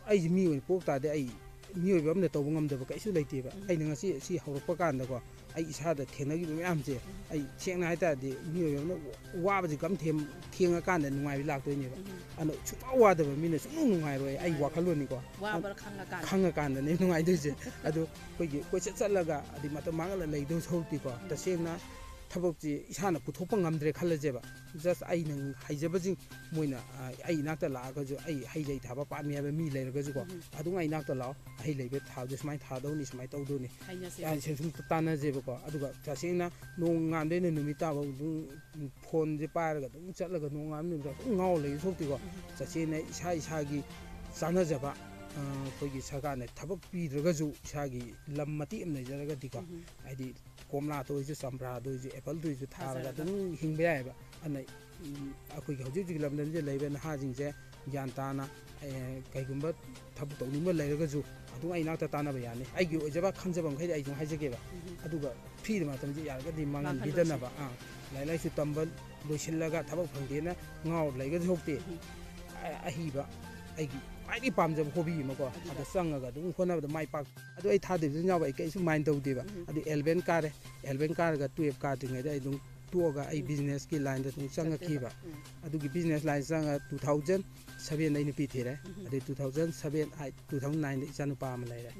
ꯑꯩꯁꯦ ꯃꯤ ꯑꯣꯏꯅ ꯄꯣꯛ ꯇꯥꯔꯗꯤ, ꯑꯩ ꯃꯤꯑꯣꯏꯕ ꯑꯃꯅ ꯇꯧꯕ ꯉꯝꯗꯕ ꯀꯩꯁꯨ ꯂꯩꯇꯦꯕ꯫ ꯑꯩꯅ ꯉꯁꯤ ꯁꯤ ꯍꯧꯔꯛꯄ ꯀꯥꯟꯗꯀꯣ, ꯑꯩ ꯏꯁꯥꯗ ꯊꯦꯡꯅꯈꯤꯕ ꯃꯌꯥꯝꯁꯦ, ꯑꯩ ꯁꯦꯡꯅ ꯍꯥꯏꯇꯥꯔꯗꯤ ꯃꯤꯑꯣꯏꯕ ꯑꯃꯅ ꯋꯥꯕꯁꯤ ꯀꯝ ꯊꯦꯝ- ꯊꯦꯡꯉꯀꯥꯟꯗ ꯅꯨꯡꯉꯥꯏꯕ ꯂꯥꯛꯇꯣꯏꯅꯦꯕ꯫ ꯑꯗꯣ ꯁꯨꯡꯋꯥ ꯋꯥꯗꯕ ꯃꯤꯅ ꯁꯨꯡꯅꯨꯡ ꯅꯨꯡꯉꯥꯏꯔꯣꯏ, ꯑꯩ ꯋꯥꯈꯜꯂꯣꯟꯅꯤꯀꯣ꯫ ꯋꯥꯕ ꯈꯪꯉꯀꯥꯟꯗ꯫ ꯈꯪꯉꯀꯥꯟꯗꯅꯦ ꯅꯨꯡꯉꯥꯏꯗꯣꯏꯁꯦ꯫ ꯑꯗꯣ ꯑꯩꯈꯣꯏꯒꯤ ꯀꯣꯏꯆꯠ ꯆꯠꯂꯒ ꯑꯗꯩ ꯃꯇꯝ ꯃꯥꯡꯍꯜꯂ ꯂꯩꯗꯧ ꯁꯔꯨꯛꯇꯤꯀꯣ, ꯇꯁꯦꯡꯅ ꯊꯕꯛꯁꯤ ꯏꯁꯥꯅ ꯄꯨꯊꯣꯛꯄ ꯉꯝꯗ꯭ꯔꯦ ꯈꯜꯂꯁꯦꯕ, ꯖꯁ ꯑꯩꯅ ꯍꯩꯖꯕꯁꯤꯡ ꯃꯣꯏꯅ, ꯑ, ꯑꯩ ꯏꯅꯥꯛꯇ ꯂꯥꯛꯑꯒꯁꯨ, ꯑꯩ ꯍꯩ ꯂꯩ ꯊꯥꯕ ꯄꯥꯝꯃꯤ ꯍꯥꯏꯕ ꯃꯤ ꯂꯩꯔꯒꯁꯨꯀꯣ, ꯑꯗꯨꯝ ꯑꯩ ꯏꯅꯥꯛꯇ ꯂꯥꯛꯑꯣ, ꯑꯍꯩ ꯂꯩꯕ ꯊꯥꯕꯗ ꯁꯨꯃꯥꯏꯅ ꯊꯥꯗꯧꯅꯤ, ꯁꯨꯃꯥꯏꯅ ꯇꯧꯗꯧꯅꯤ, ꯍꯥꯏꯅꯁꯦ꯫ ꯑ, ꯁꯨꯝ ꯇꯥꯟꯅꯁꯦꯕꯀꯣ꯫ ꯑꯗꯨꯒ ꯇꯁꯦꯡꯅ ꯅꯣꯡꯉꯥꯟꯕꯗꯩꯅ ꯅꯨꯃꯤꯠ ꯇꯥꯕ ꯑꯗꯨꯝ ꯐꯣꯟꯁꯦ ꯄꯥꯏꯔꯒ ꯑꯗꯨꯝ ꯆꯠꯂꯒ ꯅꯣꯡꯉꯥꯟꯕ ꯅꯨꯃꯤꯠ ꯑꯗꯨꯝ ꯉꯥꯎ ꯂꯩ ꯁꯣꯛꯇꯤꯀꯣ꯫ ꯇꯁꯦꯡꯅ ꯏꯁꯥ ꯏꯁꯥꯒꯤ ꯆꯥꯟꯅꯖꯕ, ꯑ, ꯑꯩꯈꯣꯏꯒꯤ ꯁꯔꯀꯥꯔꯅ ꯊꯕꯛ ꯄꯤꯗ꯭ꯔꯒꯁꯨ ꯏꯁꯥꯒꯤ ꯂꯝ ꯃꯇꯦꯛ ꯑꯃ ꯂꯩꯖꯔꯒꯗꯤꯀꯣ, ꯍꯥꯏꯗꯤ ꯀꯣꯝꯂꯥꯗ ꯑꯣꯏꯔꯁꯨ, ꯆꯝꯄ꯭ꯔꯥꯗ ꯑꯣꯏꯔꯁꯨ, ꯑꯦꯄꯜꯗ ꯑꯣꯏꯔꯁꯨ ꯊꯥꯔꯒ ꯊꯥꯖꯔꯒ꯫ ꯑꯗꯨꯝ ꯍꯤꯡꯕ ꯌꯥꯏꯑꯕ꯫ ꯑꯗꯨꯅ, ꯎꯝ, ꯑꯩꯈꯣꯏꯒꯤ ꯍꯧꯖꯤꯛ ꯍꯧꯖꯤꯛꯀꯤ ꯂꯝꯗꯝꯁꯤꯗ ꯂꯩꯕ ꯅꯍꯥꯁꯤꯡꯁꯦ ꯒ꯭ꯌꯥꯟ ꯇꯥꯅ, ꯑꯦ, ꯀꯩꯒꯨꯝꯕ ꯊꯕꯛ ꯇꯧꯅꯤꯡꯕ ꯂꯩꯔꯒꯁꯨ ꯑꯗꯨꯝ ꯑꯩ ꯅꯥꯛꯇ ꯇꯥꯟꯅꯕ ꯌꯥꯅꯤ꯫ ꯑꯩꯒꯤ ꯑꯣꯏꯖꯕ ꯈꯪꯖꯕ ꯃꯈꯩꯗꯤ ꯑꯩ ꯑꯗꯨꯝ ꯍꯥꯏꯖꯒꯦꯕ꯫ ꯑꯗꯨꯒ ꯐ꯭ꯔꯤꯗ ꯃꯇꯝꯁꯦ ꯌꯥꯔꯒꯗꯤ ꯃꯥꯡꯍꯟꯕꯤꯗꯅꯕ꯫ ꯑꯥ, ꯂꯥꯏꯔꯤꯛ ꯂꯥꯏꯁꯨ ꯇꯝꯕ ꯂꯣꯏꯁꯤꯜꯂꯒ ꯊꯕꯛ ꯐꯪꯗꯦꯅ ꯉꯥꯎꯔ ꯂꯩꯒꯗꯧ ꯁꯔꯨꯛꯇꯤ, ꯑ-, ꯑꯍꯩꯕ, ꯑꯩꯒꯤ ꯈ꯭ꯋꯥꯏꯗꯒꯤ ꯄꯥꯝꯖꯕ ꯍꯣꯕꯤ ꯑꯃꯀꯣ, ꯑꯗꯨꯗ ꯆꯪꯉꯒ ꯑꯗꯨꯝ ꯍꯣꯠꯅꯕꯗ ꯃꯥꯏ ꯄꯥꯛ-, ꯑꯗꯨ ꯑꯩ ꯊꯥꯗꯕꯤꯗ ꯌꯥꯎꯕ ꯑꯩ ꯀꯩꯁꯨ ꯃꯥꯏꯟ ꯇꯧꯗꯦꯕ꯫ ꯑꯗꯨ ꯑꯦꯂꯚꯦꯟ ꯀꯥꯔꯦ, ꯑꯦꯂꯚꯦꯟ ꯀꯥꯔꯒ ꯇꯨꯌꯦꯜꯞ ꯀꯥꯗ꯭ꯔꯤꯉꯩꯗ ꯑꯩ ꯑꯗꯨꯝ ꯇꯣꯛꯑꯒ ꯑꯩ ꯕꯤꯖꯤꯅꯦꯁꯀꯤ ꯂꯥꯏꯟꯗ ꯑꯗꯨꯝ ꯆꯪꯉꯛꯈꯤꯕ꯫ ꯑꯗꯨꯒꯤ ꯕꯤꯖꯤꯅꯦꯁ ꯂꯥꯏꯟ ꯆꯪꯉꯒ two thousand seven ꯑꯩ ꯅꯨꯄꯤ ꯊꯤꯔꯦ꯫ ꯑꯗꯩ two thousand seven, eight, two thousand nineꯗ ꯏꯆꯥ ꯅꯨꯄꯥ ꯑꯃ ꯂꯩꯔꯦ꯫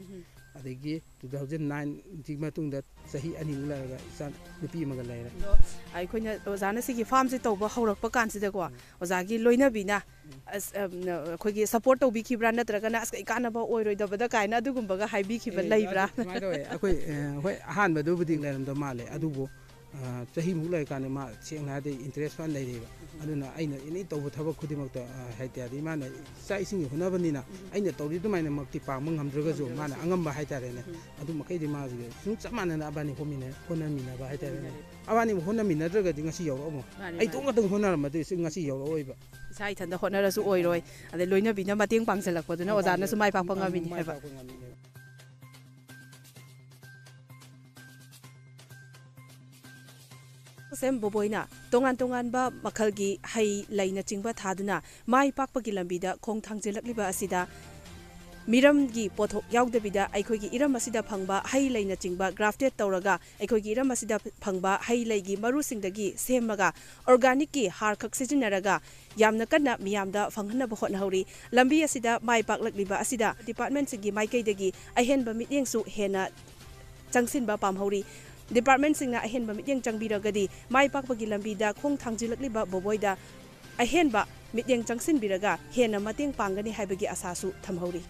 ꯑꯗꯒꯤ two thousand nineꯒꯤ ꯃꯇꯨꯡꯗ ꯆꯍꯤ ꯑꯅꯤꯃꯨꯛ ꯂꯩꯔꯒ ꯏꯆꯥ ꯅꯨꯄꯤ ꯑꯃꯒ ꯂꯩꯔꯦ꯫ ꯑꯗꯣ ꯑꯩꯈꯣꯏꯅ ꯑꯣꯖꯥꯅ ꯁꯤꯒꯤ ꯐꯥꯔꯝꯁꯦ ꯇꯧꯕ ꯍꯧꯔꯛꯄ ꯀꯥꯟꯁꯤꯗꯀꯣ, ꯑꯣꯖꯥꯒꯤ ꯂꯣꯏꯅꯕꯤꯅ ꯑꯁ, ꯑꯝ, ꯑꯩꯈꯣꯏꯒꯤ ꯁꯞꯄꯣꯔꯠ ꯇꯧꯕꯤꯈꯤꯕ꯭ꯔꯥ, ꯅꯠꯇ꯭ꯔꯒꯅ "ꯑꯁ, ꯀꯩ ꯀꯥꯟꯅꯕ ꯑꯣꯏꯔꯣꯏꯗꯕꯗ" ꯀꯥꯏꯅ ꯑꯗꯨꯒꯨꯝꯕꯒ ꯍꯥꯏꯕꯤꯈꯤꯕ ꯑꯦ, ꯂꯩꯕ꯭ꯔꯥ? ꯑꯗꯨ ꯁꯨꯃꯥꯏꯅ ꯇꯧꯋꯦ꯫ ꯑꯩꯈꯣꯏ, ꯑ, ꯍꯣꯏ, ꯑꯍꯥꯟꯕꯗꯨꯕꯨꯗꯤ ꯂꯩꯔꯝꯗꯧ ꯃꯥꯜꯂꯦ, ꯑꯗꯨꯕꯨ, ꯑ, ꯆꯍꯤꯃꯨꯛ ꯂꯩꯔꯀꯥꯟꯗ ꯃꯥ ꯁꯦꯡꯅ ꯍꯥꯏꯔꯗꯤ ꯏꯟꯇꯔꯦꯁ ꯐꯖꯅ ꯂꯩꯔꯦꯕ꯫ ꯑꯗꯨꯅ ꯑꯩꯅ ꯑꯦꯅꯤ ꯇꯧꯕ ꯊꯕꯛ ꯈꯨꯗꯤꯡꯃꯛꯇ, ꯑ, ꯍꯥꯏꯇꯥꯔꯗꯤ ꯃꯥꯅ ꯆꯥꯛ ꯏꯁꯤꯡꯒꯤ ꯍꯣꯠꯅꯕꯅꯤꯅ ꯑꯩꯅ ꯇꯧꯔꯤ ꯑꯗꯨꯃꯥꯏꯅꯃꯛꯇꯤ ꯄꯥꯡꯕ ꯉꯝꯗ꯭ꯔꯒꯁꯨ, ꯃꯥꯅ ꯑꯉꯝꯕ ꯍꯥꯏꯇꯥꯔꯦꯅꯦ, ꯑꯗꯨ ꯃꯈꯩꯗꯤ ꯃꯥꯁꯦ ꯁꯨꯝ ꯆꯞ ꯃꯥꯟꯅꯅ ꯑꯕꯥꯅꯤ ꯍꯣꯠꯃꯤꯟꯅ-, ꯍꯣꯠꯅꯃꯤꯟꯅꯕ ꯍꯥꯏꯇꯥꯔꯦꯅꯦ꯫ ꯑꯕꯥꯅꯤ ꯍꯣꯠꯅꯃꯤꯟꯅꯗ꯭ꯔꯒꯗꯤ ꯉꯁꯤ ꯌꯧꯔꯛꯑꯝꯃꯣꯏ꯫ ꯃꯥꯅꯤ, ꯑꯩ ꯃꯥꯅꯤ꯫ ꯏꯇꯣꯝ ꯈꯛꯇꯪ ꯍꯣꯠꯅꯔꯝꯃꯗꯤ ꯉꯁꯤ ꯌꯧꯔꯛꯑꯣꯏꯕ꯫ ꯏꯁꯥ ꯏꯊꯟꯇ ꯍꯣꯠꯅꯔꯁꯨ ꯑꯣꯏꯔꯣꯏ꯫ ꯑꯗꯩ ꯂꯣꯏꯅꯕꯤꯅ ꯃꯇꯦꯡ ꯄꯥꯡꯁꯤꯜꯂꯛꯄꯗꯨꯅ ꯑꯣꯖꯥꯅꯁꯨ ꯃꯥꯏ ꯄꯥꯛꯄ ꯉꯝꯃꯤꯅꯤ ꯃꯥꯏ ꯍꯥꯏꯕ꯫ ꯄꯥꯛꯄ ꯉꯝꯃꯤꯅꯦꯕ꯫ ꯁꯦꯝ ꯕꯣꯕꯣꯏꯅ ꯇꯣꯉꯥꯟ ꯇꯣꯉꯥꯟꯕ ꯃꯈꯜꯒꯤ ꯍꯩ ꯂꯩꯅꯆꯤꯡꯕ ꯊꯥꯗꯨꯅ ꯃꯥꯏ ꯄꯥꯛꯄꯒꯤ ꯂꯝꯕꯤꯗ ꯈꯣꯡ ꯊꯥꯡꯖꯤꯜꯂꯛꯂꯤꯕ ꯑꯁꯤꯗ ꯃꯤꯔꯝꯒꯤ ꯄꯣꯠꯊꯣꯛ ꯌꯥꯎꯗꯕꯤꯗ ꯑꯩꯈꯣꯏꯒꯤ ꯏꯔꯝ ꯑꯁꯤꯗ ꯐꯪꯕ ꯍꯩ ꯂꯩꯅꯆꯤꯡꯕ ꯒ꯭ꯔꯥꯐꯇꯦꯠ ꯇꯧꯔꯒ ꯑꯩꯈꯣꯏꯒꯤ ꯏꯔꯝ ꯑꯁꯤꯗ ꯐꯪꯕ ꯍꯩ ꯂꯩꯒꯤ ꯃꯔꯨꯁꯤꯡꯗꯒꯤ ꯁꯦꯝꯃꯒ ꯑꯣꯔꯒꯥꯅꯤꯛꯀꯤ ꯍꯥꯔ ꯈꯛ ꯁꯤꯖꯤꯟꯅꯔꯒ ꯌꯥꯝꯅ ꯀꯟꯅ ꯃꯤꯌꯥꯝꯗ ꯐꯪꯍꯟꯅꯕ ꯍꯣꯠꯅꯍꯧꯔꯤ꯫ ꯂꯝꯕꯤ ꯑꯁꯤꯗ ꯃꯥꯏ ꯄꯥꯛꯂꯛꯂꯤꯕ ꯑꯁꯤꯗ ꯗꯤꯄꯥꯔꯠꯃꯦꯟꯁꯤꯡꯒꯤ ꯃꯥꯏꯀꯩꯗꯒꯤ ꯑꯍꯦꯟꯕ ꯃꯤꯠꯌꯦꯡꯁꯨ ꯍꯦꯟꯅ ꯆꯪꯁꯤꯟꯕ ꯄꯥꯝꯍꯧꯔꯤ꯫ ꯗꯤꯄꯥꯔꯠꯃꯦꯟꯁꯤꯡꯅ ꯑꯍꯦꯟꯕ ꯃꯤꯠꯌꯦꯡ ꯆꯪꯕꯤꯔꯒꯗꯤ ꯃꯥꯏ ꯄꯥꯛꯄꯒꯤ ꯂꯝꯕꯤꯗ ꯈꯣꯡ ꯊꯥꯡꯖꯤꯜꯂꯛꯂꯤꯕ ꯕꯣꯕꯣꯏꯗ ꯑꯍꯦꯟꯕ ꯃꯤꯠꯌꯦꯡ ꯆꯪꯁꯤꯟꯕꯤꯔꯒ ꯍꯦꯟꯅ ꯃꯇꯦꯡ ꯄꯥꯡꯒꯅꯤ ꯍꯥꯏꯕꯒꯤ ꯑꯁꯥꯁꯨ ꯊꯝꯍꯧꯔꯤ꯫